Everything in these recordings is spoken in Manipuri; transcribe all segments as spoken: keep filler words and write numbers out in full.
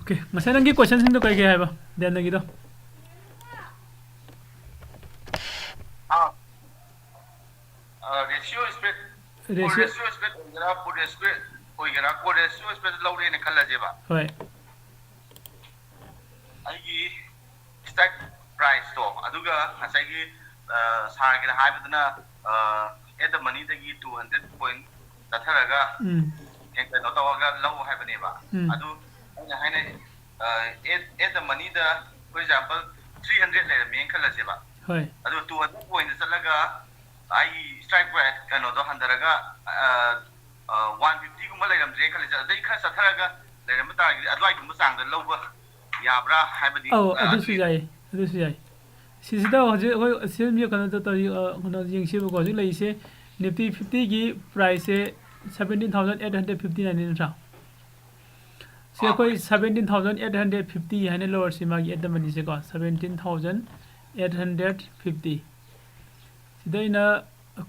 Okay, ꯉꯁꯥꯏ ꯅꯪꯒꯤ questionꯁꯤꯡꯗꯣ ꯀꯩ ꯀꯩ ꯍꯥꯏꯕ? ꯗꯦꯟꯗꯒꯤꯗꯣ꯫ ꯑꯥ꯫ ꯑ, ratio spread, Ratio- ratio spread ꯑꯣꯏꯒꯦꯔꯥ, put spread ꯑꯣꯏꯒꯦꯔꯥ, ꯀꯣ ratio spread ꯂꯧꯔꯦꯅ ꯈꯜꯂꯁꯦꯕ꯫ ꯍꯣꯏ꯫ ꯑꯩꯒꯤ stock priceꯇꯣ, ꯑꯗꯨꯒ ꯉꯁꯥꯏꯒꯤ, ꯑ, ꯁꯥꯔꯒꯤꯅ ꯍꯥꯏꯕꯗꯨꯅ, ꯑ, at the moneyꯗꯒꯤ two hundred point ꯆꯠꯊꯔꯒ ꯎꯝ꯫ ꯀꯩꯅꯣ ꯇꯧꯔꯒ ꯂꯧ ꯍꯥꯏꯕꯅꯦꯕ꯫ ꯎꯝ꯫ ꯑꯗꯨ ꯑꯩꯅ ꯍꯥꯏꯅ, ꯑ, at, at the moneyꯗ, for example, three hundred ꯂꯩꯔꯝꯃꯦꯅ ꯈꯜꯂꯁꯦꯕ꯫ ꯍꯣꯏ꯫ ꯑꯗꯨ two hundred pointꯗ ꯆꯠꯂꯒ ꯑꯩꯒꯤ strike price ꯀꯩꯅꯣꯗꯣ ꯍꯟꯊꯔꯒ, ꯑ, ꯑ, one fiftyꯒꯨꯝꯕ ꯂꯩꯔꯝꯗ꯭ꯔꯦꯅ ꯈꯜꯂꯁꯦ, ꯑꯗꯩ ꯈꯔ ꯆꯠꯊꯔꯒ ꯂꯩꯔꯝꯕ ꯇꯥꯔꯒꯗꯤ ꯑꯗꯨꯋꯥꯏꯒꯨꯝꯕ ꯆꯥꯡꯗ ꯂꯧꯕ ꯌꯥꯕ꯭ꯔꯥ ꯍꯥꯏꯕꯗꯤ, ꯑꯧ, ꯑ, ꯑꯗꯨꯁꯨ ꯑꯗꯨꯒꯤ ꯌꯥꯏ, ꯑꯗꯨꯁꯨ ꯌꯥꯏ꯫ ꯁꯤꯁꯤꯗ ꯍꯧꯖꯤꯛ ꯑꯩꯈꯣꯏ ꯁꯤ ꯀꯩꯅꯣꯗ ꯇꯧꯔꯤ, ꯑ, ꯀꯩꯅꯣ ꯌꯦꯡꯁꯦꯕꯀꯣ꯫ ꯍꯧꯖꯤꯛ ꯂꯩꯔꯤꯁꯦ Nifty fiftyꯒꯤ priceꯁꯦ seventeen thousand eight hundred fifty nine ꯅꯠꯇ꯭ꯔꯥ? ꯁꯤ ꯑꯩꯈꯣꯏ seventeen thousand eight hundred fifty ꯍꯥꯏꯅ ꯂꯧꯔꯁꯤ, ꯃꯥꯒꯤ at the moneyꯁꯦꯀꯣ, seventeen thousand eight hundred fifty꯫ ꯁꯤꯗ ꯑꯩꯅ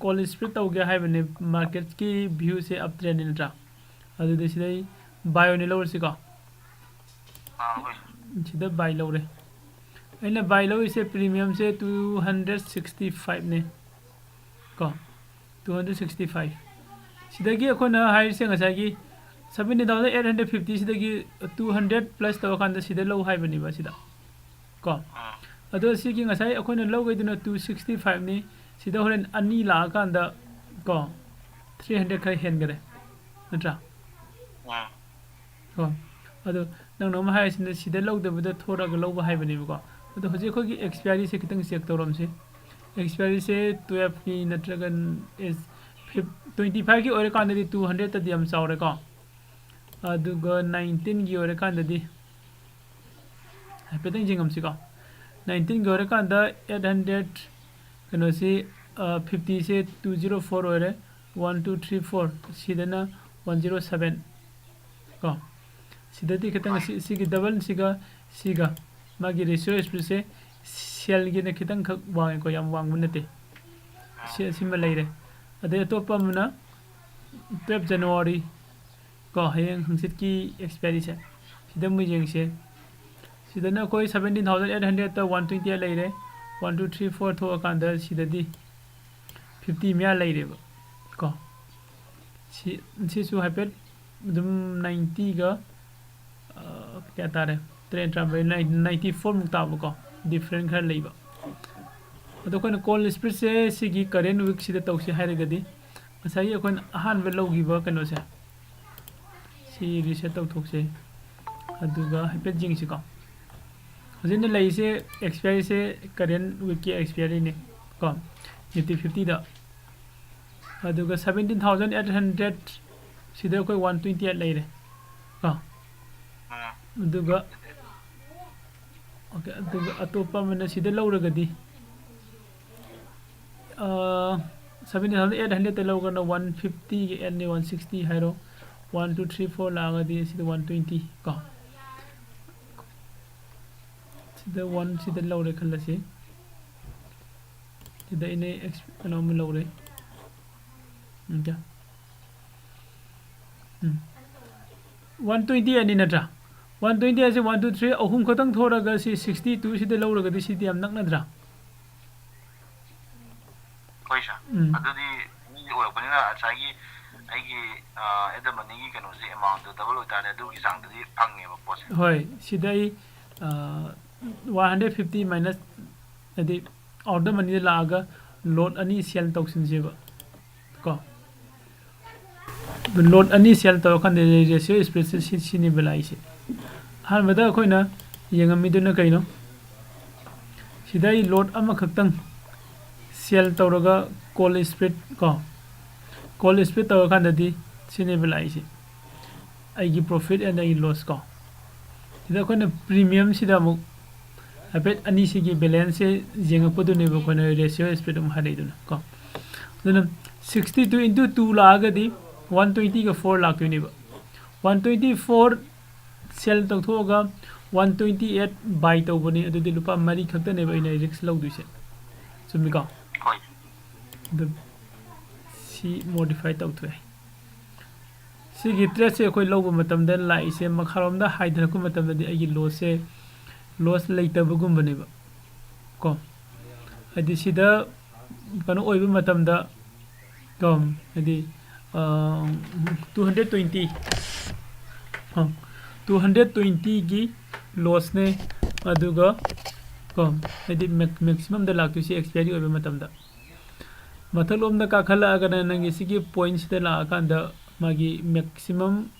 call spread ꯇꯧꯒꯦ ꯍꯥꯏꯕꯅꯦ, marketꯀꯤ viewꯁꯦ up trendꯅꯤ ꯅꯠꯇ꯭ꯔꯥ? ꯑꯗꯨꯗꯤ ꯁꯤꯗꯩ buy ꯑꯣꯏꯅ ꯂꯧꯔꯁꯤꯀꯣ꯫ ꯑꯥ, ꯍꯣꯏ꯫ ꯁꯤꯗ buy ꯂꯧꯔꯦ꯫ ꯑꯩꯅ buy ꯂꯧꯔꯤꯁꯦ premiumꯁꯦ two hundred sixty fiveꯅꯦ ꯀꯣ, two hundred sixty five꯫ ꯁꯤꯗꯒꯤ ꯑꯩꯈꯣꯏꯅ ꯍꯥꯏꯔꯤꯁꯦ ꯉꯁꯥꯏꯒꯤ seventeen thousand eight hundred fifty ꯁꯤꯗꯒꯤ two hundred plus ꯇꯧꯔꯀꯥꯟꯗ ꯁꯤꯗ ꯂꯧ ꯍꯥꯏꯕꯅꯦꯕ ꯁꯤꯗ ꯀꯣ꯫ ꯑꯥ꯫ ꯑꯗꯣ ꯁꯤꯒꯤ ꯉꯁꯥꯏ ꯑꯩꯈꯣꯏꯅ ꯂꯧꯒꯗꯨꯅ two sixty fiveꯅꯤ꯫ ꯁꯤꯗ ꯍꯣꯔꯦꯟ ꯑꯅꯤ ꯂꯥꯛꯑꯀꯥꯟꯗ ꯀꯣ, three hundred ꯈꯔ ꯍꯦꯟꯈꯔꯦ ꯅꯠꯇ꯭ꯔꯥ? ꯑꯥ꯫ ꯀꯣ꯫ ꯑꯗꯣ ꯅꯪꯅ ꯑꯃ ꯍꯥꯏꯔꯤꯁꯤꯅ ꯁꯤꯗ ꯂꯧꯗꯕꯤꯗ ꯊꯣꯔꯛꯑꯒ ꯂꯧꯕ ꯍꯥꯏꯕꯅꯦꯕꯀꯣ꯫ ꯑꯗꯣ ꯍꯧꯖꯤꯛ ꯑꯩꯈꯣꯏꯒꯤ expiryꯁꯦ ꯈꯤꯇꯪ check ꯇꯧꯔꯝꯁꯤ꯫ Expiryꯁꯦ twelveꯀꯤ ꯅꯠꯇ꯭ꯔꯒ twenty fiveꯀꯤ ꯑꯣꯏꯔꯀꯥꯟꯗꯗꯤ two hundredꯇꯗꯤ ꯌꯥꯝ ꯆꯥꯎꯔꯦꯀꯣ꯫ ꯑꯗꯨꯒ nineteenꯒꯤ ꯑꯣꯏꯔꯀꯥꯟꯗꯗꯤ ꯍꯥꯏꯐꯦꯠꯇꯪ ꯌꯦꯡꯉꯝꯁꯤꯀꯣ꯫ Nineteenꯒꯤ ꯑꯣꯏꯔꯀꯥꯟꯗ eight hundred, ꯀꯩꯅꯣꯁꯤ, ꯑ, fiftyꯁꯦ two zero four ꯑꯣꯏꯔꯦ, one, two, three, four, ꯁꯤꯗꯅ one zero seven ꯀꯣ꯫ ꯁꯤꯗꯗꯤ ꯈꯤꯇꯪ ꯁꯤ, ꯁꯤꯒꯤ doubleꯁꯤꯒ ꯁꯤꯒ ꯃꯥꯒꯤ ratio spreadꯁꯦ sellꯒꯤꯅ ꯈꯤꯇꯪꯈꯛ ꯋꯥꯡꯉꯦꯀꯣ, ꯌꯥꯝ ꯋꯥꯡꯕ ꯅꯠꯇꯦ꯫ ꯁꯤ, ꯑꯁꯤꯃ ꯂꯩꯔꯦ꯫ ꯑꯗꯩ ꯑꯇꯣꯞꯄ ꯑꯃꯅ twelve January ꯀꯣ, ꯍꯌꯦꯡ ꯍꯪꯆꯤꯠꯀꯤ expiryꯁꯦ꯫ ꯁꯤꯗ ꯑꯃꯨꯛ ꯌꯦꯡꯁꯦ꯫ ꯁꯤꯗꯅ ꯑꯩꯈꯣꯏ seventeen thousand eight hundredꯇ one twenty eight ꯂꯩꯔꯦ꯫ One two three four ꯊꯣꯛꯑꯀꯥꯟꯗ ꯁꯤꯗꯗꯤ fifty ꯃꯌꯥ ꯂꯩꯔꯦꯕ ꯀꯣ꯫ ꯁꯤ, ꯁꯤꯁꯨ ꯍꯥꯏꯐꯦꯠ ꯑꯗꯨꯝ ninetyꯒ, ꯑ, ꯀꯌꯥ ꯇꯥꯔꯦ? ꯇꯔꯦꯠ ꯇꯔꯥꯃꯔꯤ, ninety four ꯃꯨꯛ ꯇꯥꯕꯀꯣ, different ꯈꯔ ꯂꯩꯕ꯫ ꯑꯗꯣ ꯑꯩꯈꯣꯏꯅ call spreadꯁꯦ ꯁꯤꯒꯤ current weekꯁꯤꯗ ꯇꯧꯁꯤ ꯍꯥꯏꯔꯒꯗꯤ, ꯉꯁꯥꯏꯒꯤ ꯑꯩꯈꯣꯏꯅ ꯑꯍꯥꯟꯕ ꯂꯧꯈꯤꯕ ꯀꯩꯅꯣꯁꯦ, ꯁꯤ reset ꯇꯧꯊꯣꯛꯁꯦ꯫ ꯑꯗꯨꯒ ꯍꯥꯏꯐꯦꯠ ꯌꯦꯡꯁꯤꯀꯣ꯫ ꯍꯧꯖꯤꯛꯅ ꯂꯩꯔꯤꯁꯦ expiryꯁꯦ current weekꯀꯤ expiryꯅꯦ ꯀꯣ, Nifty fiftyꯗ꯫ ꯑꯗꯨꯒ seventeen thousand eight hundred ꯁꯤꯗ ꯑꯩꯈꯣꯏ one twenty eight ꯂꯩꯔꯦ ꯀꯣ꯫ ꯑꯗꯨꯒ, okay, ꯑꯗꯨꯒ ꯑꯇꯣꯞꯄ ꯑꯃꯅ ꯁꯤꯗ ꯂꯧꯔꯒꯗꯤ, ꯑ, seventeen thousand eight hundredꯇ ꯂꯧꯔꯒꯅ one fiftyꯒꯤ eight ꯅꯤ, one sixty ꯍꯥꯏꯔꯣ, one two three four ꯂꯥꯛꯑꯒꯗꯤ ꯁꯤꯗ one twenty ꯀꯣ꯫ ꯁꯤꯗ one ꯁꯤꯗ ꯂꯧꯔꯦ ꯈꯜꯂꯁꯤ꯫ ꯁꯤꯗ ꯑꯩꯅ ꯑꯦꯛꯁ-, ꯀꯩꯅꯣ ꯑꯃ ꯂꯧꯔꯦ꯫ ꯎꯝ, ꯀꯌꯥ? ꯎꯝ꯫ One twenty eight ꯅꯤ ꯅꯠꯇ꯭ꯔꯥ? One twenty eight ꯁꯦ one two three ꯑꯍꯨꯝ ꯈꯛꯇꯪ ꯊꯣꯔꯒ ꯁꯤ sixty two ꯁꯤꯗ ꯂꯧꯔꯒꯗꯤ ꯁꯤꯗꯤ ꯌꯥꯝ ꯅꯛꯅꯗ꯭ꯔꯥ? ꯍꯣꯏ, ꯁꯥꯔ꯫ ꯎꯝ꯫ ꯑꯗꯨꯗꯤ ꯃꯤꯗꯤ ꯑꯣꯏꯔꯛꯄꯅꯤꯅ ꯉꯁꯥꯏꯒꯤ ꯑꯩꯒꯤ, ꯑ, At the Moneyꯒꯤ ꯀꯩꯅꯣꯁꯦ, amountꯇꯣ double ꯑꯣꯏꯇꯥꯔꯗꯤ ꯑꯗꯨꯒꯤ ꯆꯥꯡꯗꯗꯤ ꯐꯪꯉꯦꯕ ꯄꯣꯠꯁꯦ꯫ ꯍꯣꯏ, ꯁꯤꯗ ꯑꯩ, ꯑ, one hundred fifty minus, ꯍꯥꯏꯗꯤ At the Moneyꯗ ꯂꯥꯛꯑꯒ lot ꯑꯅꯤ sell ꯇꯧꯁꯤꯟꯁꯦꯕ ꯀꯣ꯫ Lot ꯑꯅꯤ sell ꯇꯧꯔꯀꯥꯟꯗ ratio spreadꯁꯦ ꯁꯤ, ꯁꯤꯅꯦꯕ ꯂꯥꯛꯏꯁꯦ꯫ ꯑꯍꯥꯟꯕꯗ ꯑꯩꯈꯣꯏꯅ ꯌꯦꯡꯉꯝꯃꯤꯗꯨꯅ ꯀꯩꯅꯣ? ꯁꯤꯗ ꯑꯩ lot ꯑꯃꯈꯛꯇꯪ sell ꯇꯧꯔꯒ call spread ꯀꯣ, call spread ꯇꯧꯔꯀꯥꯟꯗꯗꯤ ꯁꯤꯅꯦꯕ ꯂꯥꯛꯏꯁꯦ, ꯑꯩꯒꯤ profit and ꯑꯩꯒꯤ loss ꯀꯣ꯫ ꯁꯤꯗ ꯑꯩꯈꯣꯏꯅ premiumꯁꯤꯗ ꯑꯃꯨꯛ ꯍꯥꯏꯐꯦꯠ ꯑꯅꯤꯁꯤꯒꯤ balanceꯁꯦ ꯌꯦꯡꯉꯛꯄꯗꯨꯅꯦꯕ ꯑꯩꯈꯣꯏꯅ ratio spread ꯑꯃꯨꯛ ꯍꯥꯏꯔꯛꯏꯗꯨꯅ ꯀꯣ꯫ ꯑꯗꯨꯅ sixty two into two ꯂꯥꯛꯑꯒꯗꯤ one twentyꯒ four ꯂꯥꯛꯇꯣꯏꯅꯦꯕ꯫ One twenty four sell ꯇꯧꯊꯣꯛꯑꯒ one twenty eight buy ꯇꯧꯕꯅꯤ, ꯑꯗꯨꯗꯤ ꯂꯨꯄꯥ ꯃꯔꯤ ꯈꯛꯇꯅꯦꯕ ꯑꯩꯅ risk ꯂꯧꯗꯣꯏꯁꯦ꯫ ꯆꯨꯝꯃꯤꯀꯣ? ꯍꯣꯏ꯫ ꯑꯗꯨ ꯁꯤ modify ꯇꯧꯊꯣꯛꯑꯦ꯫ ꯁꯤꯒꯤ ꯇ꯭ꯔꯦꯠꯁꯦ ꯑꯩꯈꯣꯏ ꯂꯧꯕ ꯃꯇꯝꯗ ꯂꯥꯛꯏꯁꯦ ꯃꯈꯥꯔꯣꯝꯗ ꯍꯥꯏꯊꯔꯛꯄ ꯃꯇꯝꯗꯗꯤ ꯑꯩꯒꯤ ꯂꯣꯁꯁꯦ ꯂꯣꯁ ꯂꯩꯇꯕꯒꯨꯝꯕꯅꯦꯕ ꯀꯣ꯫ ꯍꯥꯏꯗꯤ ꯁꯤꯗ ꯀꯩꯅꯣ ꯑꯣꯏꯕ ꯃꯇꯝꯗ ꯀꯣ, ꯍꯥꯏꯗꯤ two hundred twenty two hundred ꯇ꯭ꯋꯦꯟꯇꯤꯒꯤ ꯂꯣꯁꯅꯦ꯫ ꯑꯗꯨꯒ ꯀꯣ, ꯍꯥꯏꯗꯤ ꯃꯦꯛꯁꯤꯃꯝꯗ ꯂꯥꯛꯇꯣꯏꯁꯦ ꯑꯦꯛꯁꯄꯤꯌꯥꯔꯤ ꯑꯣꯏꯕ ꯃꯇꯝꯗ꯫ ꯃꯊꯛꯂꯣꯝꯗ ꯀꯥꯈꯠꯂꯛꯑꯒꯅ ꯅꯪꯒꯤ ꯁꯤꯒꯤ ꯄꯣꯏꯟꯁꯤꯗ ꯂꯥꯛꯑꯀꯥꯟꯗ ꯃꯥꯒꯤ ꯃꯦꯛꯁꯤꯃꯝ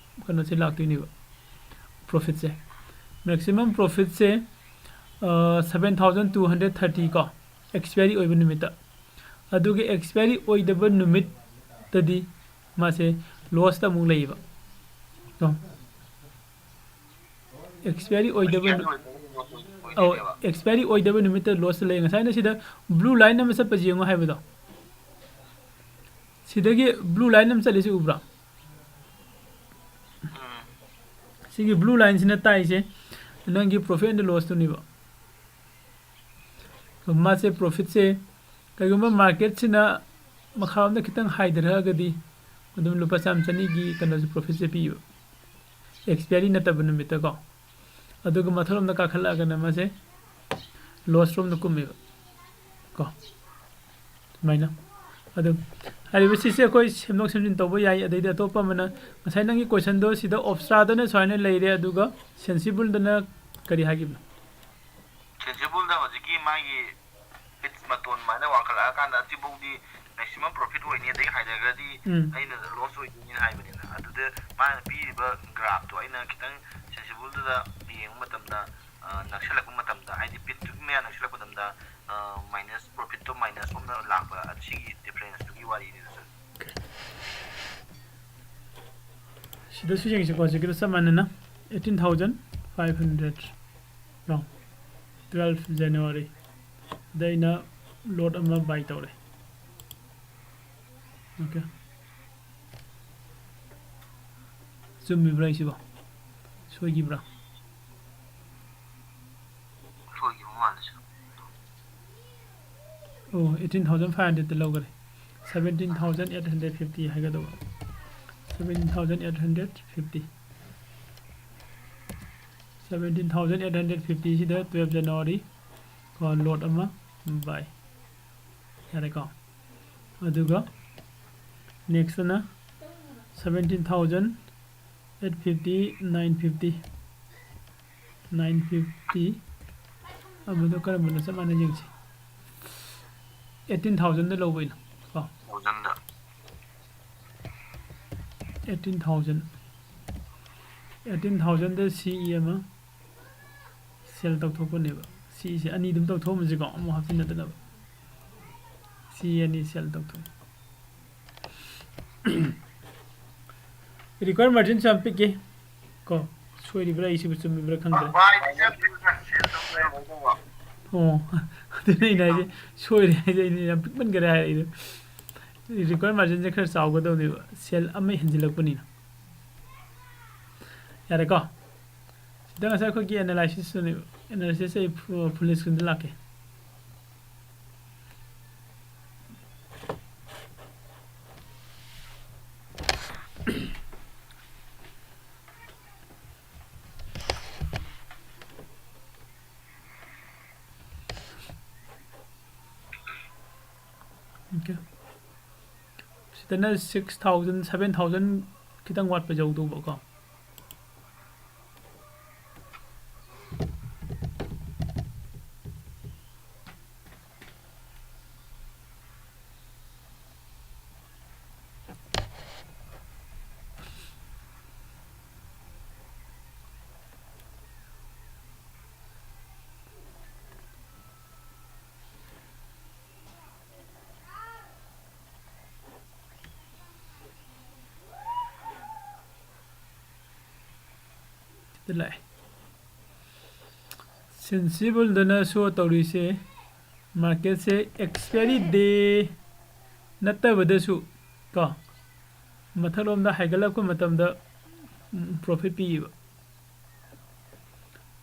ꯀꯩꯅꯣꯁꯦ ꯂꯥꯛꯇꯣꯏꯅꯦꯕ, ꯄ꯭ꯔꯣꯐꯤꯠꯁꯦ꯫ ꯃꯦꯛꯁꯤꯃꯝ ꯄ꯭ꯔꯣꯐꯤꯠꯁꯦ seven thousand two hundred thirty ꯀꯣ, ꯑꯦꯛꯁꯄꯤꯌꯥꯔꯤ ꯑꯣꯏꯕ ꯅꯨꯃꯤꯠꯇ꯫ ꯑꯗꯨꯒ ꯑꯦꯛꯁꯄꯤꯌꯥꯔꯤ ꯑꯣꯏꯗꯕ ꯅꯨꯃꯤꯠꯇꯗꯤ ꯃꯥꯁꯦ ꯂꯣꯁꯇ ꯑꯃꯨꯛ ꯂꯩꯌꯦꯕ ꯀꯣ꯫ ꯑꯦꯛꯁꯄꯤꯌꯥꯔꯤ ꯑꯣꯏꯗꯕ ꯅꯨ- ꯑꯧ, ꯑꯦꯛꯁꯄꯤꯌꯥꯔꯤ ꯑꯣꯏꯗꯕ ꯅꯨꯃꯤꯠꯇ ꯂꯣꯁꯇ ꯂꯩ꯫ ꯉꯁꯥꯏꯅ ꯁꯤꯗ ꯕ꯭ꯂꯨ ꯂꯥꯏꯟ ꯑꯃ ꯆꯠꯄꯁꯦ ꯌꯦꯡꯉꯣ ꯍꯥꯏꯕꯗꯣ, ꯁꯤꯗꯒꯤ ꯕ꯭ꯂꯨ ꯂꯥꯏꯟ ꯑꯃ ꯆꯠꯂꯤꯁꯤ ꯎꯕ꯭ꯔꯥ? ꯁꯤꯒꯤ ꯕ꯭ꯂꯨ ꯂꯥꯏꯟꯁꯤꯅ ꯇꯥꯛꯏꯁꯦ ꯅꯪꯒꯤ ꯄ꯭ꯔꯣꯐꯤꯠ ꯑꯦꯟ ꯂꯣꯁꯇꯨꯅꯦꯕ꯫ ꯃꯥꯁꯦ ꯄ꯭ꯔꯣꯐꯤꯠꯁꯦ ꯀꯩꯒꯨꯝꯕ ꯃꯥꯔꯀꯦꯠꯁꯤꯅ ꯃꯈꯥꯔꯣꯝꯗ ꯈꯤꯇꯪ ꯍꯥꯏꯊꯔꯛꯑꯒꯗꯤ ꯑꯗꯨꯝ ꯂꯨꯄꯥ ꯆꯥꯝꯃ ꯆꯅꯤꯒꯤ ꯀꯩꯅꯣꯁꯦ ꯄ꯭ꯔꯣꯐꯤꯠꯁꯦ ꯄꯤꯕ, ꯑꯦꯛꯁꯄꯤꯌꯥꯔꯤ ꯅꯠꯇꯕ ꯅꯨꯃꯤꯠꯇꯀꯣ꯫ ꯑꯗꯨꯒ ꯃꯊꯛꯂꯣꯝꯗ ꯀꯥꯈꯠꯂꯛꯑꯒꯅ ꯃꯥꯁꯦ ꯂꯣꯁ ꯔꯣꯝꯗ ꯀꯨꯝꯃꯦꯕ ꯀꯣ꯫ ꯁꯨꯃꯥꯏꯅ ꯑꯗꯨꯝ ꯍꯥꯏꯔꯤꯕ ꯁꯤꯁꯦ ꯑꯩꯈꯣꯏ ꯁꯦꯝꯗꯣꯛ ꯁꯦꯝꯖꯤꯟ ꯇꯧꯕ ꯌꯥꯏ꯫ ꯑꯗꯩꯗꯤ ꯑꯇꯣꯞꯄ ꯑꯃꯅ ꯉꯁꯥꯏ ꯅꯪꯒꯤ ꯀꯣꯏꯁꯟꯗꯣ ꯁꯤꯗ ꯑꯣꯞꯁꯇ꯭ꯔꯥꯗꯅ ꯁꯨꯃꯥꯏꯅ ꯂꯩꯔꯦ, ꯑꯗꯨꯒ ꯁꯦꯟꯁꯤꯕꯜꯗꯅ ꯀꯔꯤ ꯍꯥꯏꯈꯤꯕꯅꯣ? ꯁꯦꯟꯁꯤꯕꯜꯗ ꯍꯧꯖꯤꯛꯀꯤ ꯃꯥꯒꯤ ꯄꯤꯠꯁ ꯃꯇꯣꯟ ꯑꯗꯨꯃꯥꯏꯅ ꯋꯥꯡꯈꯠꯂꯛꯑꯀꯥꯟꯗ ꯑꯁꯤꯐꯥꯎꯗꯤ ꯃꯦꯛꯁꯤꯃꯝ ꯄ꯭ꯔꯣꯐꯤꯠ ꯑꯣꯏꯅꯤ, ꯑꯗꯒꯤ ꯍꯥꯏꯊꯈ꯭ꯔꯗꯤ ꯎꯝ꯫ ꯑꯩꯅ ꯂꯣꯁ ꯑꯣꯏꯗꯣꯏꯅꯤ ꯍꯥꯏꯕꯅꯤꯅ꯫ ꯑꯗꯨꯗ ꯃꯥꯅ ꯄꯤꯔꯤꯕ ꯒ꯭ꯔꯥꯐꯇꯣ ꯑꯩꯅ ꯈꯤꯇꯪ ꯁꯦꯟꯁꯤꯕꯜꯗꯨꯗ ꯌꯦꯡꯕ ꯃꯇꯝꯗ, ꯑ, ꯅꯛꯁꯤꯜꯂꯛꯄ ꯃꯇꯝꯗ, ꯍꯥꯏꯗꯤ ꯄꯤꯠꯇꯨꯒꯤ ꯃꯌꯥ ꯅꯛꯁꯤꯜꯂꯛꯄ ꯃꯇꯝꯗ, ꯑ, ꯃꯥꯏꯅꯁ, ꯄ꯭ꯔꯣꯐꯤꯠꯇꯣ ꯃꯥꯏꯅꯁ ꯔꯣꯝꯗ ꯂꯥꯛꯄ, ꯑꯁꯤꯒꯤ ꯗꯤꯐ꯭ꯔꯦꯟꯁꯇꯨꯒꯤ ꯋꯥꯔꯤꯅꯤꯗ, ꯁꯥꯔ꯫ ꯁꯤꯗꯁꯨ ꯌꯦꯡꯁꯤꯀꯣ, ꯍꯧꯖꯤꯛꯀꯤꯗꯣ ꯆꯞ ꯃꯥꯟꯅꯅ eighteen thousand five hundred ꯀꯣ, twelve January ꯗ ꯑꯩꯅ ꯂꯣꯠ ꯑꯃ ꯕꯥꯏ ꯇꯧꯔꯦ꯫ ꯑꯣꯀꯦ, ꯆꯨꯝꯃꯤꯕ꯭ꯔꯥ ꯑꯩꯁꯤꯕꯣ? ꯁꯣꯏꯈꯤꯕ꯭ꯔꯥ? ꯁꯣꯏꯈꯤꯕ ꯃꯥꯜꯂꯦ, ꯁꯥꯔ꯫ ꯑꯣ, eighteen thousand five hundred ꯂꯧꯈꯔꯦ, seventeen thousand eight hundred fifty ꯍꯥꯏꯒꯗꯧꯕ꯫ seventeen thousand eight hundred fifty, seventeen thousand eight hundred fifty ꯁꯤꯗ twelve January ꯀꯣ, lot ꯑꯃ buy꯫ ꯌꯥꯔꯦꯀꯣ? ꯑꯗꯨꯒ next ꯑꯅ seventeen thousand eight fifty, nine fifty, nine fifty ꯑꯃꯗꯣ ꯀꯔꯝꯕꯅꯣ? ꯆꯞ ꯃꯥꯟꯅ ꯌꯦꯡꯁꯤ꯫ Eighteen thousandꯗ ꯂꯧꯕꯩꯅꯣ ꯀꯣ? Thousandꯗ꯫ Eighteen thousand, eighteen thousandꯗ C E ꯑꯃ sell ꯇꯧꯊꯣꯛꯄꯅꯦꯕ꯫ C Eꯁꯦ ꯑꯅꯤ ꯑꯗꯨꯝ ꯇꯧꯊꯣꯛꯑꯝꯃꯁꯤꯀꯣ, ꯑꯃꯨꯛ ꯍꯥꯞꯆꯤꯟꯅꯗꯅꯕ꯫ C E ꯑꯅꯤ sell ꯇꯧꯊꯣꯛ꯫ Required marginꯁꯨ ꯌꯥꯝ ꯄꯤꯛꯀꯦ ꯀꯣ, ꯁꯣꯏꯔꯤꯕ꯭ꯔꯥ, ꯑꯩꯁꯤꯕꯨ ꯆꯨꯝꯃꯤꯕ꯭ꯔꯥ ꯈꯪꯗ꯭ꯔꯦ꯫ ꯑꯣ, ꯑꯗꯨꯅ ꯑꯩꯅ ꯍꯥꯏꯁꯦ ꯁꯣꯏꯔꯦ ꯍꯥꯏꯁꯦ, ꯑꯩꯅ ꯌꯥꯝ ꯄꯤꯛꯃꯟꯈꯔꯦ ꯍꯥꯏꯔꯛꯏꯗꯣ꯫ Required marginꯁꯦ ꯈꯔ ꯆꯥꯎꯒꯗꯧꯅꯦꯕ, sell ꯑꯃ ꯍꯦꯟꯖꯤꯜꯂꯛꯄꯅꯤꯅ꯫ ꯌꯥꯔꯦꯀꯣ? ꯁꯤꯗ ꯉꯁꯥꯏ ꯑꯩꯈꯣꯏꯒꯤ analysisꯇꯨꯅꯦꯕ꯫ Analysis ꯑꯩ ꯐꯨ-, full screenꯗ ꯂꯥꯛꯀꯦ꯫ Okay. ꯁꯤꯗꯅ six thousand, seven thousand ꯈꯤꯇꯪ ꯋꯥꯠꯄ ꯌꯧꯗꯧꯕꯀꯣ꯫ ꯁꯤꯗ ꯂꯥꯛꯑꯦ꯫ Sensibleꯗꯅ show ꯇꯧꯔꯤꯁꯦ marketꯁꯦ expiry day ꯅꯠꯇꯕꯗꯁꯨ ꯀꯣ, ꯃꯊꯛꯂꯣꯝꯗ ꯍꯥꯏꯒꯠꯂꯛꯄ ꯃꯇꯝꯗ, ꯎꯝ, profit ꯄꯤꯌꯦꯕ꯫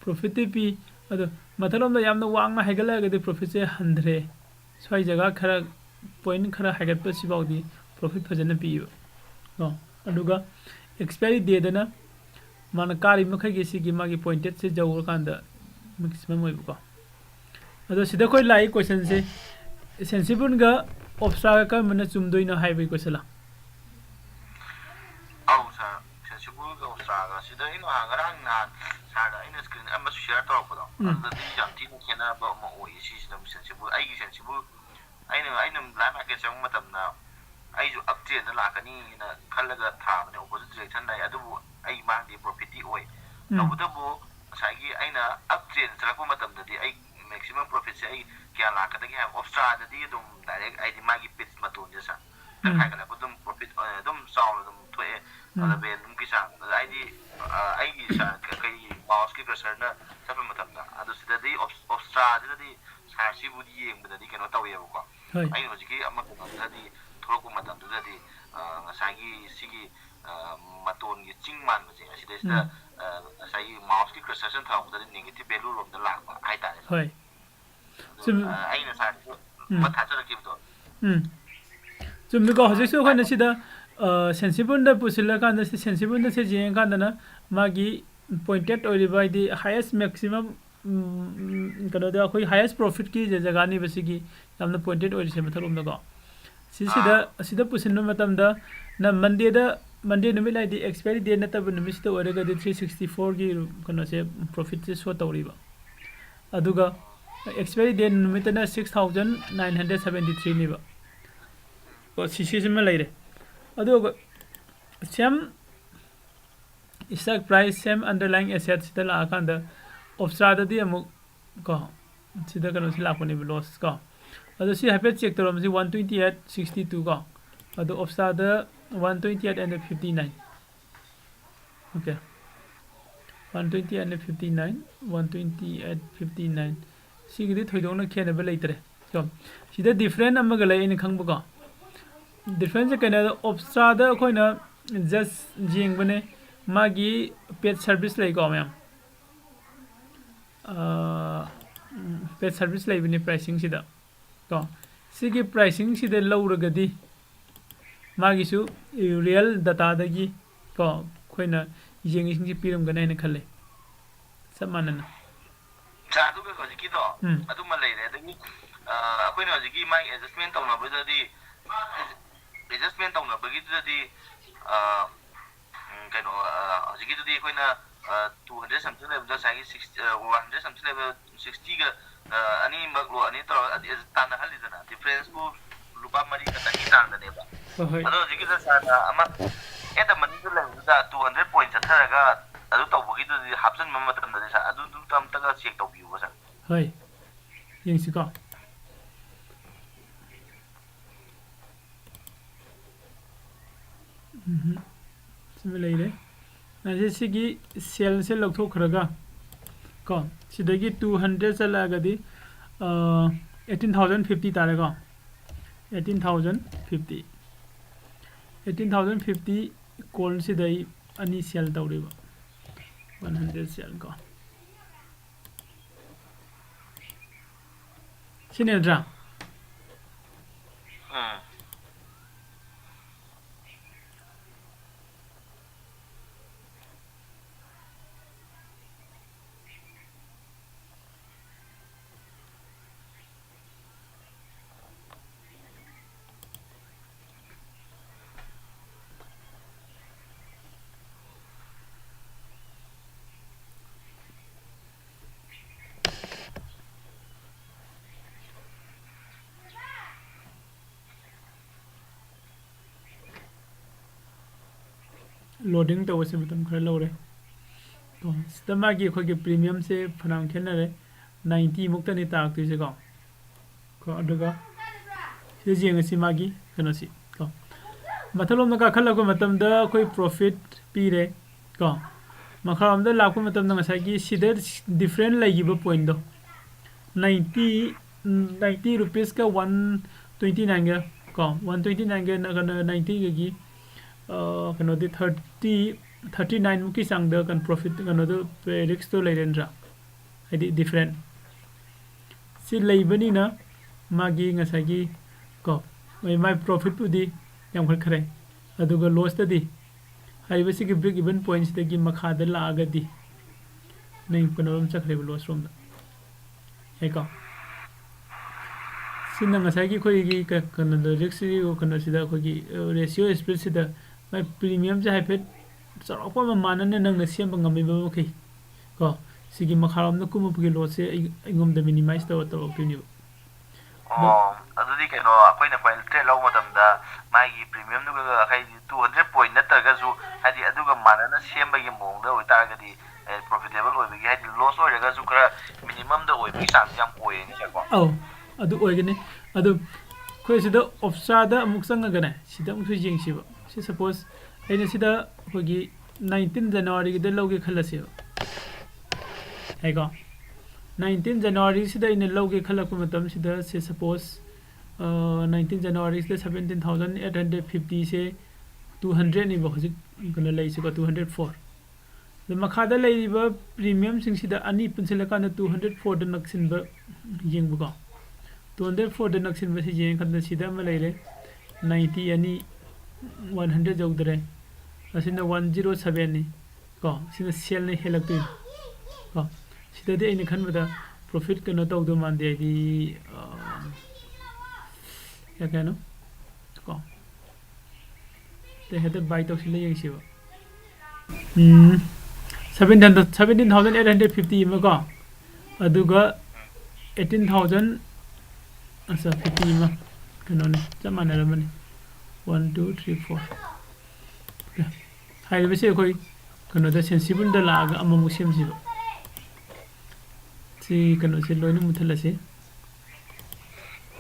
Profitꯇꯤ ꯄꯤ, ꯑꯗꯣ ꯃꯊꯛꯂꯣꯝꯗ ꯌꯥꯝꯅ ꯋꯥꯡꯅ ꯍꯥꯏꯒꯠꯂꯛꯑꯒꯗꯤ profitꯁꯦ ꯍꯟꯊꯔꯦ꯫ ꯁ꯭ꯋꯥꯏ ꯖꯒꯥ ꯈꯔ, point ꯈꯔ ꯍꯥꯏꯒꯠꯄꯁꯤꯐꯥꯎꯗꯤ profit ꯐꯖꯅ ꯄꯤꯌꯦꯕ ꯀꯣ꯫ ꯑꯗꯨꯒ expiry dateꯗꯅ ꯃꯥꯅ ꯀꯥꯔꯤ ꯃꯈꯩꯒꯤ ꯁꯤꯒꯤ ꯃꯥꯒꯤ pointedꯁꯦ ꯌꯧꯔꯀꯥꯟꯗ maximum ꯑꯣꯏꯕꯀꯣ꯫ ꯑꯗꯣ ꯁꯤꯗ ꯑꯩꯈꯣꯏ ꯂꯥꯛꯏ questionꯁꯦ, Sensible-ꯒ Opstra-ꯒ ꯀꯔꯝꯕꯅ ꯆꯨꯝꯗꯣꯏꯅꯣ ꯍꯥꯏꯕꯒꯤ question ꯂꯥ? ꯑꯧ ꯁꯥꯔ, Sensible-ꯒ Opstra-ꯒ ꯁꯤꯗ ꯑꯩꯅ ꯉꯔꯥꯡ ꯅꯍꯥꯟ ꯁꯥꯔꯗ ꯑꯩꯅ screen ꯑꯃꯁꯨ share ꯇꯧꯔꯛꯄꯗꯣ, ꯎꯝ꯫ ꯑꯗꯨꯗꯗꯤ ꯌꯥꯝ ꯊꯤꯅ ꯈꯦꯠꯅꯕ ꯑꯃ ꯑꯣꯏꯌꯦ ꯁꯤꯁꯤꯅ Sensible꯫ ꯑꯩꯒꯤ Sensible, ꯑꯩꯅ, ꯑꯩꯅ live market ꯆꯪꯕ ꯃꯇꯝꯗ ꯑꯩꯁꯨ uptrendꯗ ꯂꯥꯛꯀꯅꯤꯅ ꯈꯜꯂꯒ ꯊꯥꯕꯅꯦ, opposite direction ꯂꯥꯛꯑꯦ, ꯑꯗꯨꯕꯨ ꯑꯩ ꯃꯥꯡꯗꯦ, profitꯇꯤ ꯑꯣꯏ꯫ ꯎꯝ꯫ ꯇꯧꯕꯇꯕꯨ ꯉꯁꯥꯏꯒꯤ ꯑꯩꯅ uptrend ꯆꯠꯂꯛꯄ ꯃꯇꯝꯗꯗꯤ ꯑꯩ maximum profitꯁꯦ ꯑꯩ ꯀꯌꯥ ꯂꯥꯛꯀꯗꯒꯦ ꯍꯥꯏꯕ, Opstra-ꯗꯗꯤ ꯑꯗꯨꯝ direct ꯍꯥꯏꯗꯤ ꯃꯥꯒꯤ pit ꯃꯇꯣꯟꯁꯦ ꯁꯥꯔ, ꯎꯝ꯫ ꯍꯥꯏꯒꯠꯂꯛꯄ ꯑꯗꯨꯝ profit, ꯑ, ꯑꯗꯨꯝ ꯆꯥꯎꯅ ꯑꯗꯨꯝ ꯊꯣꯛꯑꯦ꯫ ꯎꯝ꯫ Eleven ꯑꯗꯨꯝꯒꯤ ꯆꯥꯡ꯫ ꯑꯗ ꯑꯩꯗꯤ, ꯑ, ꯑꯩꯒꯤ ꯁꯥꯔ, ꯀ-, ꯀꯩ mouse-ꯀꯤ cursor-ꯅ ꯆꯠꯄ ꯃꯇꯝꯗ, ꯑꯗꯨ ꯁꯤꯗꯗꯤ Op-, Opstra-ꯁꯤꯗꯗꯤ ꯁꯥꯔ ꯁꯤꯕꯨꯗꯤ ꯌꯦꯡꯕꯗꯗꯤ ꯀꯩꯅꯣ ꯇꯧꯋꯦꯕꯀꯣ꯫ ꯍꯣꯏ꯫ ꯑꯩꯅ ꯍꯧꯖꯤꯛꯀꯤ ꯑꯃ ꯀꯩꯅꯣꯗꯨꯗꯗꯤ ꯊꯣꯛꯂꯛꯄ ꯃꯇꯝꯗꯨꯗꯗꯤ, ꯑ, ꯉꯁꯥꯏꯒꯤ ꯁꯤꯒꯤ, ꯑ, ꯃꯇꯣꯟꯒꯤ ꯆꯤꯡ ꯃꯥꯟꯕꯁꯦ ꯑꯁꯤꯗꯩꯁꯤꯗ, ꯎꯝ꯫ ꯑ, ꯉꯁꯥꯏꯒꯤ mouse-ꯀꯤ cursor-ꯁꯤꯅ ꯊꯝꯃꯛꯄꯗꯗꯤ negative value ꯔꯣꯝꯗ ꯂꯥꯛꯄ ꯍꯥꯏꯇꯥꯔꯦ꯫ ꯍꯣꯏ꯫ ꯑꯗꯨ, ꯆꯨꯝ-, ꯑ, ꯑꯩꯅ ꯁꯥꯔ ꯎꯝ꯫ ꯃꯊꯥ ꯆꯠꯂꯛꯈꯤꯕꯗꯣ꯫ ꯎꯝ꯫ ꯆꯨꯝꯃꯤꯀꯣ, ꯍꯧꯖꯤꯛꯁꯨ ꯑꯩꯈꯣꯏꯅ ꯁꯤꯗ, ꯑ, Sensible-ꯗ ꯄꯨꯁꯤꯜꯂꯀꯥꯟꯗ, ꯁꯤ Sensible-ꯗ ꯁꯤ ꯌꯦꯡꯉꯀꯥꯟꯗꯅ ꯃꯥꯒꯤ pointed ꯑꯣꯏꯔꯤꯕ, ꯍꯥꯏꯗꯤ highest maximum, ꯎꯝ, ꯀꯩꯅꯣꯗ ꯑꯩꯈꯣꯏ highest profit-ꯀꯤ ꯖ-, ꯖꯒꯥꯅꯦꯕ ꯁꯤꯒꯤ ꯌꯥꯝꯅ pointed ꯑꯣꯏꯔꯤꯁꯦ ꯃꯊꯛꯂꯣꯝꯗꯀꯣ꯫ ꯁꯤꯁꯤꯗ, ꯑꯥ꯫ ꯑꯁꯤꯗ ꯄꯨꯁꯤꯟꯕ ꯃꯇꯝꯗ ꯅ Monday-ꯗ, Monday ꯅꯨꯃꯤꯠ ꯍꯥꯏꯗꯤ expiry date ꯅꯠꯇꯕ ꯅꯨꯃꯤꯠꯁꯤꯗ ꯑꯣꯏꯔꯒꯗꯤ three sixty four-ꯒꯤ ꯀꯩꯅꯣꯁꯦ profit-ꯁꯦ show ꯇꯧꯔꯤꯕ꯫ ꯑꯗꯨꯒ expiry date ꯅꯨꯃꯤꯠꯇꯅ six thousand nine hundred seventy three-ꯅꯦꯕ꯫ ꯀꯣ, ꯁꯤ, ꯁꯤꯁꯤꯃ ꯂꯩꯔꯦ꯫ ꯑꯗꯨꯒ same stock price, same underlying asset-ꯁꯤꯗ ꯂꯥꯛꯑꯀꯥꯟꯗ Opstra-ꯗꯗꯤ ꯑꯃꯨꯛ ꯀꯣ, ꯁꯤꯗ ꯀꯩꯅꯣꯁꯤ ꯂꯥꯛꯄꯅꯦꯕ, loss ꯀꯣ꯫ ꯑꯗꯣ ꯁꯤ ꯍꯥꯏꯐꯦꯠ check ꯇꯧꯔꯝꯕꯁꯤ one twenty eight sixty two ꯀꯣ꯫ ꯑꯗꯣ Opstra-ꯗ one twenty eight and fifty nine꯫ Okay꯫ One twenty eight and fifty nine, one twenty eight fifty nine꯫ ꯁꯤꯒꯤꯗꯤ ꯊꯣꯏꯗꯣꯛꯅ ꯈꯦꯠꯅꯕ ꯂꯩꯇ꯭ꯔꯦ꯫ ꯀꯣ, ꯁꯤꯗ different ꯑꯃꯒ ꯂꯩ ꯑꯩꯅ ꯈꯪꯕꯀꯣ꯫ Difference-ꯁꯦ ꯀꯩꯅꯣꯗ, Opstra-ꯗ ꯑꯩꯈꯣꯏꯅ just ꯌꯦꯡꯕꯅꯦ, ꯃꯥꯒꯤ paid service ꯂꯩꯀꯣ ꯃꯌꯥꯝ꯫ ꯑꯥ, ꯎꯝ, paid service ꯂꯩꯕꯅꯦ pricing-ꯁꯤꯗ꯫ ꯀꯣ, ꯁꯤꯒꯤ pricing-ꯁꯤꯗ ꯂꯧꯔꯒꯗꯤ, ꯃꯥꯒꯤꯁꯨ real dataꯗꯒꯤ ꯀꯣ ꯑꯩꯈꯣꯏꯅ ꯌꯦꯡꯉꯤꯁꯤꯡꯁꯤ ꯄꯤꯔꯝꯒꯅꯤ ꯍꯥꯏꯅ ꯈꯜꯂꯦ꯫ ꯆꯞ ꯃꯥꯟꯅꯅ꯫ ꯁꯥꯔ, ꯑꯗꯨꯒ ꯍꯧꯖꯤꯛꯀꯤꯗꯣ ꯎꯝ꯫ ꯑꯗꯨꯃ ꯂꯩꯔꯦ꯫ ꯑꯗꯒꯤ ꯑ, ꯑꯩꯈꯣꯏꯅ ꯍꯧꯖꯤꯛꯀꯤ ꯃꯥꯒꯤ adjustment ꯇꯧꯅꯕꯗꯗꯤ, adjustment ꯇꯧꯅꯕꯒꯤꯗꯨꯗꯗꯤ ꯑ, ꯎꯝ, ꯀꯩꯅꯣ, ꯑ, ꯍꯧꯖꯤꯛꯀꯤꯗꯨꯗꯤ ꯑꯩꯈꯣꯏꯅ ꯑ, two hundred something ꯂꯩꯕꯗꯣ ꯉꯁꯥꯏꯒꯤ six, ꯑ, one hundred something ꯂꯩꯕꯗꯣ sixtyꯒ ꯑ, ꯑꯅꯤꯃꯛ ꯂꯣ ꯑꯅꯤ ꯇꯧꯔꯒ ꯑꯗꯤ-, ꯑꯗꯨ ꯇꯥꯟꯅꯍꯜꯂꯤꯗꯅ, differenceꯕꯨ ꯂꯨꯄꯥ ꯃꯔꯤ ꯈꯛꯇꯪꯒꯤ ꯆꯥꯡꯗꯅꯦꯕ꯫ ꯍꯣꯏ, ꯍꯣꯏ꯫ ꯑꯗꯣ ꯍꯧꯖꯤꯛꯀꯤꯗ ꯁꯥꯔꯅ ꯑꯃ at the moneyꯗ ꯂꯩꯕꯗꯨꯗ two hundred point ꯆꯠꯊꯔꯒ ꯑꯗꯨ ꯇꯧꯕꯒꯤꯗꯨꯗꯤ ꯍꯥꯞꯆꯤꯟꯕ ꯃꯇꯝꯗꯗꯤ ꯁꯥꯔ ꯑꯗꯨꯗꯨ ꯑꯝꯇꯒ check ꯇꯧꯕꯤꯌꯨꯕ ꯁꯥꯔ꯫ ꯍꯣꯏ, ꯌꯦꯡꯁꯤꯀꯣ꯫ ꯎꯝꯍꯨꯝ꯫ ꯁꯤꯃ ꯂꯩꯔꯦ꯫ ꯑꯁꯤ ꯁꯤꯒꯤ cellꯁꯦ ꯂꯧꯊꯣꯛꯈ꯭ꯔꯒ ꯀꯣ, ꯁꯤꯗꯒꯤ two hundred ꯆꯠꯂꯛꯑꯒꯗꯤ, ꯑ, eighteen thousand fifty ꯇꯥꯔꯦꯀꯣ꯫ Eighteen thousand fifty꯫ Eighteen thousand fifty columnꯁꯤꯗ ꯑꯩ ꯑꯅꯤ cell ꯇꯧꯔꯤꯕ꯫ One hundred cell ꯀꯣ꯫ ꯁꯤꯅꯦ ꯅꯠꯇ꯭ꯔꯥ? ꯎꯝ꯫ Loading ꯇꯧꯕꯁꯦ ꯃꯇꯝ ꯈꯔ ꯂꯧꯔꯦ꯫ ꯀꯣ, ꯁꯤꯗ ꯃꯥꯒꯤ ꯑꯩꯈꯣꯏꯒꯤ premiumꯁꯦ ꯐꯅꯌꯥꯝ ꯈꯦꯠꯅꯔꯦ꯫ Ninetyꯃꯨꯛꯇꯅꯤ ꯇꯥꯔꯛꯇꯣꯏꯁꯦꯀꯣ꯫ ꯀꯣ, ꯑꯗꯨꯒ ꯁꯤꯗ ꯌꯦꯡꯉꯁꯤ ꯃꯥꯒꯤ ꯀꯩꯅꯣꯁꯤ ꯀꯣ꯫ ꯃꯊꯛꯂꯣꯝꯗ ꯀꯥꯈꯠꯂꯛꯄ ꯃꯇꯝꯗ ꯑꯩꯈꯣꯏ profit ꯄꯤꯔꯦ ꯀꯣ꯫ ꯃꯈꯥꯔꯣꯝꯗ ꯂꯥꯛꯄ ꯃꯇꯝꯗ ꯉꯁꯥꯏꯒꯤ ꯁꯤꯗ different ꯂꯩꯈꯤꯕ pointꯗꯣ, ninety, ninety rupeesꯀ one twenty nineꯒ ꯀꯣ, one twenty nineꯒ ꯀꯩꯅꯣ, ninetyꯒꯒꯤ, ꯑ, ꯀꯩꯅꯣꯗꯤ thirty, thirty nineꯃꯨꯛꯀꯤ ꯆꯥꯡꯗ ꯀꯩꯅꯣ profit, ꯀꯩꯅꯣꯗꯣ, riskꯇꯣ ꯂꯩꯔꯦ ꯅꯠꯇ꯭ꯔꯥ? ꯍꯥꯏꯗꯤ different꯫ ꯁꯤ ꯂꯩꯕꯅꯤꯅ ꯃꯥꯒꯤ ꯉꯁꯥꯏꯒꯤ ꯀꯣ, ꯃꯥꯏ, ꯃꯥꯏ profitꯄꯨꯗꯤ ꯌꯥꯝꯈꯠꯈ꯭ꯔꯦ꯫ ꯑꯗꯨꯒ ꯂꯣꯁꯇꯗꯤ ꯍꯥꯏꯔꯤꯕꯁꯤꯒꯤ ꯕ꯭ꯔꯦꯛ ꯏꯚꯟ ꯄꯣꯏꯟꯁꯤꯗꯒꯤ ꯃꯈꯥꯗ ꯂꯥꯛꯑꯒꯗꯤ ꯅꯪ ꯀꯩꯅꯣꯔꯣꯝ ꯆꯠꯈ꯭ꯔꯦꯕ, ꯂꯣꯁ ꯔꯣꯝꯗ꯫ ꯌꯥꯏꯀꯣ? ꯁꯤꯅ ꯉꯁꯥꯏꯒꯤ ꯑꯩꯈꯣꯏꯒꯤ ꯀ-, ꯀꯩꯅꯣꯗ, ꯔꯤꯛꯁ ꯀꯩꯅꯣꯁꯤꯗ ꯑꯩꯈꯣꯏꯒꯤ, ꯑ, ꯔꯦꯁꯤꯑꯣ ꯁ꯭ꯄ꯭ꯂꯤꯠꯁꯤꯗ ꯃꯥꯏ ꯄ꯭ꯔꯤꯃꯤꯌꯝꯁꯦ ꯍꯥꯏꯐꯦꯠ ꯆꯥꯎꯔꯥꯛꯄ ꯑꯃ ꯃꯥꯟꯅꯅ ꯅꯪꯅ ꯁꯦꯝꯕ ꯉꯝꯃꯤꯕ ꯃꯈꯩ ꯀꯣ, ꯁꯤꯒꯤ ꯃꯈꯥꯔꯣꯝꯗ ꯀꯨꯝꯃꯛꯄꯒꯤ ꯂꯣꯁꯁꯦ ꯑꯩ-, ꯑꯩꯉꯣꯝꯗ ꯃꯤꯅꯤꯃꯥꯏꯁ ꯇꯧꯔ ꯇꯧꯔꯛꯇꯣꯏꯅꯦꯕ꯫ ꯑꯣ, ꯑꯗꯨꯗꯤ ꯀꯩꯅꯣ, ꯑꯩꯈꯣꯏꯅ ꯀꯣꯏꯟ ꯇꯔꯦꯠ ꯂꯧꯕ ꯃꯇꯝꯗ ꯃꯥꯒꯤ ꯄ꯭ꯔꯤꯃꯤꯌꯝꯗꯨꯒ ꯍꯥꯏꯗꯤ two hundred ꯄꯣꯏꯟ ꯅꯠꯇ꯭ꯔꯒꯁꯨ, ꯍꯥꯏꯗꯤ ꯑꯗꯨꯒ ꯃꯥꯟꯅꯅ ꯁꯦꯝꯕꯒꯤ ꯃꯑꯣꯡꯗ ꯑꯣꯏꯇꯥꯔꯒꯗꯤ, ꯑꯦ, ꯄ꯭ꯔꯣꯐꯤꯇꯦꯕꯜ ꯑꯣꯏꯕꯒꯤ, ꯍꯥꯏꯗꯤ ꯂꯣꯁ ꯑꯣꯏꯔꯒꯁꯨ ꯈꯔ ꯃꯤꯅꯤꯃꯝꯗ ꯑꯣꯏꯕꯒꯤ ꯆꯥꯟꯁ ꯌꯥꯝ ꯑꯣꯏꯌꯦꯅꯦ, ꯁꯦꯀꯣ? ꯑꯧ, ꯑꯗꯨ ꯑꯣꯏꯒꯅꯤ꯫ ꯑꯗꯨ ꯑꯩꯈꯣꯏ ꯁꯤꯗ ꯑꯣꯞꯁꯥꯗ ꯑꯃꯨꯛ ꯆꯪꯉꯒꯅꯦ, ꯁꯤꯗ ꯑꯃꯨꯛꯁꯨ ꯌꯦꯡꯁꯤꯕ꯫ ꯁꯤ ꯁꯄꯣꯁ ꯑꯩꯅ ꯁꯤꯗ ꯑꯩꯈꯣꯏꯒꯤ nineteen ꯖꯅꯋꯥꯔꯤꯒꯤꯗ ꯂꯧꯒꯦ ꯈꯜꯂꯁꯦꯕ꯫ ꯍꯥꯏꯀꯣ? nineteen ꯖꯅꯋꯥꯔꯤꯁꯤꯗ ꯑꯩꯅ ꯂꯧꯒꯦ ꯈꯜꯂꯛꯄ ꯃꯇꯝꯁꯤꯗ, ꯁꯦ ꯁꯄꯣꯁ, ꯑ, nineteen ꯖꯅꯋꯥꯔꯤꯁꯤꯗ seventeen thousand eight hundred fiftyꯁꯦ two hundredꯅꯦꯕ ꯍꯧꯖꯤꯛ ꯀꯩꯅꯣ ꯂꯩꯔꯤꯁꯦꯀꯣ, two hundred four꯫ ꯑꯗ ꯃꯈꯥꯗ ꯂꯩꯔꯤꯕ ꯄ꯭ꯔꯤꯃꯤꯌꯝꯁꯤꯡꯁꯤꯗ ꯑꯅꯤ ꯄꯨꯟꯁꯤꯜꯂꯀꯥꯟꯗ two hundred fourꯗ ꯅꯛꯁꯤꯟꯕ ꯌꯦꯡꯕꯀꯣ꯫ Two hundred fourꯗ ꯅꯛꯁꯤꯟꯕꯁꯤ ꯌꯦꯡꯉꯀꯥꯟꯗ ꯁꯤꯗ ꯑꯃ ꯂꯩꯔꯦ, ninety ꯑꯅꯤ, one hundred ꯌꯧꯗꯔꯦ꯫ ꯑꯁꯤꯅ one zero sevenꯅꯤ ꯀꯣ, ꯁꯤꯅ ꯁꯦꯜꯅ ꯍꯦꯜꯂꯛꯇꯣꯏꯅꯤ ꯀꯣ꯫ ꯁꯤꯗꯗꯤ ꯑꯩꯅ ꯈꯟꯕꯗ ꯄ꯭ꯔꯣꯐꯤꯠ ꯀꯩꯅꯣ ꯇꯧꯗꯧ ꯃꯥꯟꯗꯦ, ꯍꯥꯏꯗꯤ, ꯑ, ꯀꯌꯥ ꯀꯌꯥꯅꯣ ꯀꯣ꯫ ꯁꯤꯗ ꯍꯦꯛꯇ ꯕꯥꯏ ꯇꯧꯁꯤꯜꯂ ꯌꯦꯡꯁꯤꯕ꯫ ꯎꯝ, seventeen hundred, seventeen thousand eight hundred fifty ꯑꯃ ꯀꯣ, ꯑꯗꯨꯒ eighteen thousand, ꯑꯁ, fifty ꯑꯃ ꯀꯩꯅꯣꯅꯤ, ꯆꯞ ꯃꯥꯟꯅꯔꯝꯃꯅꯤ꯫ One, two, three, four꯫ Okay꯫ ꯍꯥꯏꯔꯤꯕꯁꯤ ꯑꯩꯈꯣꯏ ꯀꯩꯅꯣꯗ, ꯁꯦꯟꯁꯤꯕꯜꯗ ꯂꯥꯛꯑꯒ ꯑꯃꯃꯨꯛ ꯁꯦꯝꯁꯤꯕ꯫ ꯁꯤ ꯀꯩꯅꯣꯁꯦ ꯂꯣꯏꯅ ꯃꯨꯠꯊꯠꯂꯁꯤ꯫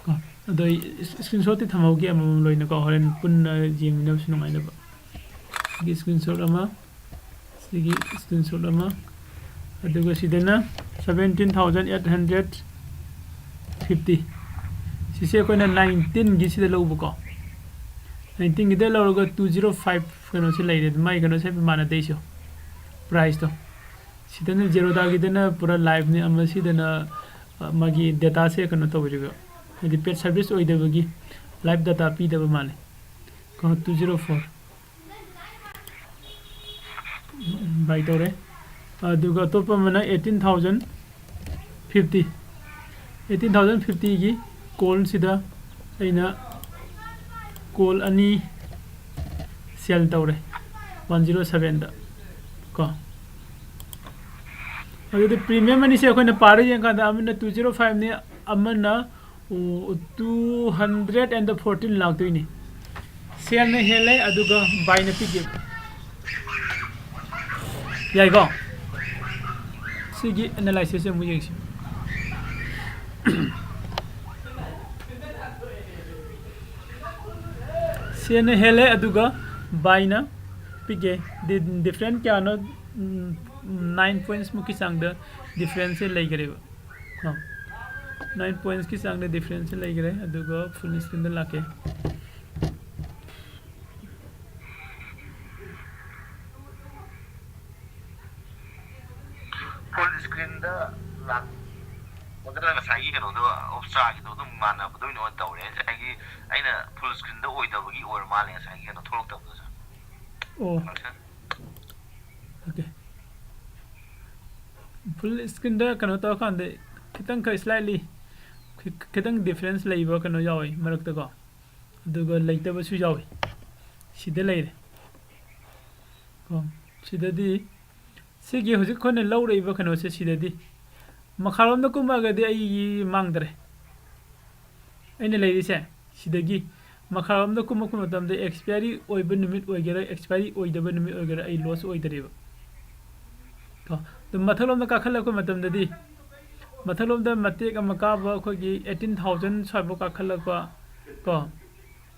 ꯀꯣ, ꯑꯗꯣ ꯑꯩ ꯏꯁ-, ꯏꯁꯀ꯭ꯔꯤꯟꯁꯣꯠꯇꯤ ꯊꯝꯍꯧꯒꯦ ꯑꯃꯃꯝ ꯂꯣꯏꯅꯀꯣ, ꯍꯣꯔꯦꯟ ꯄꯨꯟꯅ ꯌꯦꯡꯃꯤꯟꯅꯕꯁꯨ ꯅꯨꯡꯉꯥꯏꯅꯕ꯫ ꯁꯤꯒꯤ ꯏꯁꯀ꯭ꯔꯤꯟꯁꯣꯠ ꯑꯃ, ꯁꯤꯒꯤ ꯏꯁꯀ꯭ꯔꯤꯟꯁꯣꯠ ꯑꯃ, ꯑꯗꯨꯒ ꯁꯤꯗꯅ seventeen thousand eight hundred fifty꯫ ꯁꯤꯁꯦ ꯑꯩꯈꯣꯏꯅ nineteenꯒꯤ ꯁꯤꯗ ꯂꯧꯕꯀꯣ꯫ nineteenꯒꯤꯗ ꯂꯧꯔꯒ two zero five ꯀꯩꯅꯣꯁꯦ ꯂꯩꯔꯦ, ꯃꯥꯏ ꯀꯩꯅꯣꯁꯦ ꯍꯥꯏꯐꯦꯠ ꯃꯥꯟꯅꯗꯦ ꯑꯩꯁꯨ, ꯄ꯭ꯔꯥꯏꯁꯇꯣ꯫ ꯁꯤꯗꯅ ꯖꯦꯔꯣꯗꯥꯒꯤꯗꯅ ꯄꯨꯔꯥ ꯂꯥꯏꯚꯅꯤ, ꯑꯃ ꯁꯤꯗꯅ, ꯑ, ꯃꯥꯒꯤ ꯗꯦꯇꯥꯁꯦ ꯀꯩꯅꯣ ꯇꯧꯔꯤꯕ, ꯍꯥꯏꯗꯤ paid service ꯑꯣꯏꯗꯕꯒꯤ ꯂꯥꯏꯚ ꯗꯦꯇꯥ ꯄꯤꯗꯕ ꯃꯥꯜꯂꯦ꯫ ꯇꯨ ꯖꯤꯔꯣ ꯐꯣꯔ ꯕꯥꯏ ꯇꯧꯔꯦ꯫ ꯑꯗꯨꯒ ꯑꯇꯣꯞꯄ ꯑꯃꯅ eighteen thousand fifty, eighteen thousand fiftyꯒꯤ ꯀꯣꯜꯁꯤꯗ ꯑꯩꯅ ꯀꯣꯜ ꯑꯅꯤ ꯁꯦꯜ ꯇꯧꯔꯦ ꯋꯥꯟ ꯖꯤꯔꯣ ꯁꯕꯦꯟꯗ ꯀꯣ꯫ ꯑꯗꯨꯗꯤ ꯄ꯭ꯔꯤꯃꯤꯌꯝ ꯑꯅꯤꯁꯦ ꯑꯩꯈꯣꯏꯅ ꯄꯥꯔ ꯌꯦꯡꯀꯥꯟꯗ ꯑꯃꯅ ꯇꯨ ꯖꯤꯔꯣ ꯐꯥꯏꯚꯅꯤ, ꯑꯃꯅ ꯇꯨ ꯍꯟꯗ꯭ꯔꯦꯠ ꯑꯦꯟ ꯐꯣꯔꯇꯤꯟ ꯂꯥꯛꯇꯣꯏꯅꯤ꯫ ꯁꯦꯜꯅ ꯍꯦꯜꯂꯦ ꯑꯗꯨꯒ ꯕꯥꯏꯅ ꯄꯤꯛꯑꯦ꯫ ꯌꯥꯏꯀꯣ? ꯁꯤꯒꯤ ꯑꯦꯅꯥꯂꯥꯏꯁꯤꯁꯁꯦ ꯑꯃꯨꯛ ꯌꯦꯡꯁꯤ꯫ ꯁꯦꯜꯅ ꯍꯦꯜꯂꯦ ꯑꯗꯨꯒ ꯕꯥꯏꯅ ꯄꯤꯛꯑꯦ꯫ ꯗꯤ-, ꯗꯤꯐ꯭ꯔꯦꯟ ꯀꯌꯥꯅꯣ? ꯎꯝ, ꯅꯥꯏꯟ ꯄꯣꯏꯟꯠꯁꯃꯨꯛꯀꯤ ꯆꯥꯡꯗ ꯗꯤꯐ꯭ꯔꯦꯟꯁꯁꯦ ꯂꯩꯈ꯭ꯔꯦꯕ꯫ ꯀꯣ, ꯅꯥꯏꯟ ꯄꯣꯏꯟꯠꯁꯀꯤ ꯆꯥꯡꯗ ꯗꯤꯐ꯭ꯔꯦꯟꯁꯁꯦ ꯂꯩꯈ꯭ꯔꯦ꯫ ꯑꯗꯨꯒ ꯐꯨꯜ ꯁ꯭ꯀ꯭ꯔꯤꯟꯗ ꯂꯥꯛꯀꯦ꯫ ꯐꯨꯜ ꯁ꯭ꯀ꯭ꯔꯤꯟꯗ ꯂꯥꯛꯄꯗ ꯉꯁꯥꯏꯒꯤ ꯀꯩꯅꯣꯗꯣ, ꯑꯣꯞꯁꯇ꯭ꯔꯥꯒꯤꯗꯣ ꯑꯗꯨꯝ ꯃꯥꯟꯅꯕꯗꯣ ꯑꯣꯏꯅ ꯇꯧꯔꯦ꯫ ꯉꯁꯥꯏꯒꯤ ꯑꯩꯅ ꯐꯨꯜ ꯁ꯭ꯀ꯭ꯔꯤꯟꯗ ꯑꯣꯏꯗꯕꯒꯤ ꯑꯣꯏꯔ ꯃꯥꯜꯂꯦ ꯉꯁꯥꯏꯒꯤ ꯀꯩꯅꯣ ꯊꯣꯛꯂꯛꯇꯕꯗꯨꯁꯨ꯫ ꯑꯣ꯫ ꯐꯪꯁꯟ꯫ ꯑꯣꯀꯦ꯫ ꯐꯨꯜ ꯁ꯭ꯀ꯭ꯔꯤꯟꯗ ꯀꯩꯅꯣ ꯇꯧꯔꯀꯥꯟꯗ ꯈꯤꯇꯪ ꯈꯔ ꯁ꯭ꯂꯥꯏꯠꯂꯤ ꯈꯤ-, ꯈꯤꯇꯪ ꯗꯤꯐ꯭ꯔꯦꯟꯁ ꯂꯩꯕ ꯀꯩꯅꯣ ꯌꯥꯎꯋꯤ ꯃꯔꯛꯇꯀꯣ꯫ ꯑꯗꯨꯒ ꯂꯩꯇꯕꯁꯨ ꯌꯥꯎꯋꯤ꯫ ꯁꯤꯗ ꯂꯩꯔꯦ꯫ ꯀꯣ, ꯁꯤꯗꯗꯤ ꯁꯤꯒꯤ ꯍꯧꯖꯤꯛ ꯑꯩꯈꯣꯏꯅ ꯂꯧꯔꯛꯏꯕ ꯀꯩꯅꯣꯁꯦ ꯁꯤꯗꯗꯤ ꯃꯈꯥꯔꯣꯝꯗ ꯀꯨꯝꯃꯛꯑꯒꯗꯤ ꯑꯩꯒꯤ ꯃꯥꯡꯗꯔꯦ꯫ ꯑꯩꯅ ꯂꯩꯔꯤꯁꯦ ꯁꯤꯗꯒꯤ ꯃꯈꯥꯔꯣꯝꯗ ꯀꯨꯝꯃꯛꯄ ꯃꯇꯝꯗ ꯑꯦꯛꯁꯄꯤꯌꯥꯔꯤ ꯑꯣꯏꯕ ꯅꯨꯃꯤꯠ ꯑꯣꯏꯒꯦꯔꯥ, ꯑꯦꯛꯁꯄꯤꯌꯥꯔꯤ ꯑꯣꯏꯗꯕ ꯅꯨꯃꯤꯠ ꯑꯣꯏꯒꯦꯔꯥ, ꯑꯩ ꯂꯣꯁ ꯑꯣꯏꯗꯔꯤꯕ꯫ ꯀꯣ, ꯑꯗꯨ ꯃꯊꯛꯂꯣꯝꯗ ꯀꯥꯈꯠꯂꯛꯄ ꯃꯇꯝꯗꯗꯤ, ꯃꯊꯛꯂꯣꯝꯗ ꯃꯇꯦꯛ ꯑꯃ ꯀꯥꯕ ꯑꯩꯈꯣꯏꯒꯤ eighteen thousand ꯁ꯭ꯋꯥꯏꯐꯥꯎ ꯀꯥꯈꯠꯂꯛꯄ, ꯀꯣ,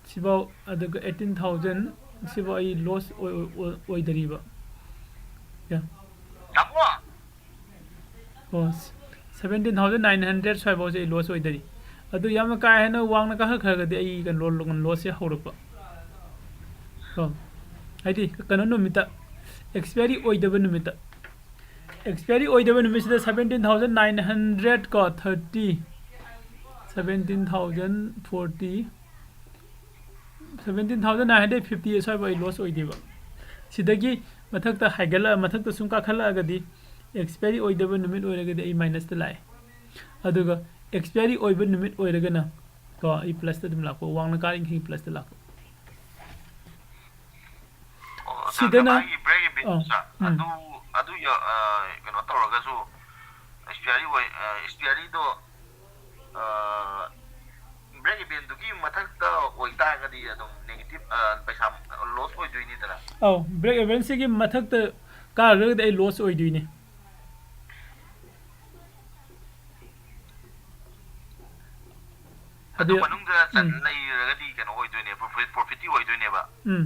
ꯁꯤꯐꯥꯎ, ꯑꯗꯨꯒ eighteen thousand ꯁꯤꯐꯥꯎ ꯑꯩ ꯂꯣꯁ ꯑꯣꯏ-, ꯑꯣꯏ-, ꯑꯣꯏꯗꯔꯤꯕ꯫ ꯌꯥ꯫ ꯇꯥꯃꯣ! ꯑꯣ, seventeen thousand nine hundred ꯁ꯭ꯋꯥꯏꯐꯥꯎꯁꯦ ꯑꯩ ꯂꯣꯁ ꯑꯣꯏꯗꯔꯤ꯫ ꯑꯗꯨ ꯌꯥꯝꯅ ꯀꯥ ꯍꯦꯟꯅ ꯋꯥꯡꯅ ꯀꯥꯈꯠꯈ꯭ꯔꯒꯗꯤ ꯑꯩ ꯀꯩꯅꯣ ꯂꯣ-, ꯂꯣꯁꯁꯦ ꯍꯧꯔꯛꯄ꯫ ꯀꯣ? ꯍꯥꯏꯗꯤ ꯀꯩꯅꯣ ꯅꯨꯃꯤꯠꯇ, ꯑꯦꯛꯁꯄꯤꯌꯥꯔꯤ ꯑꯣꯏꯗꯕ ꯅꯨꯃꯤꯠꯇ꯫ ꯑꯦꯛꯁꯄꯤꯌꯥꯔꯤ ꯑꯣꯏꯗꯕ ꯅꯨꯃꯤꯠꯁꯤꯗ seventeen thousand nine hundred ꯀꯣ, thirty, seventeen thousand forty, Seventeen thousand nine hundred fifty ꯑꯁ꯭ꯋꯥꯏꯐꯥꯎ ꯑꯩ ꯂꯣꯁ ꯑꯣꯏꯗꯦꯕ꯫ ꯁꯤꯗꯒꯤ ꯃꯊꯛꯇ ꯍꯥꯏꯒꯠꯂꯛ ꯃꯊꯛꯇ ꯁꯨꯝ ꯀꯥꯈꯠꯂꯛꯑꯒꯗꯤ, ꯑꯦꯛꯁꯄꯤꯌꯥꯔꯤ ꯑꯣꯏꯗꯕ ꯅꯨꯃꯤꯠ ꯑꯣꯏꯔꯒꯗꯤ ꯑꯩ ꯃꯥꯏꯅꯁꯇ ꯂꯥꯛꯑꯦ, ꯑꯗꯨꯒ ꯑꯦꯛꯁꯄꯤꯌꯥꯔꯤ ꯑꯣꯏꯕ ꯅꯨꯃꯤꯠ ꯑꯣꯏꯔꯒꯅ ꯀꯣ ꯑꯩ ꯄ꯭ꯂꯁꯇ ꯑꯗꯨꯝ ꯂꯥꯛꯄ, ꯋꯥꯡꯅ ꯀꯥꯔꯤꯈꯩ ꯄ꯭ꯂꯁꯇ ꯂꯥꯛꯄ꯫ ꯑꯣ, ꯑꯗꯨꯒ ꯁꯤꯗꯅ ꯃꯥꯒꯤ ꯕ꯭ꯔꯦꯛ ꯏꯚꯦꯟꯁꯦ ꯑꯥ, ꯎꯝ꯫ ꯑꯗꯨ ꯑꯗꯨ ꯌ- ꯑ, ꯀꯩꯅꯣ ꯇꯧꯔꯒꯁꯨ ꯑꯦꯛꯁꯄꯤꯌꯥꯔꯤ ꯑꯣꯏ ꯑꯦꯛꯁꯄꯤꯌꯥꯔꯤꯗꯣ ꯕ꯭ꯔꯦꯛ ꯏꯚꯦꯟꯗꯨꯒꯤ ꯃꯊꯛꯇ ꯑꯣꯏꯇꯥꯔꯒꯗꯤ ꯑꯗꯨꯝ ꯅꯦꯒꯦꯇꯤꯞ ꯄꯩꯁꯥ ꯂꯣꯁ ꯑꯣꯏꯗꯣꯏꯅꯤꯗꯅ꯫ ꯑꯧ, ꯕ꯭ꯔꯦꯛ ꯏꯚꯦꯟꯁꯤꯒꯤ ꯃꯊꯛꯇ ꯀꯥꯈ꯭ꯔꯒꯗꯤ ꯑꯩ ꯂꯣꯁ ꯑꯣꯏꯗꯣꯏꯅꯤ꯫ ꯑꯗꯨ ꯑꯗꯨ- ꯃꯅꯨꯡꯗ ꯆꯟ ꯎꯝ꯫ ꯂꯩꯔꯒꯗꯤ ꯀꯩꯅꯣ ꯑꯣꯏꯗꯣꯏꯅꯦ, ꯄ꯭ꯔꯣꯐꯤꯠ ꯄ꯭ꯔꯣꯐꯤꯠꯇꯤ ꯑꯣꯏꯗꯣꯏꯅꯦꯕ꯫ ꯎꯝ꯫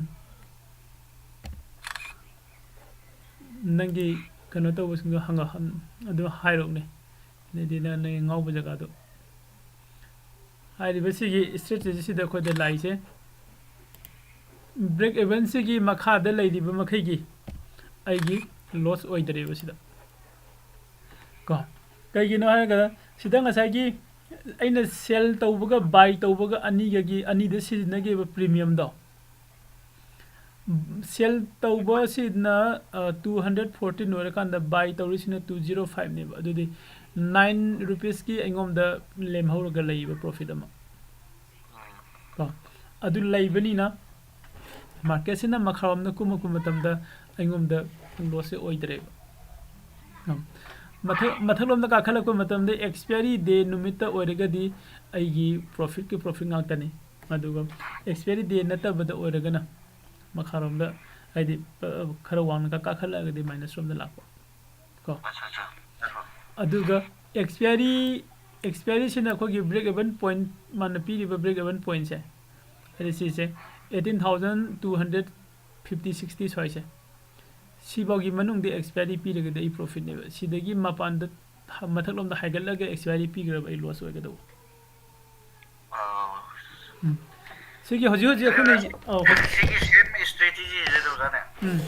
ꯅꯪꯒꯤ ꯀꯩꯅꯣ ꯇꯧꯕꯁꯤꯡꯗꯣ ꯍꯪꯉ ꯑꯗꯨ ꯍꯥꯏꯔꯛꯎꯅꯦ꯫ ꯑꯗꯩꯗꯤ ꯅꯪ ꯅꯪꯒꯤ ꯉꯥꯎꯕ ꯖꯒꯥꯗꯣ꯫ ꯍꯥꯏꯔꯤꯕ ꯁꯤꯒꯤ ꯏꯁꯇ꯭ꯔꯦꯇꯦꯖꯤꯁꯤꯗ ꯑꯩꯈꯣꯏꯗ ꯂꯥꯛꯏꯁꯦ, ꯕ꯭ꯔꯦꯛ ꯏꯚꯦꯟꯁꯤꯒꯤ ꯃꯈꯥꯗ ꯂꯩꯔꯤꯕ ꯃꯈꯩꯒꯤ ꯑꯩꯒꯤ ꯂꯣꯁ ꯑꯣꯏꯗ꯭ꯔꯦꯕ ꯁꯤꯗ꯫ ꯀꯣ ꯀꯩꯒꯤꯅꯣ ꯍꯥꯏꯔꯒ ꯁꯤꯗ ꯉꯁꯥꯏꯒꯤ ꯑꯩꯅ ꯁꯦꯜ ꯇꯧꯕꯒ ꯕꯥꯏ ꯇꯧꯕꯒ ꯑꯅꯤꯒꯒꯤ ꯑꯅꯤꯗ ꯁꯤꯖꯤꯟꯅꯈꯤꯕ ꯄ꯭ꯔꯤꯃꯤꯌꯝꯗꯣ, ꯁꯦꯜ ꯇꯧꯕꯁꯤꯅ ꯇꯨ ꯍꯟꯗ꯭ꯔꯦꯠ ꯐꯣꯔꯇꯤꯟ ꯑꯣꯏꯔꯀꯥꯟꯗ ꯕꯥꯏ ꯇꯧꯔꯤꯁꯤꯅ ꯇꯨ ꯖꯤꯔꯣ ꯐꯥꯏꯚꯅꯦꯕ꯫ ꯑꯗꯨꯗꯤ ꯅꯥꯏꯟ ꯔꯨꯄꯤꯁꯀꯤ ꯑꯩꯉꯣꯟꯗ ꯂꯦꯝꯍꯧꯔꯒ ꯂꯩꯕ ꯄ꯭ꯔꯣꯐꯤꯠ ꯑꯃ꯫ ꯀꯣ ꯑꯗꯨ ꯂꯩꯕꯅꯤꯅ ꯃꯥꯔꯀꯦꯠꯁꯤꯅ ꯃꯈꯥꯔꯣꯝꯗ ꯀꯨꯝꯃꯛꯄ ꯃꯇꯝꯗ ꯑꯩꯉꯣꯟꯗ ꯂꯣꯁꯁꯦ ꯑꯣꯏꯗ꯭ꯔꯦꯕ꯫ ꯎꯝ꯫ ꯃꯊꯛ ꯃꯊꯛꯂꯣꯝꯗ ꯀꯥꯈꯠꯂꯛꯄ ꯃꯇꯝꯗ ꯑꯦꯛꯁꯄꯤꯌꯥꯔꯤ ꯗꯦ ꯅꯨꯃꯤꯠꯇ ꯑꯣꯏꯔꯒꯗꯤ ꯑꯩꯒꯤ ꯄ꯭ꯔꯣꯐꯤꯠꯀꯤ ꯄ꯭ꯔꯣꯐꯤꯠ ꯉꯥꯛꯇꯅꯤ꯫ ꯑꯗꯨꯒ ꯑꯦꯛꯁꯄꯤꯌꯥꯔꯤ ꯗꯦ ꯅꯠꯇꯕꯗ ꯑꯣꯏꯔꯒꯅ ꯃꯈꯥꯔꯣꯝꯗ ꯍꯥꯏꯗꯤ ꯈꯔ ꯋꯥꯡꯅ ꯀꯥ- ꯀꯥꯈꯠꯂꯛꯑꯒꯗꯤ ꯃꯥꯏꯅꯁ ꯔꯣꯝꯗ ꯂꯥꯛꯄ꯫ ꯀꯣ ꯑꯠꯆꯥ ꯑꯠꯆꯥ꯫ ꯑꯗꯨꯒ ꯑꯦꯛꯁꯄꯤꯌꯥꯔꯤ ꯑꯦꯛꯁꯄꯤꯌꯥꯔꯤꯁꯤꯅ ꯑꯩꯈꯣꯏꯒꯤ ꯕ꯭ꯔꯦꯛ ꯏꯚꯟ ꯄꯣꯏꯟ, ꯃꯥꯅ ꯄꯤꯔꯤꯕ ꯕ꯭ꯔꯦꯛ ꯏꯚꯟ ꯄꯣꯏꯟꯁꯦ, ꯍꯥꯏꯗꯤ ꯁꯤꯁꯦ eighteen thousand two hundred fifty sixty ꯁ꯭ꯋꯥꯏꯁꯦ, ꯁꯤꯐꯥꯎꯒꯤ ꯃꯅꯨꯡꯗ ꯑꯦꯛꯁꯄꯤꯌꯥꯔꯤ ꯄꯤꯔꯒꯗꯤ ꯑꯩ ꯄ꯭ꯔꯣꯐꯤꯠꯅꯦꯕ꯫ ꯁꯤꯗꯒꯤ ꯃꯄꯥꯟꯗ ꯃꯊꯛꯂꯣꯝꯗ ꯍꯥꯏꯒꯠꯂꯒ ꯑꯦꯛꯁꯄꯤꯌꯥꯔꯤ ꯄꯤꯈ꯭ꯔꯕ ꯑꯩ ꯂꯣꯁ ꯑꯣꯏꯒꯗꯧꯕ꯫ ꯑꯥ, ꯎꯝ꯫ ꯁꯤꯒꯤ ꯍꯧꯖꯤꯛ ꯍꯧꯖꯤꯛ ꯑꯩꯈꯣꯏꯅ ꯑꯧ, ꯍꯧꯖꯤꯛ- ꯁꯤꯒꯤ ꯁꯦꯝ ꯏꯁꯇ꯭ꯔꯦꯇꯦꯖꯤꯁꯦ ꯇꯧꯖꯥꯅꯦ꯫ ꯎꯝ꯫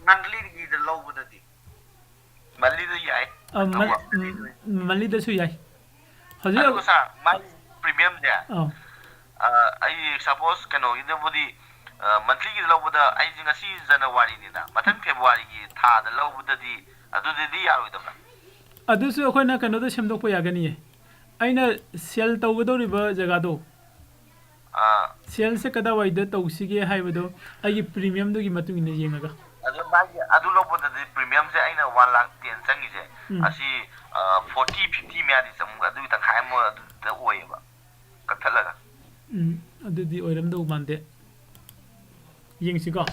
ꯃꯟꯂꯤꯒꯤꯗ ꯂꯧꯕꯗꯗꯤ ꯃꯟꯂꯤꯗ ꯌꯥꯏ꯫ ꯑ, ꯃꯟ- ꯇꯧꯕ꯫ ꯎꯝ, ꯃꯟꯂꯤꯗꯁꯨ ꯌꯥꯏ꯫ ꯍꯧꯖꯤꯛ ꯑꯗꯨꯒ ꯁꯥꯔ, ꯃꯥꯒꯤ ꯄ꯭ꯔꯤꯃꯤꯌꯝꯁꯦ ꯑꯧ, ꯑ, ꯑꯩ ꯁꯄꯣꯁ ꯀꯩꯅꯣꯒꯤꯗꯕꯨꯗꯤ, ꯑ, ꯃꯟꯊꯂꯤꯒꯤꯗ ꯂꯧꯕꯗ ꯑꯩꯁꯦ ꯉꯁꯤ ꯖꯅꯋꯥꯔꯤꯅꯤꯅ, ꯃꯊꯪ ꯐꯦꯕꯋꯥꯔꯤꯒꯤ ꯊꯥꯗ ꯂꯧꯕꯗꯗꯤ ꯑꯗꯨꯗꯗꯤ ꯌꯥꯔꯣꯏꯗꯕ꯭ꯔꯥ? ꯑꯗꯨꯁꯨ ꯑꯩꯈꯣꯏꯅ ꯀꯩꯅꯣꯗ ꯁꯦꯝꯗꯣꯛꯄ ꯌꯥꯒꯅꯤꯌꯦ꯫ ꯑꯩꯅ ꯁꯦꯜ ꯇꯧꯒꯗꯧꯔꯤꯕ ꯖꯒꯥꯗꯣ, ꯑꯥ, ꯁꯦꯜꯁꯦ ꯀꯗꯥꯏꯋꯥꯏꯗ ꯇꯧꯁꯤꯒꯦ ꯍꯥꯏꯕꯗꯣ ꯑꯩꯒꯤ ꯄ꯭ꯔꯤꯃꯤꯌꯝꯗꯨꯒꯤ ꯃꯇꯨꯡ ꯏꯟꯅ ꯌꯦꯡꯉꯒ꯫ ꯑꯗꯨ ꯃꯥꯒꯤ ꯑꯗꯨ ꯂꯧꯕꯗꯗꯤ ꯄ꯭ꯔꯤꯃꯤꯌꯝꯁꯦ ꯑꯩꯅ ꯋꯥꯟ ꯂꯥꯛ ꯇꯦꯟ ꯆꯪꯉꯤꯁꯦ, ꯎꯝ꯫ ꯑꯁꯤ ꯐꯣꯔꯇꯤ ꯐꯤꯐꯇꯤ ꯃꯌꯥꯗꯤ ꯆꯪꯕ, ꯑꯗꯨꯒꯤ ꯇꯪꯈꯥꯏ ꯑꯃ ꯑꯗꯨꯗ ꯑꯣꯏꯌꯦꯕ, ꯀꯛꯊꯠꯂꯒ꯫ ꯎꯝ, ꯑꯗꯨꯗꯤ ꯑꯣꯏꯔꯝꯗꯧ ꯃꯥꯟꯗꯦ꯫ ꯌꯦꯡꯁꯤꯀꯣ꯫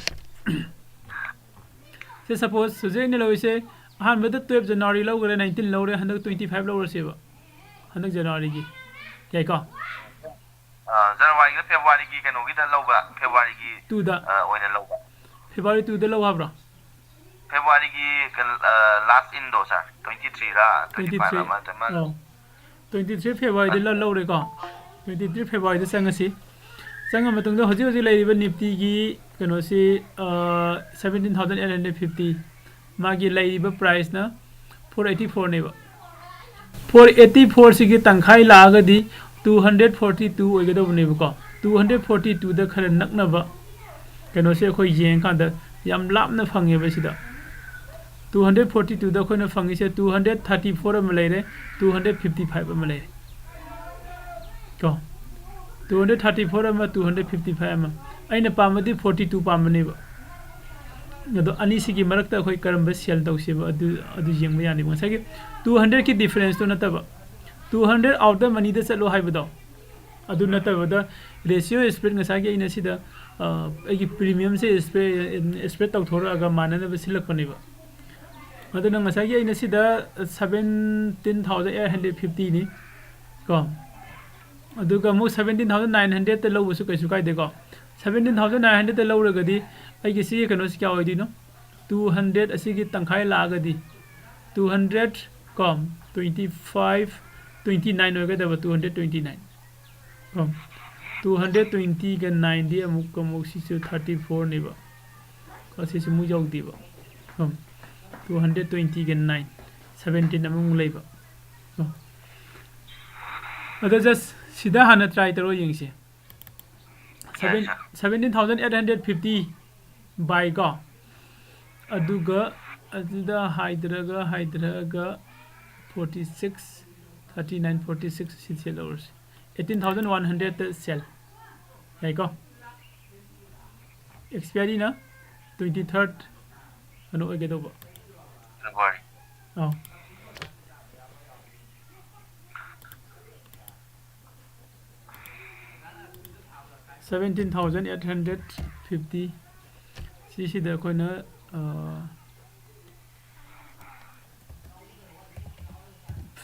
ꯁꯦ, ꯁꯄꯣꯁ ꯍꯧꯖꯤꯛ ꯑꯩꯅ ꯂꯧꯔꯤꯁꯦ, ꯑꯍꯥꯟꯕꯗ ꯇꯨꯌꯦꯜꯞ ꯖꯅꯋꯥꯔꯤ ꯂꯧꯈ꯭ꯔꯦ, ꯅꯥꯏꯟꯇꯤꯟ ꯂꯧꯔꯦ, ꯍꯟꯗꯛ ꯇ꯭ꯋꯦꯟꯇꯤ ꯐꯥꯏꯚ ꯂꯧꯔꯁꯦꯕ, ꯍꯟꯗꯛ ꯖꯅꯋꯥꯔꯤꯒꯤ꯫ ꯌꯥꯏꯀꯣ? ꯑ, ꯖꯅꯋꯥꯔꯤꯒ ꯐꯦꯕꯋꯥꯔꯤꯒꯤ ꯀꯩꯅꯣꯒꯤꯗ ꯂꯧꯕ, ꯐꯦꯕꯋꯥꯔꯤꯒꯤ ꯇꯨꯗ꯫ ꯑ, ꯑꯣꯏꯅ ꯂꯧꯕ꯫ ꯐꯦꯕꯋꯥꯔꯤ ꯇꯨꯗ ꯂꯧ ꯍꯥꯏꯕ꯭ꯔꯣ? ꯐꯦꯕꯋꯥꯔꯤꯒꯤ ꯀꯩꯅꯣ, ꯑ, ꯂꯥꯁ ꯏꯟꯗꯣ ꯁꯥꯔ, ꯇ꯭ꯋꯦꯟꯇꯤ ꯊ꯭ꯔꯤꯔꯥ ꯇ꯭ꯋꯦꯟꯇꯤ ꯐꯥꯏꯚ ꯑꯃ ꯑꯃ꯫ ꯑꯣ, ꯇ꯭ꯋꯦꯟꯇꯤ ꯊ꯭ꯔꯤ ꯐꯦꯕꯋꯥꯔꯤꯗ ꯂ- ꯂꯧꯔꯦꯀꯣ꯫ Twenty three ꯐꯦꯕꯋꯥꯔꯤꯗ ꯆꯪꯉꯁꯤ꯫ ꯆꯪꯉ ꯃꯇꯨꯡꯗ ꯍꯧꯖꯤꯛ ꯍꯧꯖꯤꯛ ꯂꯩꯔꯤꯕ ꯅꯤꯐꯇꯤꯒꯤ ꯀꯩꯅꯣꯁꯤ, seventeen thousand eight hundred fifty, ꯃꯥꯒꯤ ꯂꯩꯔꯤꯕ ꯄ꯭ꯔꯥꯏꯁꯅ ꯐꯣꯔ ꯑꯩꯠꯇꯤ ꯐꯣꯔꯅꯦꯕ꯫ ꯐꯣꯔ ꯑꯩꯠꯇꯤ ꯐꯣꯔꯁꯤꯒꯤ ꯇꯪꯈꯥꯏ ꯂꯥꯛꯑꯒꯗꯤ ꯇꯨ ꯍꯟꯗ꯭ꯔꯦꯠ ꯐꯣꯔꯇꯤ ꯇꯨ ꯑꯣꯏꯒꯗꯧꯕꯅꯦꯕꯀꯣ꯫ ꯇꯨ ꯍꯟꯗ꯭ꯔꯦꯠ ꯐꯣꯔꯇꯤ ꯇꯨꯗ ꯈꯔ ꯅꯛꯅꯕ ꯀꯩꯅꯣꯁꯦ ꯑꯩꯈꯣꯏ ꯌꯦꯡꯀꯥꯟꯗ ꯌꯥꯝ ꯂꯥꯞꯅ ꯐꯪꯉꯦꯕ ꯁꯤꯗ꯫ ꯇꯨ ꯍꯟꯗ꯭ꯔꯦꯠ ꯐꯣꯔꯇꯤ ꯇꯨꯗ ꯑꯩꯈꯣꯏꯅ ꯐꯪꯉꯤꯁꯦ ꯇꯨ ꯍꯟꯗ꯭ꯔꯦꯠ ꯊꯥꯔꯇꯤ ꯐꯣꯔ ꯑꯃ ꯂꯩꯔꯦ, ꯇꯨ ꯍꯟꯗ꯭ꯔꯦꯠ ꯐꯤꯐꯇꯤ ꯐꯥꯏꯚ ꯑꯃ ꯂꯩꯔꯦ꯫ ꯀꯣ, ꯇꯨ ꯍꯟꯗ꯭ꯔꯦꯠ ꯊꯥꯔꯇꯤ ꯐꯣꯔ ꯑꯃ, ꯇꯨ ꯍꯟꯗ꯭ꯔꯦꯠ ꯐꯤꯐꯇꯤ ꯐꯥꯏꯚ ꯑꯃ꯫ ꯑꯩꯅ ꯄꯥꯝꯕꯗꯤ ꯐꯣꯔꯇꯤ ꯇꯨ ꯄꯥꯝꯕꯅꯦꯕ꯫ ꯑꯗꯣ ꯑꯅꯤꯁꯤꯒꯤ ꯃꯔꯛꯇ ꯑꯩꯈꯣꯏ ꯀꯔꯝꯕ ꯁꯦꯜ ꯇꯧꯁꯦꯕ, ꯑꯗꯨ, ꯑꯗꯨ ꯌꯦꯡꯕ ꯌꯥꯅꯤꯕ꯫ ꯉꯁꯥꯏꯒꯤ ꯇꯨ ꯍꯟꯗ꯭ꯔꯦꯠꯀꯤ ꯗꯤꯐꯔꯦꯟꯁꯇꯣ ꯅꯠꯇꯕ, ꯇꯨ ꯍꯟꯗ꯭ꯔꯦꯠ ꯑꯥꯎꯠ ꯗ ꯃꯅꯤꯗ ꯆꯠꯂꯣ ꯍꯥꯏꯕꯗꯣ꯫ ꯑꯗꯨ ꯅꯠꯇꯕꯗ, ꯔꯦꯁꯤꯑꯣ ꯁ꯭ꯄ꯭ꯔꯤꯠ ꯉꯁꯥꯏꯒꯤ ꯑꯩꯅ ꯁꯤꯗ, ꯑ, ꯑꯩꯒꯤ ꯄ꯭ꯔꯤꯃꯤꯌꯝꯁꯦ ꯁ꯭ꯄ꯭ꯔꯦ-, ꯁ꯭ꯄ꯭ꯔꯦꯠ ꯇꯧꯊꯣꯔꯛꯑꯒ ꯃꯥꯟꯅꯅꯕ ꯁꯤꯜꯂꯛꯄꯅꯦꯕ꯫ ꯑꯗꯨꯅ ꯉꯁꯥꯏꯒꯤ ꯑꯩꯅ ꯁꯤꯗ ꯁꯕꯦꯟꯇꯤꯟ ꯊꯥꯎꯖꯟ ꯑꯩꯠ ꯍꯟꯗ꯭ꯔꯦꯠ ꯐꯤꯐꯇꯤꯅꯤ ꯀꯣ, ꯑꯗꯨꯒ ꯑꯃꯨꯛ ꯁꯕꯦꯟꯇꯤꯟ ꯊꯥꯎꯖꯟ ꯅꯥꯏꯟ ꯍꯟꯗ꯭ꯔꯦꯠꯇ ꯂꯧꯕꯁꯨ ꯀꯩꯁꯨ ꯀꯥꯏꯗꯦꯀꯣ꯫ ꯁꯕꯦꯟꯇꯤꯟ ꯊꯥꯎꯖꯟ ꯅꯥꯏꯟ ꯍꯟꯗ꯭ꯔꯦꯠꯇ ꯂꯧꯔꯒꯗꯤ ꯑꯩꯒꯤ ꯁꯤꯒꯤ ꯀꯩꯅꯣꯁꯤ ꯀꯌꯥ ꯑꯣꯏꯗꯣꯏꯅꯣ? ꯇꯨ ꯍꯟꯗ꯭ꯔꯦꯠ ꯑꯁꯤꯒꯤ ꯇꯪꯈꯥꯏ ꯂꯥꯛꯑꯒꯗꯤ ꯇꯨ ꯍꯟꯗ꯭ꯔꯦꯠ ꯀꯣ, ꯇ꯭ꯋꯦꯟꯇꯤ ꯐꯥꯏꯚ, ꯇ꯭ꯋꯦꯟꯇꯤ ꯅꯥꯏꯟ ꯑꯣꯏꯒꯗꯕ, ꯇꯨ ꯍꯟꯗ꯭ꯔꯦꯠ ꯇ꯭ꯋꯦꯟꯇꯤ ꯅꯥꯏꯟ ꯀꯣ꯫ ꯇꯨ ꯍꯟꯗ꯭ꯔꯦꯠ ꯇ꯭ꯋꯦꯟꯇꯤꯒ ꯅꯥꯏꯟꯗꯤ ꯑꯃꯨꯛ, ꯑꯃꯨꯛ ꯁꯤꯁꯨ ꯊꯥꯔꯇꯤ ꯐꯣꯔꯅꯦꯕ꯫ ꯀꯣ, ꯁꯤꯁꯨ ꯑꯃꯨꯛ ꯌꯧꯗꯦꯕ꯫ ꯀꯣ, ꯇꯨ ꯍꯟꯗ꯭ꯔꯦꯠ ꯇ꯭ꯋꯦꯟꯇꯤꯒ ꯅꯥꯏꯟ, ꯁꯕꯦꯟꯇꯤꯟ ꯑꯃꯃꯨꯛ ꯂꯩꯕ꯫ ꯀꯣ꯫ ꯑꯗꯣ just ꯁꯤꯗ ꯍꯥꯟꯅ try ꯇꯧꯔ ꯌꯦꯡꯁꯦ꯫ seventeen thousand eight hundred fifty buy ꯀꯣ, ꯑꯗꯨꯒ ꯑꯗꯨꯗ ꯍꯥꯏꯊꯔꯒ ꯍꯥꯏꯊꯔꯒ forty six, thirty nine, forty six ꯁꯤ ꯁꯦꯜ ꯂꯧꯔꯁꯤ꯫ Eighteen thousand one hundredꯇ ꯁꯦꯜ ꯌꯥꯏꯀꯣ꯫ Expiryꯅ twenty third ꯀꯩꯅꯣ ꯑꯣꯏꯒꯗꯧꯕ꯫ February꯫ ꯑꯥ꯫ Seventeen thousand eight hundred fifty꯫ ꯁꯤꯁꯤꯗ ꯑꯩꯈꯣꯏꯅ, ꯑꯥ,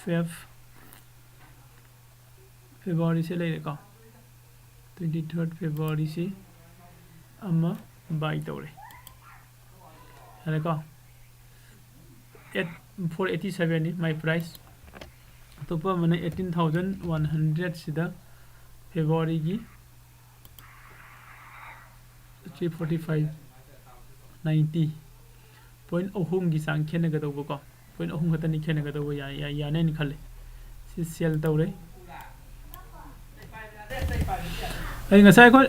Feb, Februaryꯁꯦ ꯂꯩꯔꯦꯀꯣ꯫ Twenty third Februaryꯁꯤ ꯑꯃ buy ꯇꯧꯔꯦ꯫ ꯌꯥꯔꯦꯀꯣ꯫ Eight, four eighty sevenꯅꯤ my price꯫ ꯑꯇꯣꯞꯄ ꯑꯃꯅ eighteen thousand one hundredꯁꯤꯗ Februaryꯒꯤ three forty five, ninety꯫ Point ꯑꯍꯨꯝꯒꯤ ꯆꯥꯡ ꯈꯦꯠꯅꯒꯗꯧꯕꯀꯣ꯫ Point ꯑꯍꯨꯝ ꯈꯛꯇꯅꯤ ꯈꯦꯠꯅꯒꯗꯧꯕ, ꯌꯥ-, ꯌꯥ-, ꯌꯥꯅꯦꯅ ꯈꯜꯂꯤ꯫ ꯁꯤ ꯁꯦꯜ ꯇꯧꯔꯦ꯫ ꯑꯩ ꯉꯁꯥꯏ ꯑꯩꯈꯣꯏ,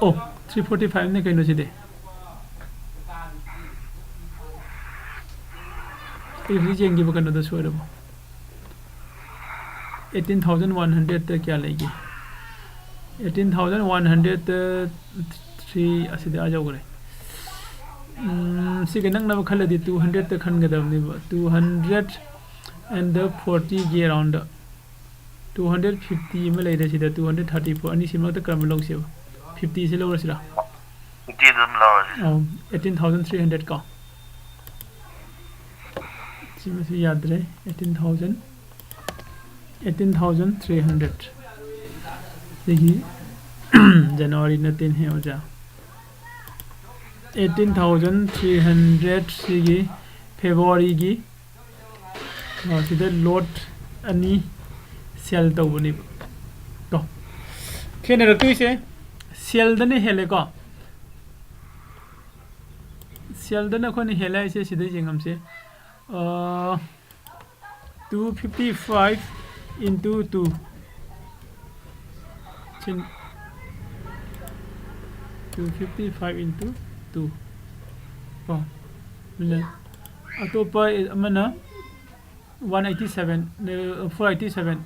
ꯑꯣ, three forty fiveꯅꯦ ꯀꯩꯅꯣ ꯁꯤꯗꯤ꯫ ꯑꯩ ꯍꯧꯖꯤꯛ ꯌꯦꯡꯈꯤꯕ ꯀꯩꯅꯣꯗꯣ ꯁꯣꯏꯔꯕꯣ? Eighteen thousand one hundredꯇ ꯀꯌꯥ ꯂꯩꯒꯦ? Eighteen thousand one hundredꯇ three ꯑꯁꯤꯗꯤ ꯑꯥ ꯌꯧꯈ꯭ꯔꯦ꯫ ꯎꯝ, ꯁꯤꯒ ꯅꯛꯅꯕ ꯈꯜꯂꯗꯤ two hundredꯇ ꯈꯟꯒꯗꯕꯅꯦꯕ꯫ Two hundred and fortyꯒꯤ aroundꯇ꯫ Two hundred fifty ꯑꯃ ꯂꯩꯔꯦ ꯁꯤꯗ, two hundred thirty four, ꯑꯅꯤꯁꯤꯃꯛꯇ ꯀꯔꯝꯕ ꯂꯧꯁꯦꯕ? Fiftyꯁꯤ ꯂꯧꯔꯁꯤꯔꯥ? Fiftyꯗ ꯑꯗꯨꯝ ꯂꯧꯔꯁꯤ꯫ ꯑꯧ, eighteen thousand three hundred ꯀꯣ꯫ ꯁꯤꯃꯁꯨ ꯌꯥꯗ꯭ꯔꯦ꯫ Eighteen thousand, eighteen thousand three hundred꯫ ꯁꯤꯒꯤ January ꯅꯠꯇꯦꯅꯦ ꯑꯣꯖꯥ꯫ Eighteen thousand three hundred ꯁꯤꯒꯤ Februaryꯒꯤ, ꯑ, ꯁꯤꯗ lot ꯑꯅꯤ sell ꯇꯧꯕꯅꯦꯕ꯫ ꯀꯣ, ꯈꯦꯠꯅꯔꯛꯇꯣꯏꯁꯦ sell ꯗꯅ ꯍꯦꯜꯂꯦꯀꯣ꯫ Sell ꯗꯅ ꯑꯩꯈꯣꯏꯅ ꯍꯦꯜꯂꯦ ꯍꯥꯏꯁꯦ ꯁꯤꯗ ꯌꯦꯡꯉꯝꯁꯦ꯫ ꯑ, two fifty five into two꯫ ꯁꯤ Two fifty five into two ꯀꯣ, ꯑꯗꯨꯅ ꯑꯇꯣꯞꯄ ꯑꯃꯅ one eighty seven, four eighty seven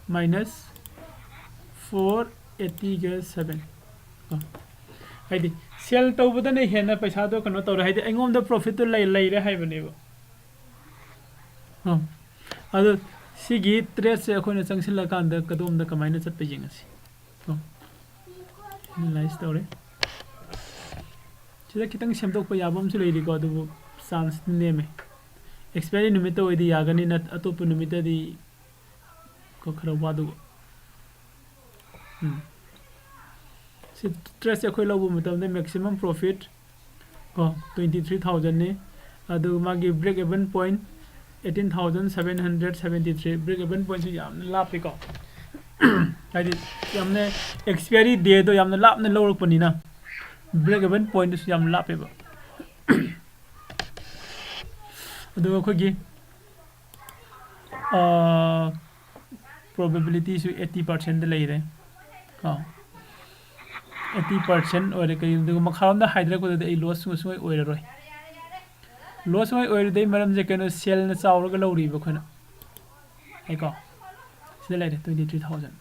minus four eightyꯒ seven ꯀꯣ, ꯍꯥꯏꯗꯤ ꯁꯦꯜ ꯇꯧꯕꯗꯅ ꯍꯦꯟꯅ ꯄꯩꯁꯥꯗꯣ ꯀꯩꯅꯣ ꯇꯧꯔꯦ, ꯍꯥꯏꯗꯤ ꯑꯩꯉꯣꯟꯗ ꯄ꯭ꯔꯣꯐꯤꯠꯇꯣ ꯂꯩ ꯂꯩꯔꯦ ꯍꯥꯏꯕꯅꯦꯕ꯫ ꯑꯣ, ꯑꯗꯣ ꯁꯤꯒꯤ ꯇ꯭ꯔꯦꯠꯁꯦ ꯑꯩꯈꯣꯏꯅ ꯆꯪꯁꯤꯜꯂꯀꯥꯟꯗ ꯀꯗꯣꯝꯗ ꯀꯃꯥꯏꯅ ꯆꯠꯄ ꯌꯦꯡꯉꯁꯤ꯫ ꯑꯣ, ꯑꯦꯅꯥꯂꯥꯏꯁ ꯇꯧꯔꯦ꯫ ꯁꯤꯗ ꯈꯤꯇꯪ ꯁꯦꯝꯗꯣꯛꯄ ꯌꯥꯕ ꯑꯃꯁꯨ ꯂꯩꯔꯤꯀꯣ, ꯑꯗꯨꯕꯨ ꯆꯥꯟꯁ ꯅꯦꯝꯃꯦ꯫ ꯑꯦꯛꯁꯄꯥꯏꯔꯤ ꯅꯨꯃꯤꯠꯇ ꯑꯣꯏꯗꯤ ꯌꯥꯒꯅꯤ, ꯅꯠ-, ꯑꯇꯣꯞꯄ ꯅꯨꯃꯤꯠꯇꯗꯤ ꯀꯣ ꯈꯔ ꯋꯥꯗꯧꯕ꯫ ꯎꯝ꯫ ꯁꯤ ꯇ꯭ꯔꯦꯠꯁꯦ ꯑꯩꯈꯣꯏ ꯂꯧꯕ ꯃꯇꯝꯗ ꯃꯦꯛꯁꯤꯃꯝ ꯄ꯭ꯔꯣꯐꯤꯠ ꯀꯣ twenty three thousandꯅꯤ꯫ ꯑꯗꯨ ꯃꯥꯒꯤ break even point eighteen thousand seven hundred seventy three, break even pointꯁꯨ ꯌꯥꯝꯅ ꯂꯥꯞꯄꯤꯀꯣ꯫ ꯍꯥꯏꯗꯤ ꯌꯥꯝꯅ ꯑꯦꯛꯁꯄꯤꯌꯔꯤ ꯗꯦꯗꯣ ꯌꯥꯝꯅ ꯂꯥꯞꯅ ꯂꯧꯔꯛꯄꯅꯤꯅ break even pointꯇꯨꯁꯨ ꯌꯥꯝ ꯂꯥꯞꯄꯦꯕ꯫ ꯑꯗꯨꯒ ꯑꯩꯈꯣꯏꯒꯤ ꯄ꯭ꯔꯣꯕꯦꯕꯤꯂꯤꯇꯤꯁꯨ eighty percentꯇ ꯂꯩꯔꯦ ꯀꯣ꯫ Eighty percent ꯑꯣꯏꯔꯦ꯫ ꯀꯩꯒꯤꯅꯣ, ꯑꯗꯨꯒ ꯃꯈꯥꯔꯣꯝꯗ ꯍꯥꯏꯊꯔꯛꯄꯗꯗꯤ ꯑꯩ ꯂꯣꯁ ꯁꯨꯡ-, ꯁꯨꯡꯑꯣꯏ ꯑꯣꯏꯔꯔꯣꯏ꯫ ꯂꯣꯁ ꯁꯨꯡꯑꯣꯏ ꯑꯣꯏꯔꯣꯏꯗꯩ ꯃꯔꯝꯁꯦ ꯀꯩꯅꯣ, ꯁꯦꯜꯅ ꯆꯥꯎꯔꯒ ꯂꯧꯔꯤꯕ ꯑꯩꯈꯣꯏꯅ꯫ ꯑꯩꯀꯣ, ꯁꯤꯗ ꯂꯩꯔꯦ twenty three thousand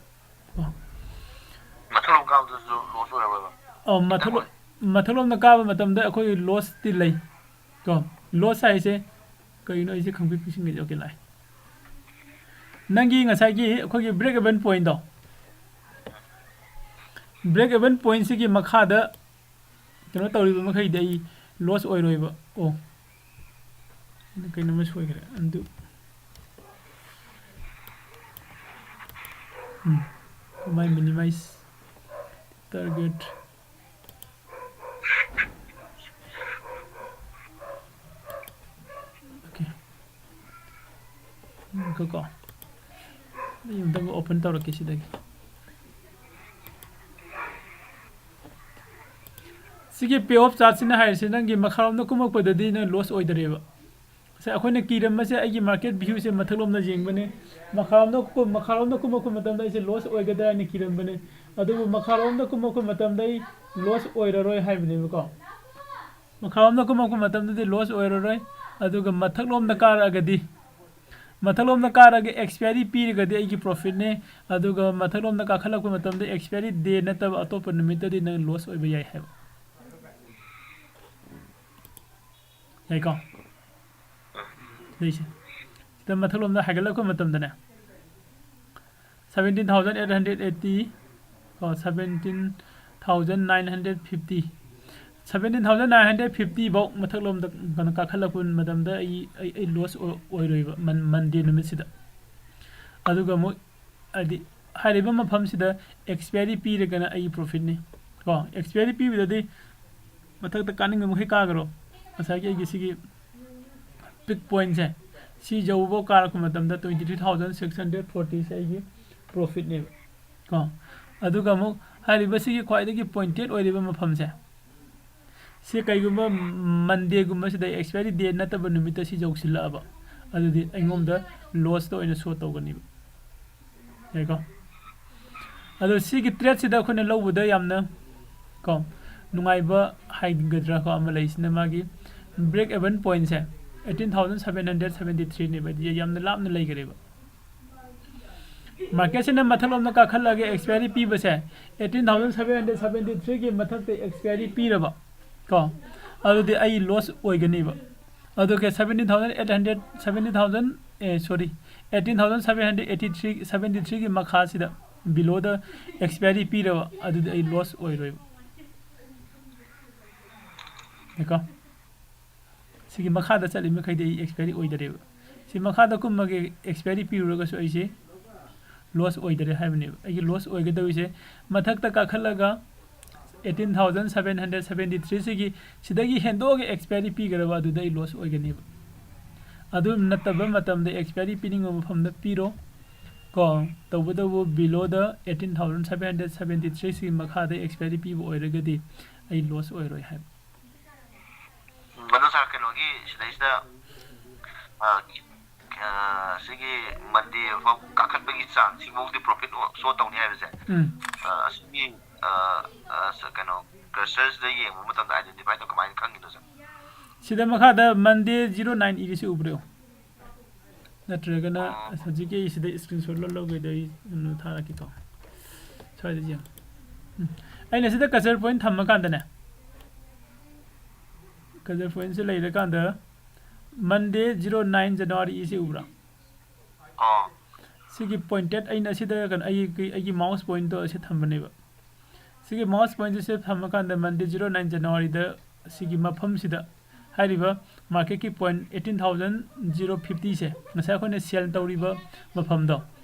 ꯀꯣ꯫ ꯃꯊꯛꯂꯣꯝ ꯀꯥꯕꯗꯁꯨ ꯂꯣꯁ ꯑꯣꯏꯔꯝꯃꯣꯏꯕ? ꯑꯧ, ꯃꯊꯛꯂꯣ-, ꯃꯊꯛꯂꯣꯝꯗ ꯀꯥꯕ ꯃꯇꯝꯗ ꯑꯩꯈꯣꯏ ꯂꯣꯁꯇꯤ ꯂꯩ ꯀꯣ꯫ ꯂꯣꯁ ꯍꯥꯏꯁꯦ ꯀꯩꯅꯣ, ꯑꯩꯁꯦ ꯈꯪꯄꯤꯛ ꯄꯤꯛꯁꯤꯟꯒꯦ꯫ ꯑꯣꯀꯦ, ꯂꯥꯛꯑꯦ꯫ ꯅꯪꯒꯤ ꯉꯁꯥꯏꯒꯤ ꯑꯩꯈꯣꯏꯒꯤ break even pointꯇꯣ, break even pointꯁꯤꯒꯤ ꯃꯈꯥꯗ ꯀꯩꯅꯣ ꯇꯧꯔꯤꯕ ꯃꯈꯩꯗꯤ ꯑꯩ ꯂꯣꯁ ꯑꯣꯏꯔꯣꯏꯕ꯫ ꯑꯣ, ꯑꯩꯅ ꯀꯩꯅꯣꯝꯃ ꯁꯣꯏꯈ꯭ꯔꯦ꯫ Undo꯫ ꯎꯝ, ꯀꯃꯥꯏ minimize target꯫ ꯑꯣꯀꯦ꯫ ꯉꯥꯏꯈꯣꯀꯣ꯫ ꯑꯩ ꯑꯃꯨꯛꯇꯪꯒ open ꯇꯧꯔꯛꯀꯦ ꯁꯤꯗꯒꯤ꯫ ꯁꯤꯒꯤ pay off chartꯁꯤꯅ ꯍꯥꯏꯔꯤꯁꯦ ꯅꯪꯒꯤ ꯃꯈꯥꯔꯣꯝꯗ ꯀꯨꯝꯃꯛꯄꯗꯗꯤ ꯅꯪ ꯂꯣꯁ ꯑꯣꯏꯗꯔꯦꯕ꯫ ꯉꯁꯥꯏ ꯑꯩꯈꯣꯏꯅ ꯀꯤꯔꯝꯕꯁꯦ, ꯑꯩꯒꯤ market viewꯁꯦ ꯃꯊꯛꯂꯣꯝꯗ ꯌꯦꯡꯕꯅꯦ, ꯃꯈꯥꯔꯣꯝꯗ ꯀꯨꯝ-, ꯃꯈꯥꯔꯣꯝꯗ ꯀꯨꯝꯃꯛꯄ ꯃꯇꯝꯗ ꯑꯩꯁꯦ ꯂꯣꯁ ꯑꯣꯏꯒꯗ꯭ꯔꯥ ꯍꯥꯏꯅ ꯀꯤꯔꯝꯕꯅꯦ꯫ ꯑꯗꯨꯕꯨ ꯃꯈꯥꯔꯣꯝꯗ ꯀꯨꯝꯃꯛꯄ ꯃꯇꯝꯗ ꯑꯩ ꯂꯣꯁ ꯑꯣꯏꯔꯔꯣꯏ ꯍꯥꯏꯕꯅꯦꯕꯀꯣ꯫ ꯃꯈꯥꯔꯣꯝꯗ ꯀꯨꯝꯃꯛꯄ ꯃꯇꯝꯗꯗꯤ ꯂꯣꯁ ꯑꯣꯏꯔꯔꯣꯏ꯫ ꯑꯗꯨꯒ ꯃꯊꯛꯂꯣꯝꯗ ꯀꯥꯔꯛꯑꯒꯗꯤ, ꯃꯊꯛꯂꯣꯝꯗ ꯀꯥꯔꯒ ꯑꯦꯛꯁꯄꯤꯌꯥꯔꯤ ꯄꯤꯔꯒꯗꯤ ꯑꯩꯒꯤ ꯄ꯭ꯔꯣꯐꯤꯠꯅꯦ꯫ ꯑꯗꯨꯒ ꯃꯊꯛꯂꯣꯝꯗ ꯀꯥꯈꯠꯂꯛꯄ ꯃꯇꯝꯗ ꯑꯦꯛꯁꯄꯤꯌꯥꯔꯤ ꯗꯦ ꯅꯠꯇꯕ ꯑꯇꯣꯞꯄ ꯅꯨꯃꯤꯠꯇꯗꯤ ꯅꯪ ꯂꯣꯁ ꯑꯣꯏꯕ ꯌꯥꯏ ꯍꯥꯏꯕ꯫ ꯌꯥꯏꯀꯣ? ꯁꯤꯗꯩꯁꯦ, ꯁꯤꯗ ꯃꯊꯛꯂꯣꯝꯗ ꯍꯥꯏꯒꯠꯂꯛꯄ ꯃꯇꯝꯗꯅꯦ, seventeen thousand eight hundred eighty ꯀꯣ, seventeen thousand nine hundred fifty, seventeen thousand nine hundred fifty ꯐꯥꯎ ꯃꯊꯛꯂꯣꯝꯗ ꯀꯩꯅꯣ ꯀꯥꯈꯠꯂꯛꯄ ꯃꯇꯝꯗ ꯑꯩ, ꯑꯩ, ꯑꯩ ꯂꯣꯁ ꯑꯣꯏꯔꯣꯏꯕ, ꯃꯟꯗꯦ ꯅꯨꯃꯤꯠꯁꯤꯗ꯫ ꯑꯗꯨꯒ ꯑꯃꯨꯛ ꯍꯥꯏꯗꯤ ꯍꯥꯏꯔꯤꯕ ꯃꯐꯝꯁꯤꯗ ꯑꯦꯛꯁꯄꯤꯌꯥꯔꯤ ꯄꯤꯔꯒꯅ ꯑꯩꯒꯤ ꯄ꯭ꯔꯣꯐꯤꯠꯅꯤ ꯀꯣ꯫ ꯑꯦꯛꯁꯄꯤꯌꯥꯔꯤ ꯄꯤꯕꯗꯗꯤ ꯃꯊꯛꯇ ꯀꯥꯅꯤꯡꯕ ꯃꯈꯩ ꯀꯥꯈ꯭ꯔꯣ꯫ ꯉꯁꯥꯏꯒꯤ ꯑꯩꯒꯤ ꯁꯤꯒꯤ ꯄꯤꯛ ꯄꯣꯏꯟꯁꯦ, ꯁꯤ ꯌꯧꯕ ꯀꯥꯔꯛꯄ ꯃꯇꯝꯗ twenty three thousand six hundred forty ꯁꯦ ꯑꯩꯒꯤ ꯄ꯭ꯔꯣꯐꯤꯠꯅꯦꯕ ꯀꯣ꯫ ꯑꯗꯨꯒ ꯑꯃꯨꯛ ꯍꯥꯏꯔꯤꯕ ꯁꯤꯒꯤ ꯈ꯭ꯋꯥꯏꯗꯒꯤ ꯄꯣꯏꯟꯇꯦꯠ ꯑꯣꯏꯔꯤꯕ ꯃꯐꯝꯁꯦ, ꯁꯤ ꯀꯩꯒꯨꯝꯕ ꯃꯟꯗꯦꯒꯨꯝꯕꯁꯤꯗ ꯑꯦꯛꯁꯄꯤꯌꯥꯔꯤ ꯗꯦꯠ ꯅꯠꯇꯕ ꯅꯨꯃꯤꯠꯇ ꯁꯤ ꯌꯧꯁꯤꯜꯂꯛꯑꯕ, ꯑꯗꯨꯗꯤ ꯑꯩꯉꯣꯟꯗ ꯂꯣꯁꯇ ꯑꯣꯏꯅ ꯁꯣ ꯇꯧꯒꯅꯤꯕ꯫ ꯌꯥꯏꯀꯣ? ꯑꯗꯣ ꯁꯤꯒꯤ ꯇ꯭ꯔꯦꯠꯁꯤꯗ ꯑꯩꯈꯣꯏꯅ ꯂꯧꯕꯗ ꯌꯥꯝꯅ ꯀꯣ ꯅꯨꯡꯉꯥꯏꯕ ꯍꯥꯏꯒꯗ꯭ꯔꯥ ꯀꯣ ꯑꯃ ꯂꯩꯁꯤꯅ, ꯃꯥꯒꯤ break even ꯄꯣꯏꯟꯁꯦ eighteen thousand seven hundred seventy three ꯅꯦꯕ, ꯍꯥꯏꯗꯤ ꯌꯥꯝꯅ ꯂꯥꯞꯅ ꯂꯩꯈꯔꯦꯕ꯫ ꯃꯥꯔꯀꯦꯠꯁꯤꯅ ꯃꯊꯛꯂꯣꯝꯗ ꯀꯥꯈꯠꯂꯒ expiry ꯄꯤꯕꯁꯦ, eighteen thousand seven hundred seventy three ꯒꯤ ꯃꯊꯛꯇ ꯑꯦꯛꯁꯄꯤꯌꯥꯔꯤ ꯄꯤꯔꯕ ꯀꯣ, ꯑꯗꯨꯗꯤ ꯑꯩ ꯂꯣꯁ ꯑꯣꯏꯒꯅꯤꯕ꯫ ꯑꯗꯨꯒ seventeen thousand eight hundred, seventeen thousand, ꯑꯦ, sorry, eighteen thousand seven hundred eighty three, seventy three ꯒꯤ ꯃꯈꯥꯁꯤꯗ, below the expiry ꯄꯤꯔꯕ, ꯑꯗꯨꯗꯤ ꯑꯩ ꯂꯣꯁ ꯑꯣꯏꯔꯣꯏꯕ꯫ ꯌꯦꯡꯉꯣ, ꯁꯤꯒꯤ ꯃꯈꯥꯗ ꯆꯠꯂꯤ ꯃꯈꯩꯗꯤ ꯑꯩ ꯑꯦꯛꯁꯄꯤꯌꯥꯔꯤ ꯑꯣꯏꯗꯔꯦꯕ꯫ ꯁꯤ ꯃꯈꯥꯗ ꯀꯨꯝꯃꯒ ꯑꯦꯛꯁꯄꯤꯌꯥꯔꯤ ꯄꯤꯔꯨꯔꯒꯁꯨ ꯑꯩꯁꯦ ꯂꯣꯁ ꯑꯣꯏꯗꯔꯦ ꯍꯥꯏꯕꯅꯦꯕ꯫ ꯑꯩꯒꯤ ꯂꯣꯁ ꯑꯣꯏꯒꯗꯧꯔꯤꯁꯦ ꯃꯊꯛꯇ ꯀꯥꯈꯠꯂꯒ eighteen thousand seven hundred seventy three ꯁꯤꯒꯤ, ꯁꯤꯗꯒꯤ ꯍꯦꯟꯗꯣꯛꯑꯒ ꯑꯦꯛꯁꯄꯤꯌꯥꯔꯤ ꯄꯤꯒꯗꯕ, ꯑꯗꯨꯗ ꯑꯩ ꯂꯣꯁ ꯑꯣꯏꯒꯅꯦꯕ꯫ ꯑꯗꯨ ꯅꯠꯇꯕ ꯃꯇꯝꯗ ꯑꯦꯛꯁꯄꯤꯌꯥꯔꯤ ꯄꯤꯅꯤꯡꯕ ꯃꯐꯝꯗ ꯄꯤꯔꯣ ꯀꯣ꯫ ꯇꯧꯕꯇꯕꯨ below the eighteen thousand seven hundred seventy three ꯁꯤꯒꯤ ꯃꯈꯥꯗ ꯑꯦꯛꯁꯄꯤꯌꯥꯔꯤ ꯄꯤꯕ ꯑꯣꯏꯔꯒꯗꯤ ꯑꯩ ꯂꯣꯁ ꯑꯣꯏꯔꯣꯏ ꯍꯥꯏꯕ꯫ ꯎꯝ, ꯑꯗꯣ ꯁꯥꯔ, ꯀꯩꯅꯣꯒꯤ ꯁꯤꯗꯩꯁꯤꯗ, ꯑ, ꯑ, ꯁꯤꯒꯤ ꯃꯟꯗꯦ ꯐꯥꯎ ꯀꯥꯈꯠꯄꯒꯤ ꯆꯥꯡ ꯁꯤꯐꯥꯎꯗꯤ ꯄ꯭ꯔꯣꯐꯤꯠ ꯁꯣ ꯇꯧꯅꯤ ꯍꯥꯏꯕꯁꯦ, ꯎꯝ꯫ ꯑ, ꯑꯁꯤꯒꯤ ꯑ, ꯑ, ꯁ- ꯀꯩꯅꯣ ꯀ꯭ꯔꯁꯔꯁꯤꯗ ꯌꯦꯡꯕ ꯃꯇꯝꯗ ꯑꯥꯏꯗꯦꯟꯇꯤꯐꯥꯏ ꯇꯧ ꯀꯃꯥꯏꯅ ꯈꯪꯒꯤꯅꯣ, ꯁꯥꯔ? ꯁꯤꯗ ꯃꯈꯥꯗ ꯃꯟꯗꯦ ꯖꯤꯔꯣ ꯅꯥꯏꯟ ꯏꯔꯤꯁꯤ ꯎꯕ꯭ꯔꯣ? ꯅꯠꯇ꯭ꯔꯒꯅ ꯍꯧꯖꯤꯛꯀꯤ ꯑꯩ ꯁꯤꯗ ꯏꯁꯀ꯭ꯔꯤꯟ ꯁꯣꯠ ꯂꯧꯒꯦꯗ ꯑꯩ ꯀꯩꯅꯣ ꯊꯥꯔꯛꯀꯦꯀꯣ꯫ ꯁ꯭ꯋꯥꯏꯗ ꯌꯦꯡꯉꯣ꯫ ꯎꯝ꯫ ꯑꯩꯅ ꯁꯤꯗ ꯀꯁꯔ ꯄꯣꯏꯟ ꯊꯝꯃꯀꯥꯟꯗꯅꯦ, ꯀꯁꯔ ꯄꯣꯏꯟꯁꯦ ꯂꯩꯔꯀꯥꯟꯗ ꯃꯟꯗꯦ ꯖꯤꯔꯣ ꯅꯥꯏꯟ ꯖꯅꯋꯥꯔꯤ ꯏꯁꯤ ꯎꯕ꯭ꯔꯥ? ꯑꯣ ꯁꯤꯒꯤ ꯄꯣꯏꯟꯇꯦꯠ ꯑꯩꯅ ꯁꯤꯗ ꯀꯩꯅꯣ ꯑꯩꯒꯤ ꯑꯩꯒꯤ ꯃꯥꯎꯁ ꯄꯣꯏꯟꯇꯣ ꯑꯁꯤ ꯊꯝꯕꯅꯦꯕ꯫ ꯁꯤꯒꯤ ꯃꯥꯎꯁ ꯄꯣꯏꯟꯁꯦ ꯁꯤꯗ ꯊꯝꯃꯀꯥꯟꯗ ꯃꯟꯗꯦ ꯖꯤꯔꯣ ꯅꯥꯏꯟ ꯖꯅꯋꯥꯔꯤꯗ ꯁꯤꯒꯤ ꯃꯐꯝꯁꯤꯗ ꯍꯥꯏꯔꯤꯕ ꯃꯥꯔꯀꯦꯠꯀꯤ ꯄꯣꯏꯟ ꯑꯩꯠꯇꯤꯟ ꯊꯥꯎꯖꯟ ꯖꯤꯔꯣ ꯐꯤꯐꯇꯤꯁꯦ ꯉꯁꯥꯏ ꯑꯩꯈꯣꯏꯅ ꯁꯦꯜ ꯇꯧꯔꯤꯕ ꯃꯐꯝꯗꯣ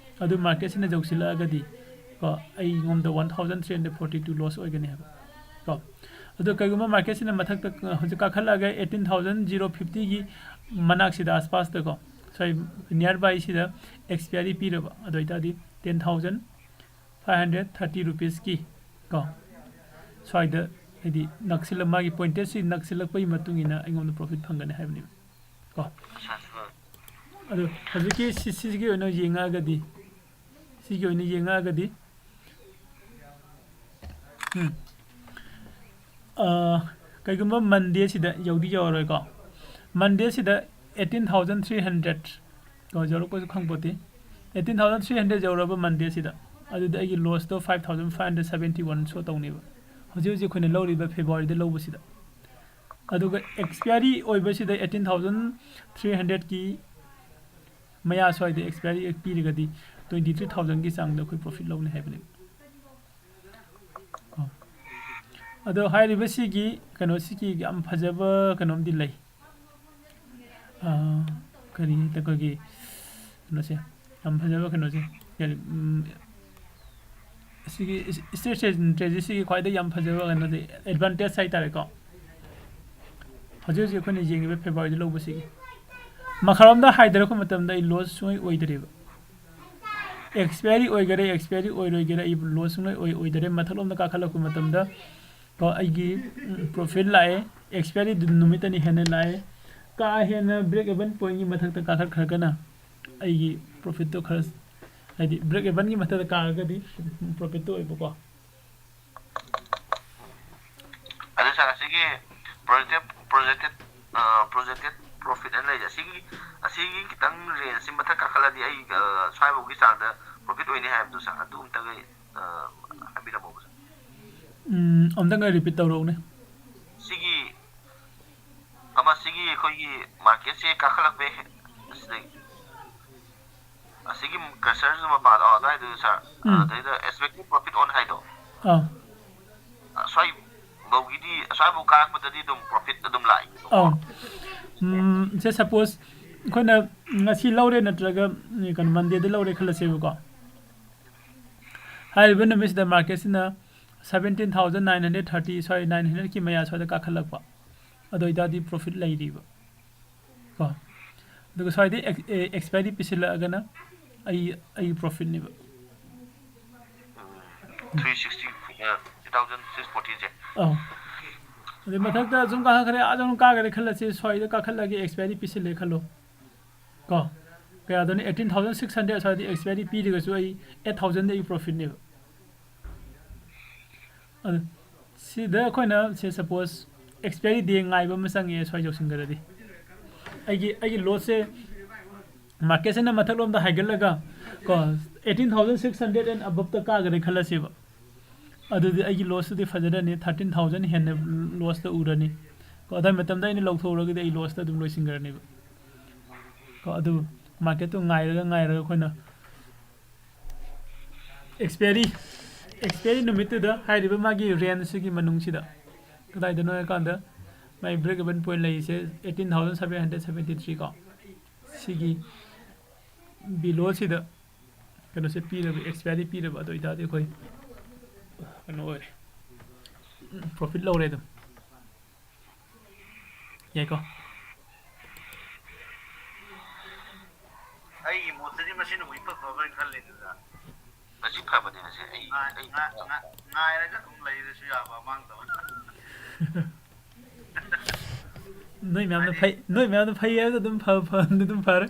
ꯑꯗꯨ ꯃꯥꯔꯀꯦꯠꯁꯤꯅ ꯌꯧꯁꯤꯜꯂꯛꯑꯒꯗꯤ ꯀꯣ ꯑꯩꯉꯣꯟꯗ one thousand three hundred forty two loss ꯑꯣꯏꯒꯅꯤ ꯍꯥꯏꯕ ꯀꯣ꯫ ꯑꯗꯣ ꯀꯩꯒꯨꯝꯕ ꯃꯥꯔꯀꯦꯠꯁꯤꯅ ꯃꯊꯛꯇ ꯍꯧꯖꯤꯛ ꯀꯥꯈꯠꯂꯛꯑꯒ ꯑꯩꯠꯇꯤꯟ ꯊꯥꯎꯖꯟ ꯖꯤꯔꯣ ꯐꯤꯐꯇꯤꯒꯤ ꯃꯅꯥꯛꯁꯤꯗ ꯑꯥꯁꯄꯥꯁꯇ ꯀꯣ ꯁ꯭ꯋꯥꯏ ꯅꯤꯌꯔ ꯕꯥꯏꯁꯤꯗ ꯑꯦꯛꯁꯄꯤꯌꯥꯔꯤ ꯄꯤꯔꯕ ꯑꯗꯨ ꯑꯣꯏꯇꯥꯔꯗꯤ ten thousand five hundred thirty ꯔꯨꯄꯤꯁꯀꯤ ꯀꯣ ꯁ꯭ꯋꯥꯏꯗ ꯍꯥꯏꯗꯤ ꯅꯛꯁꯤꯜꯂ ꯃꯥꯒꯤ ꯄꯣꯏꯟꯇꯦꯖꯁꯤ ꯅꯛꯁꯤꯜꯂꯛꯄꯒꯤ ꯃꯇꯨꯡ ꯏꯟꯅ ꯑꯩꯉꯣꯟꯗ ꯄ꯭ꯔꯣꯐꯤꯠ ꯐꯪꯒꯅꯤ ꯍꯥꯏꯕꯅꯦꯕ ꯀꯣ꯫ ꯑꯠꯆꯥ, ꯁꯥꯔ꯫ ꯑꯗꯣ ꯍꯧꯖꯤꯛꯀꯤ ꯁꯤ- ꯁꯤꯒꯤ ꯑꯣꯏꯅ ꯌꯦꯡꯉꯛꯑꯒꯗꯤ ꯁꯤꯒꯤ ꯑꯣꯏꯅ ꯌꯦꯡꯉꯛꯑꯒꯗꯤ ꯎꯝ ꯑ, ꯀꯩꯒꯨꯝꯕ ꯃꯟꯗꯦꯁꯤꯗ ꯌꯧꯗꯤ ꯌꯧꯔꯔꯣꯏꯀꯣ꯫ ꯃꯟꯗꯦꯁꯤꯗ ꯑꯩꯠꯇꯤꯟ ꯊꯥꯎꯖꯟ ꯊ꯭ꯔꯤ ꯍꯟꯗ꯭ꯔꯦꯠ ꯀꯣ ꯌꯧꯔꯛꯄꯁꯨ ꯈꯪꯄꯣꯠꯇꯦ꯫ ꯑꯩꯠꯇꯤꯟ ꯊꯥꯎꯖꯟ ꯊ꯭ꯔꯤ ꯍꯟꯗ꯭ꯔꯦꯠ ꯌꯧꯔꯕ ꯃꯟꯗꯦꯁꯤꯗ ꯑꯗꯨꯗꯤ ꯑꯩꯒꯤ ꯂꯣꯁꯇꯣ five thousand five hundred seventy one ꯁꯣ ꯇꯧꯅꯦꯕ꯫ ꯍꯧꯖꯤꯛ ꯍꯧꯖꯤꯛ ꯑꯩꯈꯣꯏꯅ ꯂꯧꯔꯤꯕ ꯐꯦꯕꯋꯥꯔꯤꯗ ꯂꯧꯕꯁꯤꯗ ꯑꯗꯨꯒ ꯑꯦꯛꯁꯄꯤꯌꯥꯔꯤ ꯑꯣꯏꯕꯁꯤꯗ ꯑꯩꯠꯇꯤꯟ ꯊꯥꯎꯖꯟ ꯊ꯭ꯔꯤ ꯍꯟꯗ꯭ꯔꯦꯠꯀꯤ ꯃꯌꯥ ꯁ꯭ꯋꯥꯏꯗ ꯑꯦꯛꯁꯄꯤꯌꯥꯔꯤ ꯄꯤꯔꯒꯗꯤ ꯇ꯭ꯋꯦꯟꯇꯤ ꯊ꯭ꯔꯤ ꯊꯥꯎꯖꯟꯒꯤ ꯆꯥꯡꯗ ꯑꯩꯈꯣꯏ ꯄ꯭ꯔꯣꯐꯤꯠ ꯂꯧꯅꯤ ꯍꯥꯏꯕꯅꯦꯕ꯫ ꯑꯗꯣ ꯍꯥꯏꯔꯤꯕꯁꯤꯒꯤ ꯀꯩꯅꯣꯁꯤꯒꯤ ꯌꯥꯝ ꯐꯖꯕ ꯀꯩꯅꯣꯝꯗꯤ ꯂꯩ꯫ ꯑꯥ, ꯀꯔꯤ ꯑꯩꯈꯣꯏꯒꯤ ꯀꯩꯅꯣꯁꯦ ꯌꯥꯝ ꯐꯖꯕ ꯀꯩꯅꯣꯁꯦ ꯀꯔꯤ, ꯎꯝ, ꯑꯁꯤꯒꯤ ꯏꯁ- ꯏꯁꯇꯦꯠ ꯁꯦꯟꯇ꯭ꯔꯦꯁꯤꯒꯤ ꯈ꯭ꯋꯥꯏꯗꯒꯤ ꯌꯥꯝ ꯐꯖꯕ ꯀꯩꯅꯣꯁꯦ ꯑꯦꯗꯚꯥꯟꯇꯦꯖ ꯍꯥꯏꯇꯥꯔꯦꯀꯣ꯫ ꯍꯧꯖꯤꯛ ꯍꯧꯖꯤꯛ ꯑꯩꯈꯣꯏꯅ ꯌꯦꯡꯉꯤꯕ ꯐꯦꯕꯋꯥꯔꯤꯗ ꯂꯧꯕꯁꯤꯒꯤ ꯃꯈꯥꯔꯣꯝꯗ ꯍꯥꯏꯊꯔꯛꯄ ꯃꯇꯝꯗ ꯑꯩ ꯂꯣꯁ ꯁꯨꯡꯑꯣꯏ ꯑꯣꯏꯗ꯭ꯔꯦꯕ꯫ ꯑꯦꯛꯁꯄꯤꯌꯥꯔꯤ ꯑꯣꯏꯒꯦꯔꯥ ꯑꯦꯛꯁꯄꯤꯌꯥꯔꯤ ꯑꯣꯏꯔꯣꯏꯒꯦꯔꯥ ꯑꯩ ꯂꯣꯁ ꯁꯨꯡꯑꯣꯏ ꯑꯣꯏ ꯑꯣꯏꯗꯔꯦ꯫ ꯃꯊꯛꯂꯣꯝꯗ ꯀꯥꯈꯠꯂꯛꯄ ꯃꯇꯝꯗ ꯀꯣ ꯑꯩꯒꯤ ꯄ꯭ꯔꯣꯐꯤꯠ ꯂꯥꯛꯑꯦ꯫ ꯑꯦꯛꯁꯄꯤꯌꯥꯔꯤ ꯅꯨꯃꯤꯠ ꯑꯅꯤ ꯍꯦꯟꯅ ꯂꯥꯛꯑꯦ꯫ ꯀꯥ ꯍꯦꯟꯅ ꯕ꯭ꯔꯦꯛ ꯑꯦꯚꯟ ꯄꯣꯏꯟꯒꯤ ꯃꯊꯛꯇ ꯀꯥꯈꯠꯈ꯭ꯔꯒꯅ ꯑꯩꯒꯤ ꯄ꯭ꯔꯣꯐꯤꯠꯇꯣ ꯈꯔ ꯍꯥꯏꯗꯤ break evenꯒꯤ ꯃꯊꯛꯇ ꯀꯥꯔꯒꯗꯤ profitꯇꯣ ꯑꯣꯏꯕꯀꯣ꯫ ꯑꯗꯨ ꯁꯥꯔ, ꯑꯁꯤꯒꯤ projected projected projected profit ꯑꯅ ꯂꯩꯁꯦ, ꯑꯁꯤꯒꯤ ꯑꯁꯤꯒꯤ ꯈꯤꯇꯪ rangeꯁꯤ ꯃꯊꯛ ꯀꯥꯈꯠꯂꯗꯤ ꯑꯩ ꯁ꯭ꯋꯥꯏꯐꯥꯎꯒꯤ ꯆꯥꯡꯗ profit ꯑꯣꯏꯅꯤ ꯍꯥꯏꯕꯗꯣ ꯁꯥꯔ, ꯑꯗꯨ ꯑꯝꯇꯒ ꯍꯥꯏꯕꯤꯔꯝꯃꯣꯕ ꯁꯥꯔ꯫ ꯑꯝꯇꯪꯒ repeat ꯇꯧꯔꯛꯎꯅꯦ꯫ ꯁꯤꯒꯤ ꯑꯃ ꯁꯤꯒꯤ ꯑꯩꯈꯣꯏꯒꯤ marketꯁꯦ ꯀꯥꯈꯠꯂꯛꯄꯩ ꯑꯁꯤꯗꯒꯤ ꯑꯁꯤꯒꯤ cursorꯁꯤ ꯃꯄꯥꯗꯣ ꯑꯗꯨꯋꯥꯏꯗꯨ ꯁꯥꯔ, ꯎꯝ꯫ ꯑꯗꯩꯗ expected profit on ꯍꯥꯏꯗꯣ, ꯑꯥ꯫ ꯑꯁ꯭ꯋꯥꯏꯐꯧꯒꯤꯗꯤ, ꯑꯁ꯭ꯋꯥꯏꯐꯧ ꯀꯥꯔꯛꯄꯗꯗꯤ ꯑꯗꯨꯝ profit ꯑꯗꯨꯝ ꯂꯥꯛꯏ꯫ ꯑꯧ꯫ ꯎꯝ, ꯁꯦ suppose ꯑꯩꯈꯣꯏꯅ ꯉꯁꯤ ꯂꯧꯔꯦ ꯅꯠꯇ꯭ꯔꯒ ꯀꯩꯅꯣ Mondayꯗ ꯂꯧꯔꯦ ꯈꯜꯂꯁꯦꯕꯀꯣ꯫ ꯍꯥꯏꯔꯤꯕ ꯅꯨꯃꯤꯠꯁꯤꯗ marketꯁꯤꯅ seventeen thousand nine hundred thirty, ꯁ꯭ꯋꯥꯏ nine hundredꯀꯤ ꯃꯌꯥ ꯁ꯭ꯋꯥꯏꯗ ꯀꯥꯈꯠꯂꯛꯄ꯫ ꯑꯗꯨ ꯑꯣꯏꯇꯥꯔꯗꯤ profit ꯂꯩꯔꯤꯕ꯫ ꯀꯣ꯫ ꯑꯗꯨꯒ ꯁ꯭ꯋꯥꯏꯗ ex-, ꯑꯦ, expiry ꯄꯤꯁꯤꯜꯂꯛꯑꯒꯅ ꯑꯩ, ꯑꯩꯒꯤ profitꯅꯦꯕ꯫ Three sixty, two thousand six fortyꯁꯦ꯫ ꯑꯧ꯫ ꯑꯗꯩ ꯃꯊꯛꯇ ꯁꯨꯝ ꯀꯥꯈꯠꯈ꯭ꯔꯦ, ꯑꯥ ꯁꯨꯝ ꯀꯥꯈ꯭ꯔꯦ ꯈꯜꯂꯁꯤ, ꯁ꯭ꯋꯥꯏꯗ ꯀꯥꯈꯠꯂꯒ expiry ꯄꯤꯁꯤꯜꯂꯦ ꯈꯜꯂꯣ꯫ ꯀꯣ꯫ ꯀꯌꯥꯗꯅꯣ? Eighteen thousand six hundred ꯁ꯭ꯋꯥꯏꯗ expiry ꯄꯤꯔꯒꯁꯨ ꯑꯩ eight thousandꯗ ꯑꯩ profitꯅꯦꯕ꯫ ꯑꯗꯨ ꯁꯤꯗ ꯑꯩꯈꯣꯏꯅ ꯁꯦ suppose expiry day ꯉꯥꯏꯕ ꯑꯃ ꯆꯪꯉꯦ, ꯁ꯭ꯋꯥꯏ ꯌꯧꯁꯤꯟꯈ꯭ꯔꯗꯤ꯫ ꯑꯩꯒꯤ, ꯑꯩꯒꯤ lossꯁꯦ marketꯁꯤꯅ ꯃꯊꯛꯂꯣꯝꯗ ꯍꯥꯏꯒꯠꯂꯒ ꯀꯣ, eighteen thousand six hundred and aboveꯇ ꯀꯥꯈ꯭ꯔꯦ ꯈꯜꯂꯁꯦꯕ꯫ ꯑꯗꯨꯗꯤ ꯑꯩꯒꯤ lossꯇꯨꯗꯤ ꯐꯖꯔꯅꯤ, thirteen thousand ꯍꯦꯟꯅ lossꯇ ꯎꯔꯅꯤ꯫ ꯀꯣ, ꯑꯗꯨꯋꯥꯏ ꯃꯇꯝꯗ ꯑꯩꯅ ꯂꯧꯊꯣꯛꯎꯔꯒꯗꯤ ꯑꯩ lossꯇ ꯑꯗꯨꯝ ꯂꯣꯏꯁꯤꯟꯈ꯭ꯔꯅꯦꯕ꯫ ꯀꯣ, ꯑꯗꯨ marketꯇꯨ ꯉꯥꯏꯔꯒ, ꯉꯥꯏꯔꯒ ꯑꯩꯈꯣꯏꯅ expiry, expiry ꯅꯨꯃꯤꯠꯇꯨꯗ ꯍꯥꯏꯔꯤꯕ ꯃꯥꯒꯤ rangeꯁꯤꯒꯤ ꯃꯅꯨꯡꯁꯤꯗ ꯀꯗꯥꯏꯗꯅꯣ ꯍꯥꯏꯀꯥꯟꯗ ꯃꯥꯒꯤ break even point ꯂꯩꯔꯤꯁꯦ eighteen thousand seven hundred seventy three ꯀꯣ꯫ ꯁꯤꯒꯤ belowꯁꯤꯗ ꯀꯩꯅꯣꯁꯦ ꯄꯤꯔꯕ, expiry ꯄꯤꯔꯕ, ꯑꯗꯨ ꯑꯣꯏꯇꯥꯔꯗꯤ ꯑꯩꯈꯣꯏ ꯀꯩꯅꯣ ꯑꯣꯏꯔꯦ, profit ꯂꯧꯔꯦ ꯑꯗꯨꯝ꯫ ꯌꯥꯏꯀꯣ? ꯑꯩꯒꯤ ꯃꯣꯠꯇꯗꯤ ꯃꯁꯤꯅꯕꯨ ꯏꯐ ꯐꯕ꯭ꯔꯥ ꯈꯜꯂꯤꯗꯨꯗ꯫ ꯃꯁꯤ ꯐꯕꯅꯦ, ꯃꯁꯤ ꯑꯩ, ꯉꯥꯏ-, ꯑꯩ ꯉꯥꯏ-, ꯉꯥꯏ-, ꯉꯥꯏꯔꯒ ꯑꯗꯨꯝ ꯂꯩꯔꯁꯨ ꯌꯥꯕ ꯑꯃꯥꯡꯗꯕ꯫ ꯅꯣꯏ ꯃꯌꯥꯝꯅ ꯐꯩ, ꯅꯣꯏ ꯃꯌꯥꯝꯅ ꯐꯩ ꯍꯥꯏꯕꯗ ꯑꯗꯨꯝ ꯐ-, ꯐ-, ꯑꯗꯨꯝ ꯐꯔꯦ꯫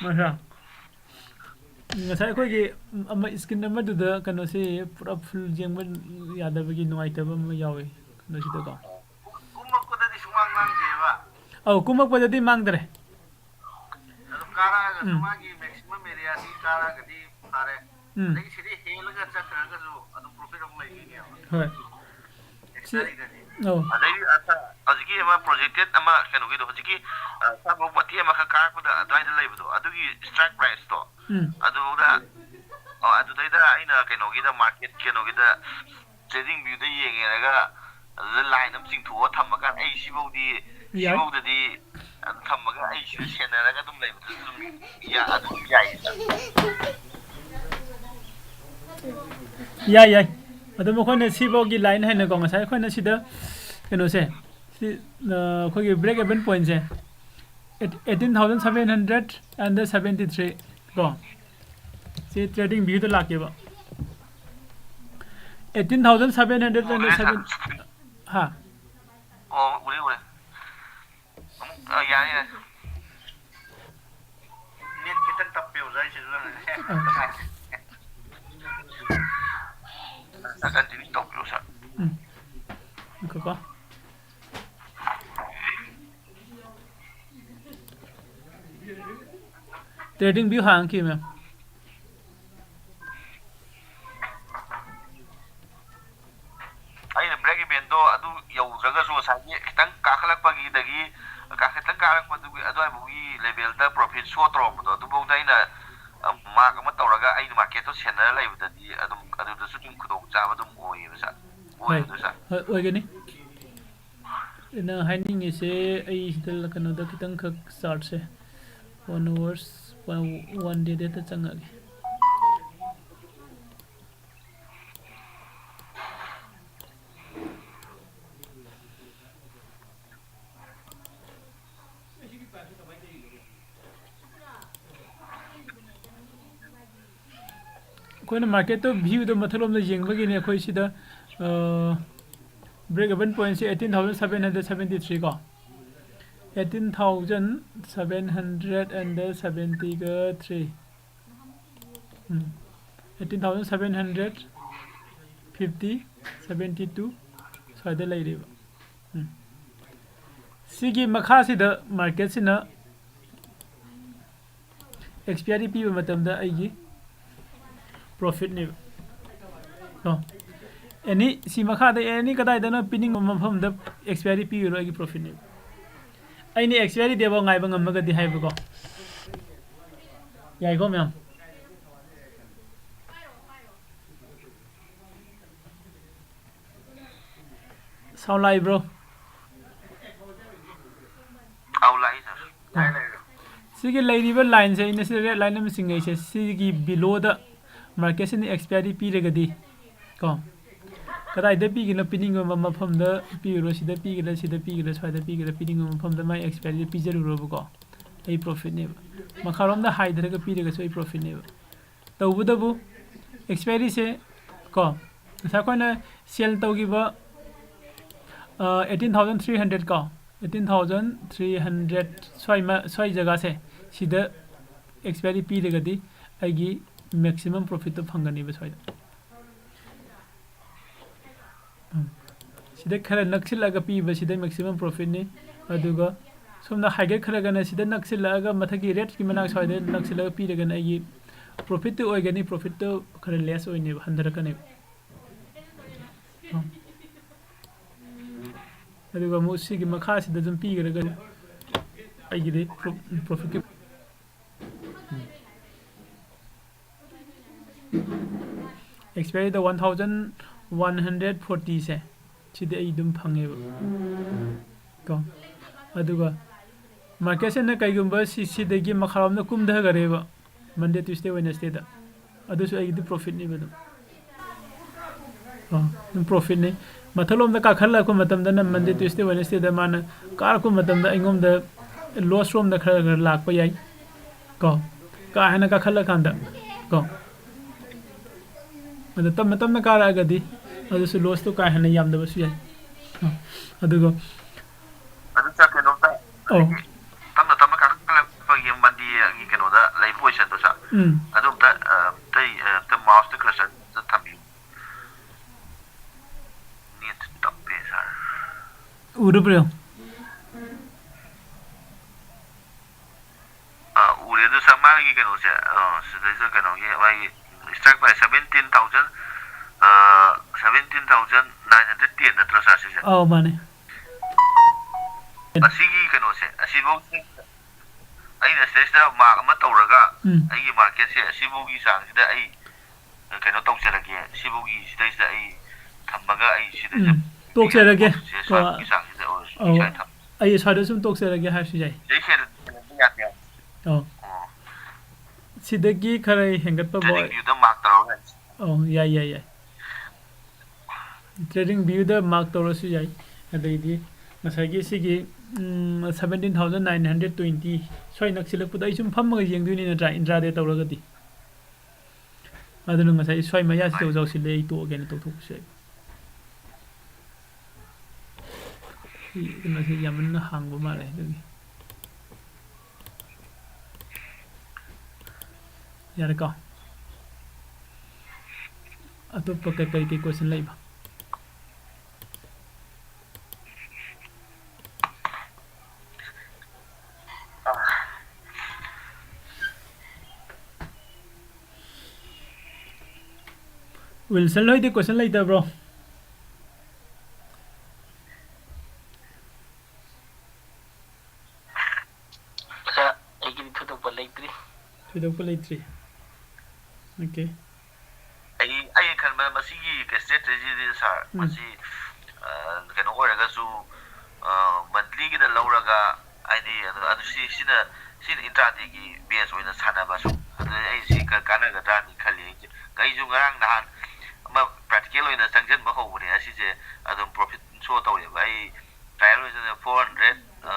ꯃꯁꯥ꯫ ꯉꯁꯥꯏ ꯑꯩꯈꯣꯏꯒꯤ ꯑꯃ screen ꯑꯃꯗꯨꯗ ꯀꯩꯅꯣꯁꯤ ꯄꯨꯔꯥ full ꯌꯦꯡꯕ ꯌꯥꯗꯕꯒꯤ ꯅꯨꯡꯉꯥꯏꯇꯕ ꯑꯃ ꯌꯥꯎꯋꯤ ꯀꯩꯅꯣꯁꯤꯗꯀꯣ꯫ ꯀꯨꯝꯃꯛꯄꯗꯗꯤ ꯁꯨꯃꯥꯡ ꯃꯥꯡꯗꯦꯕ꯫ ꯑꯧ, ꯀꯨꯝꯃꯛꯄꯗꯗꯤ ꯃꯥꯡꯗ꯭ꯔꯦ꯫ ꯑꯗꯨ ꯀꯥꯔꯛꯑꯒꯁꯨ ꯎꯝ꯫ ꯃꯥꯒꯤ maximum areaꯗꯤ ꯀꯥꯔꯛꯑꯒꯗꯤ ꯐꯔꯦ꯫ ꯎꯝ꯫ ꯑꯗꯒꯤ ꯁꯤꯗꯤ ꯍꯦꯜꯂꯒ ꯆꯠꯈ꯭ꯔꯒꯁꯨ ꯑꯗꯨꯝ profit ꯑꯃꯨꯛ ꯂꯩꯗꯣꯏꯅꯦꯕ꯫ ꯍꯣꯏ꯫ ꯁꯤ, ꯍꯦꯛꯇꯔꯤꯗꯗꯤ꯫ ꯑꯧ꯫ ꯑꯗꯩ ꯑ, ꯍꯧꯖꯤꯛꯀꯤ ꯑꯃ projected ꯑꯃ ꯀꯩꯅꯣꯒꯤꯗꯣ, ꯍꯧꯖꯤꯛꯀꯤ, ꯑ, ꯁꯥꯕꯣꯛ ꯃꯇꯦꯛ ꯑꯃꯈꯛ ꯀꯥꯔꯛꯄꯗ ꯑꯗꯨꯋꯥꯏꯗ ꯂꯩꯕꯗꯣ, ꯑꯗꯨꯒꯤ strike priceꯇꯣ, ꯎꯝ꯫ ꯑꯗꯨꯗ, ꯑ, ꯑꯗꯨꯗꯩꯗ ꯑꯩꯅ ꯀꯩꯅꯣꯒꯤꯗ, market ꯀꯩꯅꯣꯒꯤꯗ, trading viewꯗ ꯌꯦꯡꯉꯦꯔꯒ, ꯑꯗꯨꯗ line ꯑꯃ ꯆꯤꯡꯊꯣꯛꯑ ꯊꯝꯃꯀꯥꯟꯗ, ꯑꯩ ꯁꯤꯐꯧꯗꯤ, ꯌꯥꯏ꯫ ꯁꯤꯐꯧꯗꯗꯤ ꯑꯗꯨꯝ ꯊꯝꯃꯒ ꯑꯩ ꯁꯤꯗ ꯁꯦꯟꯅꯔꯒ ꯑꯗꯨꯝ ꯂꯩꯕꯗꯨꯁꯨ ꯑꯗꯨꯝ ꯌꯥ-, ꯑꯗꯨꯝ ꯌꯥꯏꯌꯦ꯫ ꯌꯥꯏ, ꯌꯥꯏ꯫ ꯑꯗꯨꯝ ꯑꯩꯈꯣꯏꯅ ꯁꯤꯐꯥꯎꯒꯤ line ꯍꯥꯏꯅꯀꯣ, ꯉꯁꯥꯏ ꯑꯩꯈꯣꯏꯅ ꯁꯤꯗ ꯀꯩꯅꯣꯁꯦ, ꯁꯤ, ꯑ, ꯑꯩꯈꯣꯏꯒꯤ break even pointꯁꯦ, eight-, eighteen thousand seven hundred and seventy three ꯀꯣ꯫ ꯁꯤ trading viewꯗ ꯂꯥꯛꯀꯦꯕ꯫ Eighteen thousand seven hundred and seven, ꯍꯥ? ꯑꯣ, ꯎꯔꯦ, ꯎꯔꯦ꯫ ꯑꯃꯨꯛ, ꯑ, ꯌꯥꯔꯦ, ꯌꯥꯔꯦ꯫ Net ꯈꯤꯇꯪ ꯇꯞꯄꯦ, ꯑꯣꯖꯥ, ꯑꯩ ꯁꯤꯗ꯫ ꯑꯥ꯫ Sir, continue ꯇꯧꯕꯤꯔꯣ, sir꯫ ꯎꯝ꯫ ꯉꯥꯏꯈꯣꯀꯣ꯫ Trading view ꯍꯥꯡꯈꯤ, ma'am꯫ ꯑꯩꯅ break evenꯗꯣ ꯑꯗꯨ ꯌꯧꯗ꯭ꯔꯒꯁꯨ ꯉꯁꯥꯏꯒꯤ ꯈꯤꯇꯪ ꯀꯥꯈꯠꯂꯛꯄꯒꯤꯗꯒꯤ, ꯀꯥ-, ꯈꯤꯇꯪ ꯀꯥꯔꯛꯄꯗꯨꯒꯤ ꯑꯗꯨꯋꯥꯏꯕꯨꯒꯤ levelꯗ profit show ꯇꯧꯔꯝꯕꯗꯣ, ꯑꯗꯨꯐꯧꯗ ꯑꯩꯅ, ꯑ, mark ꯑꯃ ꯇꯧꯔꯒ ꯑꯩꯅ marketꯇꯣ ꯁꯦꯟꯅꯔ ꯂꯩꯕꯗꯗꯤ ꯑꯗꯨꯝ ꯑꯗꯨꯗꯁꯨ ꯑꯗꯨꯝ ꯈꯨꯗꯣꯡꯆꯥꯕ ꯑꯗꯨꯝ ꯑꯣꯏꯌꯦꯕ, sir꯫ ꯍꯣꯏ, ꯑꯣꯏꯕꯗꯣ, sir꯫ ꯍꯣꯏ, ꯑꯣꯏꯒꯅꯤ꯫ ꯑꯩꯅ ꯍꯥꯏꯅꯤꯡꯉꯤꯁꯦ, ꯑꯩ ꯁꯤꯗ ꯀꯩꯅꯣꯗ ꯈꯤꯇꯪꯈꯛ chartꯁꯦ, one hours, one, one day data ꯆꯪꯉꯒꯦ꯫ ꯑꯩꯈꯣꯏꯅ marketꯇꯣ viewꯗꯣ ꯃꯊꯛꯂꯣꯝꯗ ꯌꯦꯡꯕꯒꯤꯅꯦ ꯑꯩꯈꯣꯏ ꯁꯤꯗ, ꯑ, break even pointꯁꯦ eighteen thousand seven hundred seventy three ꯀꯣ꯫ eighteen thousand seven hundred and seventy-ꯒ three, um, eighteen thousand seven hundred fifty, seventy-two ꯁ꯭ꯋꯥꯏꯗ ꯂꯩꯔꯤꯕ꯫ ꯎꯝ꯫ ꯁꯤꯒꯤ ꯃꯈꯥꯁꯤꯗ marketꯁꯤꯅ expiry ꯄꯤꯕ ꯃꯇꯝꯗ ꯑꯩꯒꯤ profitꯅꯦꯕ꯫ ꯀꯣ, any, ꯁꯤ ꯃꯈꯥꯗ any ꯀꯗꯥꯏꯗꯅꯣ ꯄꯤꯅꯤꯡꯕ ꯃꯐꯝꯗ expiry ꯄꯤꯔꯣ, ꯑꯩꯒꯤ profitꯅꯦꯕ꯫ ꯑꯩꯅ expiry dateꯐꯥꯎ ꯉꯥꯏꯕ ꯉꯝꯃꯒꯗꯤ ꯍꯥꯏꯕꯀꯣ꯫ ꯌꯥꯏꯀꯣ ꯃꯌꯥꯝ? Sound ꯂꯥꯛꯏꯕ꯭ꯔꯣ? ꯑꯧ, ꯂꯥꯛꯏ, sir꯫ ꯁꯤꯒꯤ ꯂꯩꯔꯤꯕ lineꯁꯦ, ꯑꯩꯅ ꯁꯤꯗ red line ꯑꯃ ꯆꯤꯡꯉꯛꯏꯁꯦ, ꯁꯤꯒꯤ belowꯗ marketꯁꯤꯅ expiry ꯄꯤꯔꯒꯗꯤ ꯀꯣ, ꯀꯗꯥꯏꯗ ꯄꯤꯒꯅꯣ, ꯄꯤꯅꯤꯡꯕ ꯃꯐꯝꯗ ꯄꯤꯔꯨꯔꯣ, ꯁꯤꯗ ꯄꯤꯒꯗ꯭ꯔꯥ, ꯁꯤꯗ ꯄꯤꯒꯗ꯭ꯔꯥ, ꯁ꯭ꯋꯥꯏꯗ ꯄꯤꯒꯗ꯭ꯔꯥ, ꯄꯤꯅꯤꯡꯕ ꯃꯐꯝꯗ ꯃꯥꯏ expiryꯁꯦ ꯄꯤꯖꯔꯨꯔꯣꯕꯀꯣ, ꯑꯩ profitꯅꯦꯕ꯫ ꯃꯈꯥꯔꯣꯝꯗ ꯍꯥꯏꯊꯔꯒ ꯄꯤꯔꯒꯁꯨ ꯑꯩ profitꯅꯦꯕ꯫ ꯇꯧꯕꯇꯕꯨ expiryꯁꯦ ꯀꯣ, ꯉꯁꯥꯏ ꯑꯩꯈꯣꯏꯅ sell ꯇꯧꯈꯤꯕ eighteen thousand three hundred ꯀꯣ, eighteen thousand three hundred ꯁ꯭ꯋꯥꯏ ꯃ-, ꯁ꯭ꯋꯥꯏ ꯖꯒꯥꯁꯦ, ꯁꯤꯗ expiry ꯄꯤꯔꯒꯗꯤ ꯑꯩꯒꯤ maximum profitꯇꯣ ꯐꯪꯒꯅꯤꯕ ꯁ꯭ꯋꯥꯏꯗ꯫ ꯎꯝ꯫ ꯁꯤꯗ ꯈꯔ ꯅꯛꯁꯤꯜꯂꯒ ꯄꯤꯕꯁꯤꯗ maximum profitꯅꯤ꯫ ꯑꯗꯨꯒ ꯁꯣꯝꯗ ꯍꯥꯏꯒꯠꯈ꯭ꯔꯒꯅ ꯁꯤꯗ ꯅꯛꯁꯤꯜꯂꯛꯑꯒ ꯃꯊꯛꯀꯤ redꯀꯤ ꯃꯅꯥꯛ ꯁ꯭ꯋꯥꯏꯗ ꯅꯛꯁꯤꯜꯂꯒ ꯄꯤꯔꯒꯅ ꯑꯩꯒꯤ profitꯇꯨ ꯑꯣꯏꯒꯅꯤ, profitꯇꯨ ꯈꯔ less ꯑꯣꯏꯅꯦꯕ, ꯍꯟꯊꯔꯛꯀꯅꯦꯕ꯫ ꯎꯝ꯫ ꯑꯗꯨꯒ ꯑꯃꯨꯛ ꯁꯤꯒꯤ ꯃꯈꯥꯁꯤꯗ ꯑꯗꯨꯝ ꯄꯤꯈ꯭ꯔꯒ ꯑꯩꯒꯤꯗꯤ pro-, profitꯀꯤ expiryꯗ one thousand one hundred fortyꯁꯦ, ꯁꯤꯗꯤ ꯑꯩ ꯑꯗꯨꯝ ꯐꯪꯉꯦꯕ ꯀꯣ꯫ ꯑꯗꯨꯒ marketꯁꯤꯅ ꯀꯩꯒꯨꯝꯕ ꯁꯤ, ꯁꯤꯗꯒꯤ ꯃꯈꯥꯔꯣꯝꯗ ꯀꯨꯝꯊꯈꯔꯦꯕ, Monday, Tuesday, Wednesdayꯗ, ꯑꯗꯨꯁꯨ ꯑꯩꯒꯤꯗꯤ profitꯅꯦꯕ ꯑꯗꯨꯝ꯫ ꯑꯣ, ꯑꯗꯨꯝ profitꯅꯤ꯫ ꯃꯊꯛꯂꯣꯝꯗ ꯀꯥꯈꯠꯂꯛꯄ ꯃꯇꯝꯗꯅ Monday, Tuesday, Wednesdayꯗ ꯃꯥꯅ ꯀꯥꯔꯛꯄ ꯃꯇꯝꯗ ꯑꯩꯉꯣꯟꯗ loss ꯔꯣꯝꯗ ꯈꯔ ꯈꯔ ꯂꯥꯛꯄ ꯌꯥꯏ ꯀꯣ, ꯀꯥ ꯍꯦꯟꯅ ꯀꯥꯈꯠꯂꯀꯥꯟꯗ ꯀꯣ꯫ ꯑꯗꯣ ꯇꯞꯅ ꯇꯞꯅ ꯀꯥꯔꯛꯑꯒꯗꯤ ꯑꯗꯨꯁꯨ lossꯇꯣ ꯀꯥ ꯍꯦꯟꯅ ꯌꯥꯝꯗꯕꯁꯨ ꯌꯥꯏ꯫ ꯑꯗꯨꯒ ꯑꯗꯨ sir, ꯀꯩꯅꯣꯝꯇ ꯑꯣ꯫ ꯇꯞꯅ ꯇꯞꯅ ꯀꯥꯈꯠꯂꯛꯄꯒꯤ ꯃꯟꯗꯤꯔꯒꯤ ꯀꯩꯅꯣꯗ ꯂꯩꯕ ꯑꯣꯏꯁꯟꯗꯣ ꯁꯥꯔ꯫ ꯎꯝ꯫ ꯑꯗꯨ ꯑꯝꯇ, ꯑ, ꯑꯇꯩ, ꯑ, ꯑꯝꯇ ꯃꯥꯎꯁꯇ ꯀꯔꯁꯔ ꯑꯝꯇ ꯊꯝꯕꯤꯌꯨ꯫ ꯅꯦꯠꯁꯨ ꯇꯞꯄꯦ ꯁꯥꯔ꯫ ꯎꯔꯕ꯭ꯔꯣ? ꯑ, ꯎꯔꯦ꯫ ꯑꯗꯨ ꯁꯥꯔ, ꯃꯥꯒꯤ ꯀꯩꯅꯣꯁꯦ, ꯑ, ꯁꯤꯗꯩꯁꯤꯗ ꯀꯩꯅꯣꯒꯤ ꯃꯥꯒꯤ strike price seventeen thousand, ꯑ, seventeen thousand nine hundred ten ꯅꯠꯇ꯭ꯔꯣ ꯁꯥꯔ ꯁꯤꯁꯦ? ꯑꯧ, ꯃꯥꯅꯦ꯫ ꯑꯁꯤꯒꯤ ꯀꯩꯅꯣꯁꯦ, ꯑꯁꯤꯐꯧ ꯑꯩꯅ ꯁꯤꯗꯩꯁꯤꯗ mark ꯑꯃ ꯇꯧꯔꯒ, ꯎꯝ꯫ ꯑꯩꯒꯤ marketꯁꯦ ꯑꯁꯤꯐꯧꯒꯤ ꯆꯥꯡꯁꯤꯗ ꯑꯩ ꯀꯩꯅꯣ ꯇꯧꯖꯔꯒꯦ, ꯁꯤꯐꯧꯒꯤ ꯁꯤꯗꯩꯁꯤꯗ ꯑꯩ ꯊꯝꯃꯒ ꯑꯩ ꯁꯤꯗꯩꯁꯤꯗ ꯎꯝ, ꯇꯣꯛꯆꯔꯒꯦ꯫ ꯁꯦ ꯀꯣ, ꯁ꯭ꯋꯥꯏꯒꯤ ꯆꯥꯡꯁꯤꯗ ꯑꯣꯏꯔꯁꯨ ꯑꯧ, ꯁ꯭ꯋꯥꯏ ꯊꯝ-, ꯑꯩ ꯁ꯭ꯋꯥꯏꯗ ꯁꯨꯝ ꯇꯣꯛꯆꯔꯒꯦ ꯍꯥꯏꯔꯁꯨ ꯌꯥꯏ꯫ ꯁꯤꯗꯩ ꯍꯦꯟꯅ ꯌꯥꯗꯦ꯫ ꯑꯧ꯫ ꯑꯣ꯫ ꯁꯤꯗꯒꯤ ꯈꯔ ꯍꯦꯟꯒꯠꯄ ꯇ꯭ꯔꯦꯗꯤꯡ ꯚꯤꯌꯨꯗ mark ꯇꯧꯔꯒ꯫ ꯑꯧ, ꯌꯥꯏ, ꯌꯥꯏ, ꯌꯥꯏ꯫ ꯇ꯭ꯔꯦꯗꯤꯡ ꯚꯤꯌꯨꯗ mark ꯇꯧꯔꯁꯨ ꯌꯥꯏ꯫ ꯑꯗꯩꯗꯤ ꯉꯁꯥꯏꯒꯤ ꯁꯤꯒꯤ, ꯎꯝ, seventeen thousand nine hundred twenty ꯁ꯭ꯋꯥꯏ ꯅꯛꯁꯤꯜꯂꯛꯄꯗ ꯑꯩ ꯁꯨꯝ ꯐꯝꯃꯒ ꯌꯦꯡꯗꯣꯏꯅꯤ ꯅꯠꯇ꯭ꯔꯥ, intraday ꯇꯧꯔꯒꯗꯤ꯫ ꯑꯗꯨꯅ ꯉꯁꯥꯏ ꯁ꯭ꯋꯥꯏ ꯃꯌꯥꯁꯤꯗ ꯍꯣꯏ꯫ ꯌꯥꯎꯁꯤꯜꯂꯦ, ꯑꯩ ꯇꯣꯛꯑꯒꯦꯅ ꯇꯧꯊꯣꯛꯄꯁꯨ ꯌꯥꯏ꯫ ꯁꯤ ꯀꯩꯅꯣꯁꯦ ꯌꯥꯝꯃꯟꯅ ꯍꯥꯡꯕ ꯃꯥꯜꯂꯦ ꯑꯗꯨꯒꯤ꯫ ꯌꯥꯔꯦꯀꯣ? ꯑꯇꯣꯞꯄ ꯀꯩ, ꯀꯩ, ꯀꯩ question ꯂꯩꯕ? ꯋꯤꯜꯁꯟ ꯍꯣꯏꯗꯤ question ꯂꯩꯇꯕ꯭ꯔꯣ? ꯑꯣꯖꯥ, ꯑꯩꯒꯤꯗꯤ ꯊꯣꯏꯗꯣꯛꯄ ꯂꯩꯇ꯭ꯔꯤ꯫ ꯊꯣꯏꯗꯣꯛꯄ ꯂꯩꯇ꯭ꯔꯤ꯫ Okay꯫ ꯑꯩ, ꯑꯩꯅ ꯈꯟꯕꯗ ꯃꯁꯤꯒꯤ strategy ꯁꯦ ꯁꯥꯔ, ꯎꯝ꯫ ꯃꯁꯤ, ꯑ, ꯀꯩꯅꯣ ꯑꯣꯏꯔꯒꯁꯨ, ꯑ, monthly ꯒꯤꯗ ꯂꯧꯔꯒ, ꯍꯥꯏꯗꯤ, ꯑꯗꯨ, ꯑꯗꯨ ꯁꯤ, ꯁꯤꯅ, ꯁꯤꯅ intraday ꯒꯤ base ꯑꯣꯏꯅ ꯁꯥꯟꯅꯕ ꯁꯨꯝ, ꯑꯗꯨꯗꯤ ꯑꯩ ꯁꯤ ꯀ-, ꯀꯥꯟꯅꯒꯗ꯭ꯔꯥꯅ ꯈꯜꯂꯤ꯫ ꯑꯩꯁꯨ, ꯑꯩꯁꯨ ꯉꯔꯥꯡ ꯅꯍꯥꯟ ꯑꯃ practical ꯑꯣꯏꯅ ꯆꯪꯁꯤꯟꯕ ꯍꯧꯕꯅꯦ꯫ ꯑꯁꯤꯁꯦ ꯑꯗꯨꯝ profit show ꯇꯧꯋꯦꯕ꯫ ꯑꯩ trial ꯑꯣꯏꯅ four hundred, ꯑ,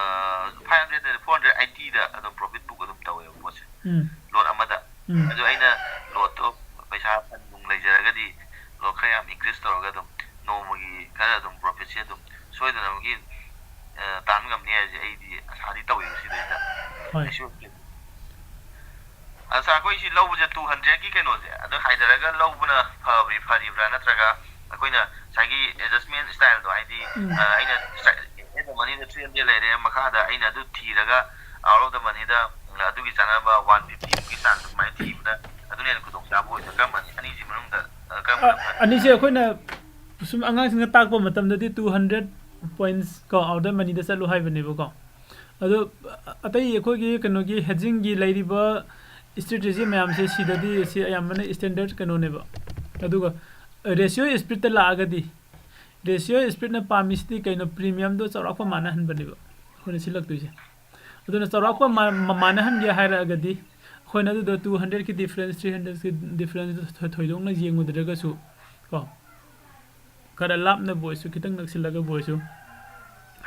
five hundred ꯅꯠꯇꯦ, four hundred eighty ꯗ ꯑꯗꯨꯝ profit book ꯑꯗꯨꯝ ꯇꯧꯋꯦꯕ ꯄꯣꯠꯁꯦ꯫ ꯎꯝ꯫ Lot ꯑꯃꯗ꯫ ꯎꯝ꯫ ꯑꯗꯨ ꯑꯩꯅ lot ꯇꯣ ꯄꯩꯁꯥ ꯐꯟ ꯅꯨꯡ ꯂꯩꯖꯔꯒꯗꯤ lot ꯈꯔ ꯌꯥꯝ increase ꯇꯧꯔꯒ ꯑꯗꯨꯝ ꯅꯣꯡꯃꯒꯤ ꯈꯔ ꯑꯗꯨꯝ profit ꯁꯦ ꯑꯗꯨꯝ ꯁꯣꯏꯗꯅꯃꯛꯀꯤ, ꯑ, ꯇꯥꯟꯕ ꯉꯝ-, ꯍꯥꯏꯁꯦ ꯑꯩꯗꯤ ꯑꯁꯥꯗꯤ ꯇꯧꯋꯦꯕ ꯁꯤꯗꯩꯗ꯫ ꯍꯣꯏ꯫ ꯑ, ꯁꯥꯔ, ꯑꯩꯈꯣꯏ ꯁꯤ ꯂꯧꯕꯁꯦ two hundredꯀꯤ ꯀꯩꯅꯣꯁꯦ ꯑꯗꯨ ꯍꯥꯏꯊꯔꯒ ꯂꯧꯕꯅ ꯐꯕ꯭ꯔꯤ ꯐꯔꯤꯕ꯭ꯔꯥ, ꯅꯠꯇ꯭ꯔꯒ ꯑꯩꯈꯣꯏꯅ ꯉꯁꯥꯏꯒꯤ adjustment styleꯗꯣ, ꯍꯥꯏꯗꯤ ꯎꯝ꯫ ꯑ, ꯑꯩꯅ ꯁꯥꯏ-, in the moneyꯗ three hundred ꯂꯩꯔꯦ, ꯃꯈꯥꯗ ꯑꯩꯅ ꯑꯗꯨ ꯊꯤꯔꯒ out of the moneyꯗ, ꯎꯝ, ꯑꯗꯨꯒꯤ ꯆꯥꯅꯕ one fiftyꯃꯨꯛꯀꯤ ꯆꯥꯡꯗ ꯁꯨꯃꯥꯏꯅ ꯊꯤꯕꯗ ꯑꯗꯨꯅ ꯍꯦꯟꯅ ꯈꯨꯗꯣꯡꯆꯥꯕ ꯑꯣꯏꯗ꯭ꯔꯥ? ꯀꯔꯝꯕꯅꯤ? ꯑꯅꯤꯁꯤ ꯃꯅꯨꯡꯗ, ꯑ, ꯀꯔꯝꯕꯅ ꯑ, ꯐꯅꯤ? ꯑꯅꯤꯁꯦ ꯑꯩꯈꯣꯏꯅ ꯁꯨꯝ ꯑꯉꯥꯡꯁꯤꯡꯗ ꯇꯥꯛꯄ ꯃꯇꯝꯗꯗꯤ two hundred points ꯀꯣ, out of the moneyꯗ ꯆꯠꯂꯨ ꯍꯥꯏꯕꯅꯦꯕꯀꯣ꯫ ꯑꯗꯣ ꯑꯇꯩ ꯑꯩꯈꯣꯏꯒꯤ ꯀꯩꯅꯣꯒꯤ hedgingꯒꯤ ꯂꯩꯔꯤꯕ strategy ꯃꯌꯥꯝꯁꯦ ꯁꯤꯗꯗꯤ ꯁꯤ ꯑꯌꯥꯝꯕꯅ standard ꯀꯩꯅꯣꯅꯦꯕ꯫ ꯑꯗꯨꯒ ratio spreadꯇ ꯂꯥꯛꯑꯒꯗꯤ, ratio spreadꯅ ꯄꯥꯝꯃꯤꯁꯤꯗꯤ ꯀꯩꯅꯣ? Premiumꯗꯣ ꯆꯥꯎꯔꯥꯛꯄ ꯃꯥꯟꯅꯍꯟꯕꯅꯦꯕ ꯑꯩꯈꯣꯏꯅ ꯁꯤꯜꯂꯛꯇꯣꯏꯁꯦ꯫ ꯑꯗꯨꯅ ꯆꯥꯎꯔꯥꯛꯄ ꯃꯥ-, ꯃꯥ-, ꯃꯥꯟꯅꯍꯟꯒꯦ ꯍꯥꯏꯔꯛꯑꯒꯗꯤ ꯑꯩꯈꯣꯏꯅ ꯑꯗꯨꯗ two hundredꯀꯤ difference, three hundredꯀꯤ differenceꯗꯨ ꯊꯣꯏ-, ꯊꯣꯏꯗꯣꯛꯅ ꯌꯦꯡꯉꯨꯗ꯭ꯔꯒꯁꯨ ꯀꯣ, ꯈꯔ ꯂꯥꯞꯅꯕꯨ ꯑꯣꯏꯔꯁꯨ, ꯈꯤꯇꯪ ꯅꯛꯁꯤꯜꯂꯒꯕꯨ ꯑꯣꯏꯔꯁꯨ,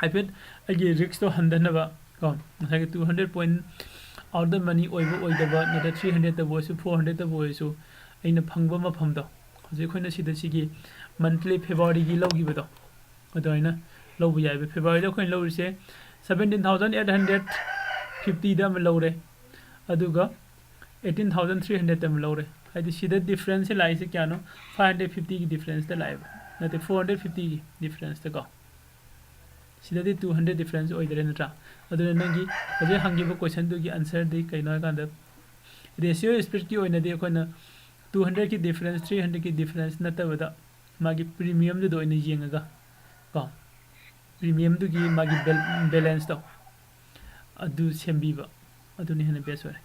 ꯍꯥꯏꯐꯦꯠ ꯑꯩꯒꯤ riskꯇꯣ ꯍꯟꯊꯅꯕ ꯀꯣ, ꯉꯁꯥꯏꯒꯤ two hundred point out of the money ꯑꯣꯏꯕ ꯑꯣꯏꯗꯕ, ꯅꯠꯇ꯭ꯔ three hundredꯇꯕꯨ ꯑꯣꯏꯔꯁꯨ, four hundredꯇꯕꯨ ꯑꯣꯏꯔꯁꯨ, ꯑꯩꯅ ꯐꯪꯕ ꯃꯐꯝꯗꯣ, ꯍꯧꯖꯤꯛ ꯑꯩꯈꯣꯏꯅ ꯁꯤꯗ ꯁꯤꯒꯤ monthly Februaryꯒꯤ ꯂꯧꯈꯤꯕꯗꯣ, ꯑꯗꯨꯃꯥꯏꯅ ꯂꯧꯕ ꯌꯥꯏꯕ꯫ Februaryꯗ ꯑꯩꯈꯣꯏꯅ ꯂꯧꯔꯤꯁꯦ seventeen thousand eight hundred fiftyꯗ ꯑꯃ ꯂꯧꯔꯦ, ꯑꯗꯨꯒ eighteen thousand three hundredꯇ ꯑꯃ ꯂꯧꯔꯦ꯫ ꯍꯥꯏꯗꯤ ꯁꯤꯗ differenceꯁꯦ ꯂꯥꯛꯏꯁꯦ ꯀꯌꯥꯅꯣ? Five hundred fiftyꯒꯤ differenceꯇ ꯂꯥꯛꯑꯦꯕ, ꯅꯠꯇꯦ, four hundred fiftyꯒꯤ differenceꯇ ꯀꯣ꯫ ꯁꯤꯗꯗꯤ two hundred difference ꯑꯣꯏꯗ꯭ꯔꯦ ꯅꯠꯇ꯭ꯔꯥ? ꯑꯗꯨꯅ ꯅꯪꯒꯤ ꯍꯧꯖꯤꯛ ꯍꯪꯈꯤꯕ questionꯗꯨꯒꯤ answerꯗꯤ ꯀꯩꯅꯣ ꯍꯥꯏꯀꯥꯟꯗ, ratio spreadꯀꯤ ꯑꯣꯏꯅꯗꯤ ꯑꯩꯈꯣꯏꯅ two hundredꯀꯤ difference, three hundredꯀꯤ difference ꯅꯠꯇꯕꯗ ꯃꯥꯒꯤ premiumꯗꯨꯗ ꯑꯣꯏꯅ ꯌꯦꯡꯉꯒ ꯀꯣ, premiumꯗꯨꯒꯤ ꯃꯥꯒꯤ bal-, balanceꯇꯣ ꯑꯗꯨ ꯁꯦꯝꯕꯤꯕ, ꯑꯗꯨꯅ ꯍꯦꯟꯅ best ꯑꯣꯏꯔꯦ꯫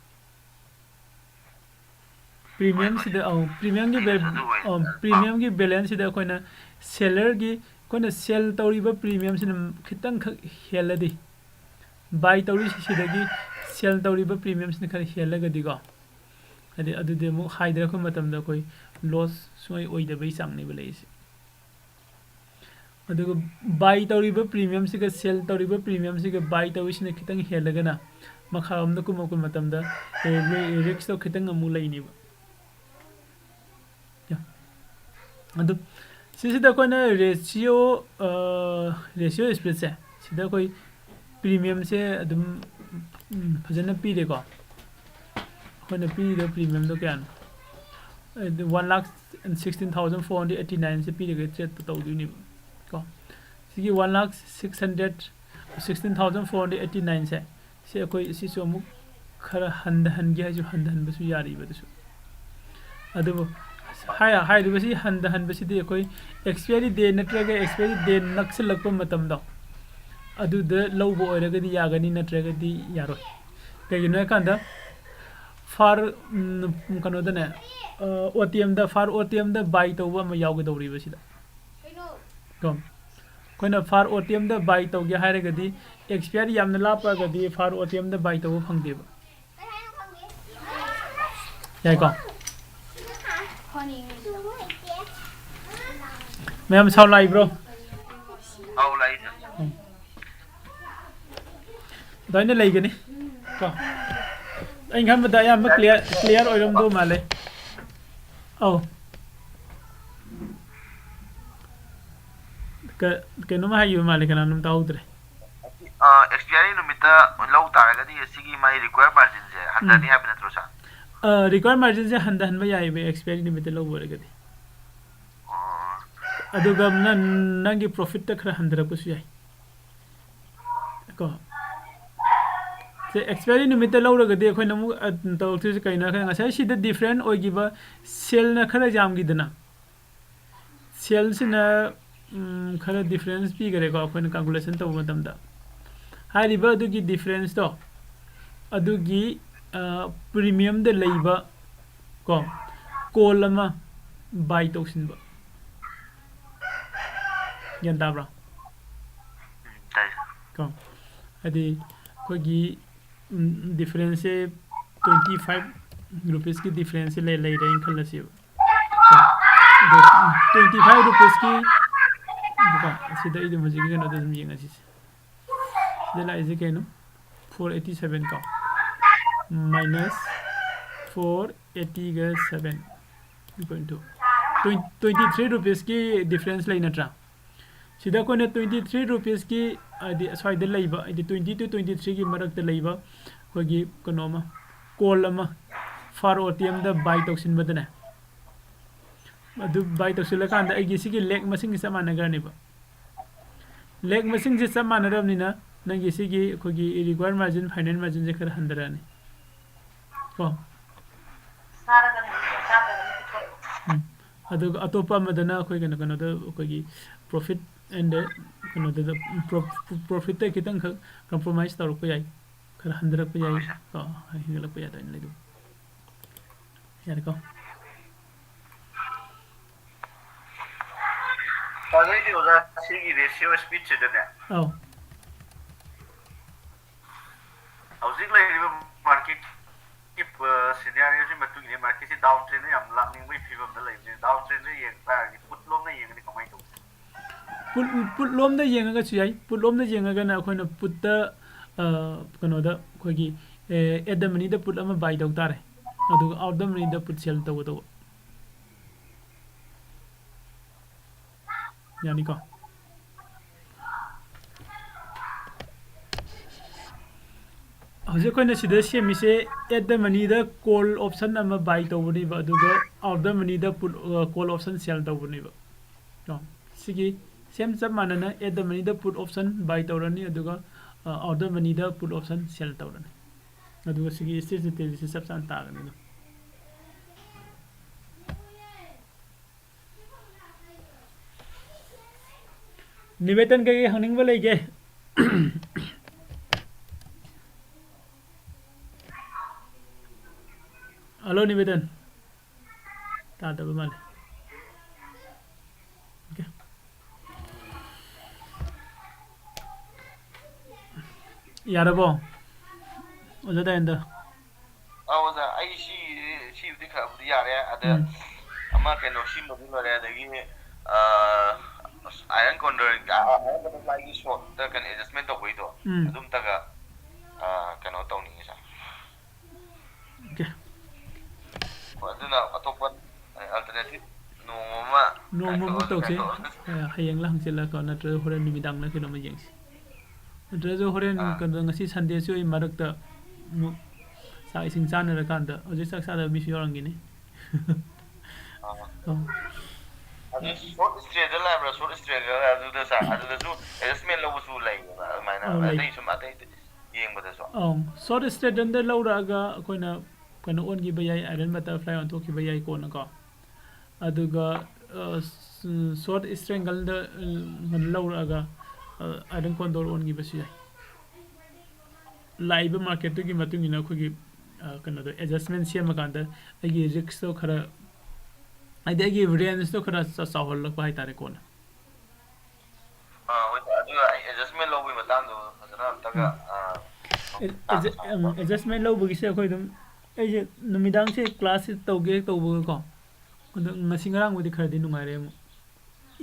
Premiumꯁꯤꯗ, ꯑꯧ, premiumꯒꯤ bal-, ꯑꯧ, premiumꯒꯤ balanceꯁꯤꯗ ꯑꯩꯈꯣꯏꯅ sellerꯒꯤ, ꯑꯩꯈꯣꯏꯅ sell ꯇꯧꯔꯤꯕ premiumꯁꯤꯅ ꯈꯤꯇꯪꯈꯛ ꯍꯦꯜꯂꯗꯤ, buy ꯇꯧꯔꯤꯁꯤꯗꯒꯤ sell ꯇꯧꯔꯤꯕ premiumꯁꯤꯅ ꯈꯔ ꯍꯦꯜꯂꯒꯗꯤꯀꯣ, ꯍꯥꯏꯗꯤ ꯑꯗꯨꯗꯤ ꯑꯃꯨꯛ ꯍꯥꯏꯊꯔꯛꯄ ꯃꯇꯝꯗ ꯑꯩꯈꯣꯏ loss ꯁꯨꯡꯑꯣꯏ ꯑꯣꯏꯗꯕꯒꯤ ꯆꯥꯡꯅꯦꯕ ꯂꯩꯔꯤꯁꯦ꯫ ꯑꯗꯨꯒ buy ꯇꯧꯔꯤꯕ premiumꯁꯤꯒ sell ꯇꯧꯔꯤꯕ premiumꯁꯤꯒ buy ꯇꯧꯔꯤꯁꯤꯅ ꯈꯤꯇꯪ ꯍꯦꯜꯂꯒꯅ ꯃꯈꯥꯔꯣꯝꯗ ꯀꯨꯝꯃꯛꯄ ꯃꯇꯝꯗ riskꯇꯣ ꯈꯤꯇꯪ ꯑꯃꯨꯛ ꯂꯩꯅꯦꯕ꯫ ꯑꯗꯨ ꯁꯤꯁꯤꯗ ꯑꯩꯈꯣꯏꯅ ratio, ꯑ, ratio spreadꯁꯦ ꯁꯤꯗ ꯑꯩꯈꯣꯏ ꯄ꯭ꯔꯤꯃꯤꯌꯝꯁꯦ ꯑꯗꯨꯝ ꯎꯝ, ꯐꯖꯅ ꯄꯤꯔꯦꯀꯣ꯫ ꯑꯩꯈꯣꯏꯅ ꯄꯤꯔꯤꯕ ꯄ꯭ꯔꯤꯃꯤꯌꯝꯗꯣ ꯀꯌꯥꯅꯣ? One lakh sixteen thousand four hundred eighty nineꯁꯦ ꯄꯤꯔꯒ ꯇ꯭ꯔꯦꯠꯇꯣ ꯇꯧꯗꯣꯏꯅꯦꯕ ꯀꯣ꯫ ꯁꯤꯒꯤ one lakh six hundred sixteen thousand four hundred eighty nineꯁꯦ, ꯁꯤ ꯑꯩꯈꯣꯏ ꯁꯤꯁꯨ ꯑꯃꯨꯛ ꯈꯔ ꯍꯟꯊꯍꯟꯒꯦ ꯍꯥꯏꯁꯨ ꯍꯟꯊꯍꯟꯕꯁꯨ ꯌꯥꯔꯤꯕ ꯑꯗꯨꯁꯨ꯫ ꯑꯗꯨꯕꯨ ꯍꯥꯏ-, ꯍꯥꯏꯔꯤꯕꯁꯤ ꯍꯟꯊꯍꯟꯕꯁꯤꯗꯤ ꯑꯩꯈꯣꯏ expiry day ꯅꯠꯇ꯭ꯔꯒ expiry day ꯅꯛꯁꯤꯜꯂꯛꯄ ꯃꯇꯝꯗꯣ ꯑꯗꯨꯗ ꯂꯧꯕ ꯑꯣꯏꯔꯒꯗꯤ ꯌꯥꯒꯅꯤ, ꯅꯠꯇ꯭ꯔꯒꯗꯤ ꯌꯥꯔꯣꯏ꯫ ꯀꯩꯒꯤꯅꯣ ꯍꯥꯏꯀꯥꯟꯗ ꯐꯥꯔ ꯀꯩꯅꯣꯗꯅꯦ, ꯑꯣ ꯇꯤ ꯑꯦꯝꯗ, ꯐꯥꯔ ꯑꯣ ꯇꯤ ꯑꯦꯝꯗ ꯕꯥꯏ ꯇꯧꯕ ꯑꯃ ꯌꯥꯎꯒꯗꯧꯔꯤꯕ ꯁꯤꯗ ꯀꯣ꯫ ꯑꯩꯈꯣꯏꯅ ꯐꯥꯔ ꯑꯣ ꯇꯤ ꯑꯦꯝꯗ ꯕꯥꯏ ꯇꯧꯒꯦ ꯍꯥꯏꯔꯒꯗꯤ, expiry ꯌꯥꯝꯅ ꯂꯥꯞꯄꯒꯗꯤ ꯐꯥꯔ ꯑꯣ ꯇꯤ ꯑꯦꯝꯗ ꯕꯥꯏ ꯇꯧꯕ ꯐꯪꯗꯦꯕ꯫ ꯌꯥꯏꯀꯣ? ꯃꯌꯥꯝ ꯁꯥꯎ ꯂꯥꯛꯏꯕ꯭ꯔꯣ? ꯑꯧ ꯂꯥꯛꯏ ꯁꯥꯔ꯫ ꯎꯝ꯫ ꯑꯗꯨꯃꯥꯏꯅ ꯂꯩꯒꯅꯤ ꯀꯣ꯫ ꯑꯩꯅ ꯈꯟꯕꯗ ꯑꯌꯥꯝꯕ clear, clear ꯑꯣꯏꯔꯝꯗꯧ ꯃꯥꯜꯂꯦ꯫ ꯑꯧ꯫ ꯀ-, ꯀꯩꯅꯣꯝ ꯍꯥꯏꯈꯤꯕ ꯃꯥꯜꯂꯦ, ꯀꯅꯥꯅꯣꯝ ꯇꯥꯍꯧꯗ꯭ꯔꯦ꯫ ꯑꯦꯛꯁꯄꯤꯌꯥꯔꯤ ꯅꯨꯃꯤꯠꯇ ꯂꯧ ꯇꯥꯔꯒꯗꯤ ꯁꯤꯒꯤ ꯃꯥꯒꯤ ꯔꯤꯀ꯭ꯋꯥꯌꯔ ꯃꯥꯔꯖꯤꯟꯁꯦ ꯍꯟꯊꯅꯤ ꯍꯥꯏꯕ ꯅꯠꯇ꯭ꯔꯣ ꯁꯥꯔ? ꯔꯤꯀ꯭ꯋꯥꯌꯔ ꯃꯥꯔꯖꯤꯟꯁꯦ ꯍꯟꯊꯍꯟꯕ ꯌꯥꯏꯑꯕ, ꯑꯦꯛꯁꯄꯤꯌꯥꯔꯤ ꯅꯨꯃꯤꯠꯇ ꯂꯧꯕ ꯑꯣꯏꯔꯒꯗꯤ꯫ ꯑꯣ꯫ ꯑꯗꯨꯒ ꯅꯪ, ꯅꯪꯒꯤ ꯄ꯭ꯔꯣꯐꯤꯠꯇ ꯈꯔ ꯍꯟꯊꯔꯛꯄꯁꯨ ꯌꯥꯏ ꯀꯣ꯫ ꯁꯦ, ꯑꯦꯛꯁꯄꯤꯌꯥꯔꯤ ꯅꯨꯃꯤꯠꯇ ꯂꯧꯔꯒꯗꯤ ꯑꯩꯈꯣꯏꯅ ꯑꯃꯨꯛ, ꯑ, ꯇꯧꯔꯛꯇꯣꯏꯁꯦ ꯀꯩꯅꯣ ꯍꯥꯏ ꯀꯥꯟꯗ, ꯉꯁꯥꯏ ꯁꯤꯗ ꯗꯤꯐ꯭ꯔꯦꯟ ꯑꯣꯏꯈꯤꯕ, ꯁꯦꯜꯅ ꯈꯔ ꯌꯥꯝꯈꯤꯗꯅ, ꯁꯦꯜꯁꯤꯅ, ꯎꯝ, ꯈꯔ ꯗꯤꯐ꯭ꯔꯦꯟꯁ ꯄꯤꯈꯔꯦꯀꯣ ꯑꯩꯈꯣꯏꯅ ꯀꯥꯜꯀꯨꯂꯦꯁꯟ ꯇꯧꯕ ꯃꯇꯝꯗ꯫ ꯍꯥꯏꯔꯤꯕ ꯑꯗꯨꯒꯤ ꯗꯤꯐ꯭ꯔꯦꯟꯁꯇꯣ, ꯑꯗꯨꯒꯤ, ꯑ, ꯄ꯭ꯔꯤꯃꯤꯌꯝꯗ ꯂꯩꯕ ꯀꯣ, ꯀꯣꯜ ꯑꯃ ꯕꯥꯏ ꯇꯧꯁꯤꯟꯕ꯫ ꯒ꯭ꯌꯥꯟ ꯇꯥꯕ꯭ꯔꯣ? ꯎꯝ, ꯇꯥꯏ ꯁꯥꯔ꯫ ꯀꯣ, ꯍꯥꯏꯗꯤ ꯑꯩꯈꯣꯏꯒꯤ, ꯎꯝ, ꯗꯤꯐ꯭ꯔꯦꯟꯁꯁꯦ twenty five rupeesꯀꯤ ꯗꯤꯐ꯭ꯔꯦꯟꯁꯁꯦ ꯂꯩ-, ꯂꯩꯔꯦꯅ ꯈꯜꯂꯁꯦꯕ꯫ ꯀꯣ, ꯑꯗꯣ twenty five rupeesꯀꯤ, ꯀꯣ, ꯁꯤꯗ ꯑꯩ ꯑꯗꯨꯝ ꯍꯧꯖꯤꯛꯀꯤ ꯀꯩꯅꯣꯗ ꯑꯗꯨꯝ ꯌꯦꯡꯉꯁꯤꯁꯦ꯫ ꯁꯤꯗ ꯂꯥꯛꯏꯁꯦ ꯀꯩꯅꯣ? Four eighty seven ꯀꯣ, minus four eightyꯒ seven, two point two, twenty three rupeesꯀꯤ ꯗꯤꯐ꯭ꯔꯦꯟꯁ ꯂꯩ ꯅꯠꯇ꯭ꯔꯥ? ꯁꯤꯗ ꯑꯩꯈꯣꯏꯅ twenty three rupeesꯀꯤ ꯍꯥꯏꯗꯤ ꯑꯁ꯭ꯋꯥꯏꯗ ꯂꯩꯕ, ꯍꯥꯏꯗꯤ twenty to twenty three ꯒꯤ ꯃꯔꯛꯇ ꯂꯩꯕ ꯑꯩꯈꯣꯏꯒꯤ ꯀꯩꯅꯣ ꯑꯃ, ꯀꯣꯜ ꯑꯃ ꯐꯥꯔꯣ ꯇꯤ ꯑꯦꯝꯗ ꯕꯥꯏ ꯇꯧꯁꯤꯟꯕꯗꯅꯦ, ꯑꯗꯨ ꯕꯥꯏ ꯇꯧꯁꯤꯜꯂꯀꯥꯟꯗ ꯑꯩꯒꯤ ꯁꯤꯒꯤ ꯂꯦꯛ ꯃꯁꯤꯡꯁꯤ ꯆꯞ ꯃꯥꯟꯅꯈ꯭ꯔꯅꯦꯕ꯫ ꯂꯦꯛ ꯃꯁꯤꯡꯁꯦ ꯆꯞ ꯃꯥꯟꯅꯔꯕꯅꯤꯅ ꯅꯪꯒꯤ ꯁꯤꯒꯤ ꯑꯩꯈꯣꯏꯒꯤ required margin, final margin ꯁꯦ ꯈꯔ ꯍꯟꯊꯔꯛꯑꯅꯤ ꯀꯣ꯫ ꯎꯝ꯫ ꯑꯗꯨꯒ ꯑꯇꯣꯞꯄ ꯑꯃꯗꯅ ꯑꯩꯈꯣꯏ ꯀꯩꯅꯣ, ꯀꯩꯅꯣꯗ ꯑꯩꯈꯣꯏꯒꯤ profit and, ꯀꯩꯅꯣꯗꯨꯗ, profit ꯇ ꯈꯤꯇꯪꯈꯛ compromise ꯇꯧꯔꯛꯄ ꯌꯥꯏ, ꯈꯔ ꯍꯟꯊꯔꯛꯄ ꯌꯥꯏ ꯀꯣ, ꯍꯦꯟꯒꯠꯂꯛꯄ ꯌꯥꯏ ꯑꯗꯨꯃꯥꯏꯅ ꯂꯩꯗꯧꯕ꯫ ꯌꯥꯔꯦꯀꯣ? ꯑꯗꯩꯗꯤ ꯑꯣꯖꯥ, ꯁꯤꯒꯤ ratio speed ꯁꯤꯗꯅꯦ, ꯑꯧ꯫ ꯍꯧꯖꯤꯛ ꯂꯩꯔꯤꯕ market ꯀꯤ, ꯑ, scenario ꯁꯤ ꯃꯇꯨꯡ ꯏꯟꯅ market ꯁꯤ down trend ꯗ ꯌꯥꯝ ꯂꯥꯛꯅꯤꯡꯕꯒꯤ ꯐꯤꯕꯝꯗ ꯂꯩꯕꯅꯤ꯫ Down trend ꯗ ꯌꯦꯡ ꯇꯥꯔꯒꯗꯤ put ꯂꯣꯝꯗ ꯌꯦꯡꯉꯗꯤ ꯀꯃꯥꯏꯅ ꯇꯧꯒꯅꯤ? Put, put ꯂꯣꯝꯗ ꯌꯦꯡꯉꯒꯁꯨ ꯌꯥꯏ꯫ Put ꯂꯣꯝꯗ ꯌꯦꯡꯉꯒꯅ ꯑꯩꯈꯣꯏꯅ put ꯇ, ꯑ, ꯀꯩꯅꯣꯗ ꯑꯩꯈꯣꯏꯒꯤ, ꯑꯦ, at the money the put ꯑꯃ buy ꯇꯧ ꯇꯥꯔꯦ, ꯑꯗꯨꯒ out the money the put sell ꯇꯧꯒꯗꯧꯕ꯫ ꯌꯥꯅꯤꯀꯣ? ꯍꯧꯖꯤꯛ ꯑꯩꯈꯣꯏꯅ ꯁꯤꯗ ꯁꯦꯝꯃꯤꯁꯦ, at the money the call option ꯑꯃ buy ꯇꯧꯕꯅꯦꯕ, ꯑꯗꯨꯒ out the money the put, ꯑ, call option sell ꯇꯧꯕꯅꯦꯕ꯫ ꯀꯣ, ꯁꯤꯒꯤ same ꯆꯞ ꯃꯥꯟꯅꯅ at the money the put option buy ꯇꯧꯔꯅꯤ, ꯑꯗꯨꯒ, ꯑ, out the money the put option sell ꯇꯧꯔꯅꯤ꯫ ꯑꯗꯨꯒ ꯁꯤꯒꯤ strategy ꯁꯤ ꯆꯞ ꯆꯥꯅ ꯇꯥꯒꯅꯤ ꯑꯗꯨꯝ꯫ ꯅꯤꯕꯦꯇꯟ, ꯀꯩꯀꯩ ꯍꯪꯅꯤꯡꯕ ꯂꯩꯒꯦ? ꯍꯜꯂꯣ, ꯅꯤꯕꯦꯇꯟ꯫ ꯇꯥꯗꯕ ꯃꯥꯜꯂꯦ꯫ Okay꯫ ꯌꯥꯔꯕꯣ, ꯑꯣꯖꯥ ꯗꯌꯥꯅꯟꯗ? ꯑꯥ, ꯑꯣꯖꯥ, ꯑꯩ ꯁꯤ, ꯁꯤꯕꯨꯗꯤ ꯈꯔꯕꯨꯗꯤ ꯌꯥꯔꯦ꯫ ꯑꯗ ꯎꯝ꯫ ꯑꯃ ꯀꯩꯅꯣ, ꯁꯤꯃꯗꯤ ꯂꯣꯏꯔꯦ꯫ ꯑꯗꯒꯤ, ꯑꯥ, ꯑꯁ, iron condor, ꯑꯥ, iron condor line ꯒꯤ short ꯇ ꯀꯩꯅꯣ adjustment ꯇꯧꯕꯩꯗꯣ, ꯎꯝ꯫ ꯑꯗꯨꯝꯇꯒ, ꯑꯥ, ꯀꯩꯅꯣ ꯇꯧꯅꯤꯡꯉꯤ, ꯁꯥꯔ꯫ Okay꯫ ꯍꯣꯏ, ꯑꯗꯨꯅ ꯑꯇꯣꯞꯄ, ꯑ, alternative ꯅꯣꯡꯃ ꯑꯃ ꯅꯣꯡꯃ ꯑꯃꯨꯛ ꯀꯥꯏꯊꯣꯛꯑꯁꯨ ꯇꯧꯁꯤ꯫ ꯀꯥꯏꯊꯣꯛꯑꯁꯨ꯫ ꯑ, ꯍꯌꯦꯡꯂ ꯍꯪꯆꯤꯠꯂ ꯀꯣ, ꯅꯠꯇ꯭ꯔꯒ ꯍꯣꯔꯦꯟ ꯅꯨꯃꯤꯗꯥꯡꯂ ꯀꯩꯅꯣꯝꯃ ꯌꯦꯡꯁꯤ꯫ ꯅꯠꯇ꯭ꯔꯁꯨ ꯍꯣꯔꯦꯟ ꯑꯥ꯫ ꯀꯩꯅꯣ, ꯉꯁꯤ ꯁꯟꯗꯦꯁꯨ ꯑꯩ ꯃꯔꯛꯇ ꯑꯃꯨꯛ ꯆꯥꯛ ꯏꯁꯤꯡ ꯆꯥꯅꯔꯀꯥꯟꯗ ꯍꯧꯖꯤꯛ ꯆꯥꯛ ꯆꯥꯗꯕ ꯃꯤꯁꯨ ꯌꯥꯎꯔꯝꯒꯅꯤ꯫ ꯑꯥ꯫ ꯑꯧ꯫ ꯑꯗꯨ ꯁꯣꯔꯠ ꯁ꯭ꯇꯦꯗ ꯂꯥꯛꯕ꯭ꯔꯥ, ꯁꯣꯔꯠ ꯁ꯭ꯇꯦꯗ ꯑꯗꯨꯗ ꯆꯥ-, ꯑꯗꯨꯗꯁꯨ ꯑꯦꯗꯖꯁꯃꯦꯟ ꯂꯧꯕꯁꯨ ꯂꯩꯌꯦꯕ ꯑꯗꯨꯃꯥꯏꯅ? ꯑꯧ, ꯂꯩ꯫ ꯑꯇꯩ ꯁꯨꯝ ꯑꯇꯩ ꯌꯦꯡꯕꯗꯁꯨ? ꯑꯧ, ꯁꯣꯔꯠ ꯁ꯭ꯇꯦꯗ ꯂꯧꯔꯛꯑꯒ ꯑꯩꯈꯣꯏꯅ ꯀꯩꯅꯣ ꯑꯣꯟꯈꯤꯕ ꯌꯥꯏ, ꯑꯥꯏꯔꯟ ꯕꯇꯔꯐ꯭ꯂꯥꯏ ꯑꯣꯟꯊꯣꯛꯈꯤꯕ ꯌꯥꯏ ꯀꯣꯟꯅꯀꯣ꯫ ꯑꯗꯨꯒ, ꯑ, ꯁ-, ꯁꯣꯔꯠ ꯁ꯭ꯇ꯭ꯔꯦꯡꯒꯜꯗ, ꯑ, ꯂꯧꯔꯛꯑꯒ, ꯑ, ꯑꯥꯏꯔꯟ ꯀꯣꯟꯗꯣꯔ ꯑꯣꯟꯈꯤꯕꯁꯨ ꯌꯥꯏ꯫ ꯂꯥꯛꯏꯕ ꯃꯥꯔꯀꯦꯠꯇꯨꯒꯤ ꯃꯇꯨꯡ ꯏꯟꯅ ꯑꯩꯈꯣꯏꯒꯤ, ꯑ, ꯀꯩꯅꯣꯗꯣ, ꯑꯦꯗꯖꯁꯃꯦꯟ ꯁꯦꯝꯃꯀꯥꯟꯗ ꯑꯩꯒꯤ ꯔꯤꯛꯁꯇꯣ ꯈꯔ, ꯍꯥꯏꯗꯤ ꯑꯩꯒꯤ ꯔꯦꯟꯖꯇꯣ ꯈꯔ ꯆ-, ꯆꯥꯎꯍꯜꯂꯛꯄ ꯍꯥꯏꯇꯥꯔꯦ ꯀꯣꯟꯅ꯫ ꯑꯥ, ꯍꯣꯏ, ꯑꯗꯨꯒ ꯑꯩ ꯑꯦꯗꯖꯁꯃꯦꯟ ꯂꯧꯕꯒꯤ ꯃꯇꯥꯡꯗꯣ ꯐꯖꯅ ꯑꯝꯇꯒ, ꯎꯝ꯫ ꯑꯥ, ꯑꯦ-, ꯇꯥꯛꯑꯒ ꯑꯦꯗꯖ-, ꯎꯝ, ꯑꯦꯗꯖꯁꯃꯦꯟ ꯂꯧꯕꯒꯤꯁꯦ ꯑꯩꯈꯣꯏ ꯑꯗꯨꯝ, ꯑꯩꯁꯦ ꯅꯨꯃꯤꯗꯥꯡꯁꯦ ꯀ꯭ꯂꯥꯁꯁꯦ ꯇꯧꯒꯦ ꯇꯧꯕꯒꯀꯣ, ꯑꯗꯣ ꯉꯁꯤ ꯉꯔꯥꯡꯕꯨꯗꯤ ꯈꯔꯗꯤ ꯅꯨꯡꯉꯥꯏꯔꯦ ꯑꯃꯨꯛ꯫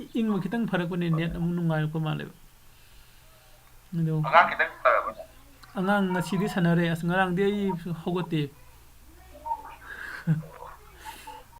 ꯏ-, ꯏꯪꯕ ꯈꯤꯇꯪ ꯐꯔꯛꯄꯅꯦ, ꯅꯦꯠ ꯑꯃꯨꯛ ꯅꯨꯡꯉꯥꯏꯔꯛꯄ ꯃꯥꯜꯂꯦꯕ꯫ ꯑꯗꯣ ꯑꯉꯥꯡ ꯈꯤꯇꯪ ꯐꯔꯕꯅꯦ꯫ ꯑꯉꯥꯡ ꯉꯁꯤꯗꯤ ꯁꯥꯟꯅꯔꯦ꯫ ꯑꯁ, ꯉꯔꯥꯡꯗꯤ ꯑꯩ ꯍꯧꯒꯠꯇꯦ꯫